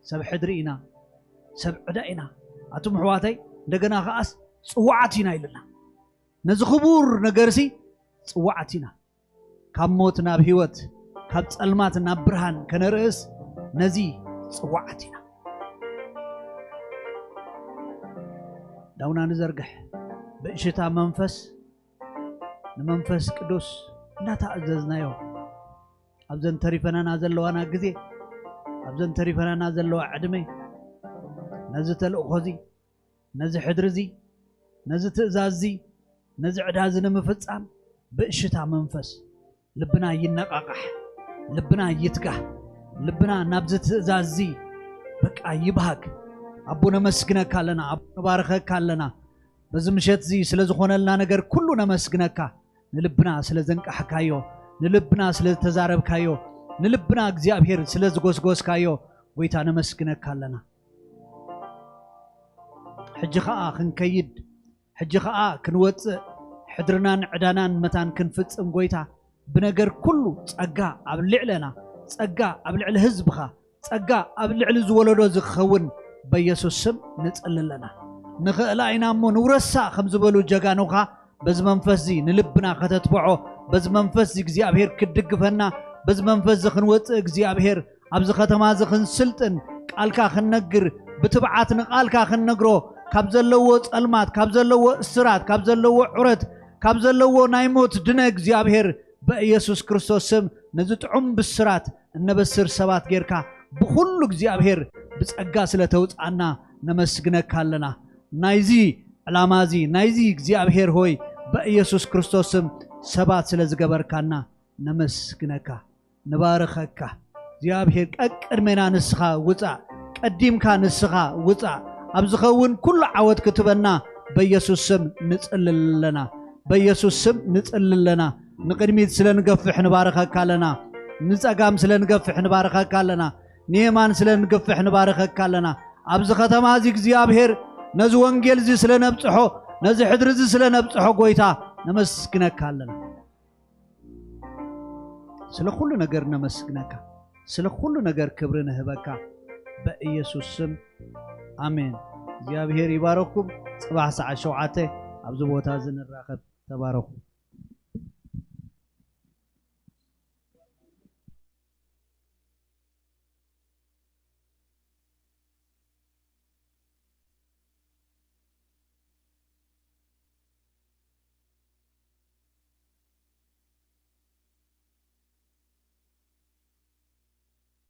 ሰብ ሕድሪ ኢና ሰብ ዕዳ ኢና ኣቱም ኣሕዋተይ እንደገና ከዓስ ፅዋዓት ኢና ኢልና ነዚ ክቡር ነገርሲ ፅዋዓት ኢና ካብ ሞት ናብ ህይወት ካብ ጸልማት ናብ ብርሃን ከነርእስ ነዚ ጽዋዓት ኢና ዳውና ንዘርግሕ ብእሽታ መንፈስ ንመንፈስ ቅዱስ እንዳተኣዘዝናዮ ኣብዘን ተሪፈናና ዘለዋና ግዜ ኣብዘን ተሪፈናና ዘለዋ ዕድመ ነዚ ተልእኾ እዚ ነዚ ሕድሪ እዚ ነዚ ትእዛዝ እዚ ነዚ ዕዳ እዚ ንምፍጻም ብእሽታ መንፈስ ልብና ይነቃቃሕ፣ ልብና ይትጋህ፣ ልብና ናብዚ ትእዛዝ እዚ በቃ ይብሃግ። ኣቦ ነመስግነካ ኣለና፣ ኣቦ ነባርኸካ ኣለና። በዚ ምሸት እዚ ስለ ዝኾነልና ነገር ኩሉ ነመስግነካ። ንልብና ስለ ዘንቃሕካዮ፣ ንልብና ስለ ዝተዛረብካዮ፣ ንልብና እግዚኣብሔር ስለ ዝጎስጎስካዮ ጎይታ ነመስግነካ ኣለና። ሕጂ ኸኣ ክንከይድ፣ ሕጂ ኸኣ ክንወጽእ፣ ሕድርናን ዕዳናን መታን ክንፍጽም፣ ጎይታ፣ ብነገር ኩሉ ጸጋ ኣብ ልዕለና፣ ጸጋ ኣብ ልዕሊ ህዝብኻ፣ ጸጋ ኣብ ልዕሊ ዝወለዶ እዚ ክኸውን በየሱስ ስም ንጽሊ ኣለና። ንኽእላ ኢና እሞ ንውረሳ ከም ዝበሉ ጀጋኑኻ፣ በዚ መንፈስ እዚ ንልብና ከተትብዖ፣ በዚ መንፈስ እዚ እግዚኣብሔር ክትድግፈና፣ በዚ መንፈስ እዚ ክንወጽእ እግዚኣብሔር ኣብዚ ከተማ እዚ ክንስልጥን፣ ቃልካ ክንነግር፣ ብትብዓት ንቃልካ ክንነግሮ፣ ካብ ዘለዎ ጸልማት፣ ካብ ዘለዎ እስራት፣ ካብ ዘለዎ ዑረት፣ ካብ ዘለዎ ናይ ሞት ድነ እግዚኣብሔር በኢየሱስ ክርስቶስ ስም ነዚ ጥዑም ብስራት እነበስር ሰባት ጌርካ ብኹሉ እግዚኣብሔር ብጸጋ ስለ ተውጽኣና ነመስግነካ ኣለና። ናይዚ ዕላማ እዚ ናይዚ እግዚኣብሔር ሆይ በኢየሱስ ክርስቶስ ስም ሰባት ስለ ዝገበርካና ነመስግነካ፣ ንባርኸካ። እግዚኣብሔር ቀቅድሜና ንስኻ ውፃእ፣ ቀዲምካ ንስኻ ውፃእ። ኣብ ዝኸውን ኩሉ ዓወት ክትበና በኢየሱስ ስም ንጽልል ኣለና። በኢየሱስ ስም ንጽልል ኣለና። ንቕድሚት ስለ ንገፍሕ ንባርኸካ ኣለና። ንጸጋም ስለ ንገፍሕ ንባርኸካ ኣለና። ንየማን ስለ ንገፍሕ ንባርኸካ ኣለና። ኣብዚ ከተማ እዚ እግዚኣብሔር ነዚ ወንጌል እዚ ስለ ነብጽሖ፣ ነዚ ሕድሪ እዚ ስለ ነብጽሖ ጎይታ ነመስግነካ ኣለና። ስለ ኩሉ ነገር ነመስግነካ። ስለ ኩሉ ነገር ክብሪ ንህበካ በኢየሱስ ስም ኣሜን። እግዚኣብሔር ይባረኩም። ጽባሕ ሰዓት ሸውዓተ ኣብዚ ቦታ እዚ ንራኸብ። ተባረኹ።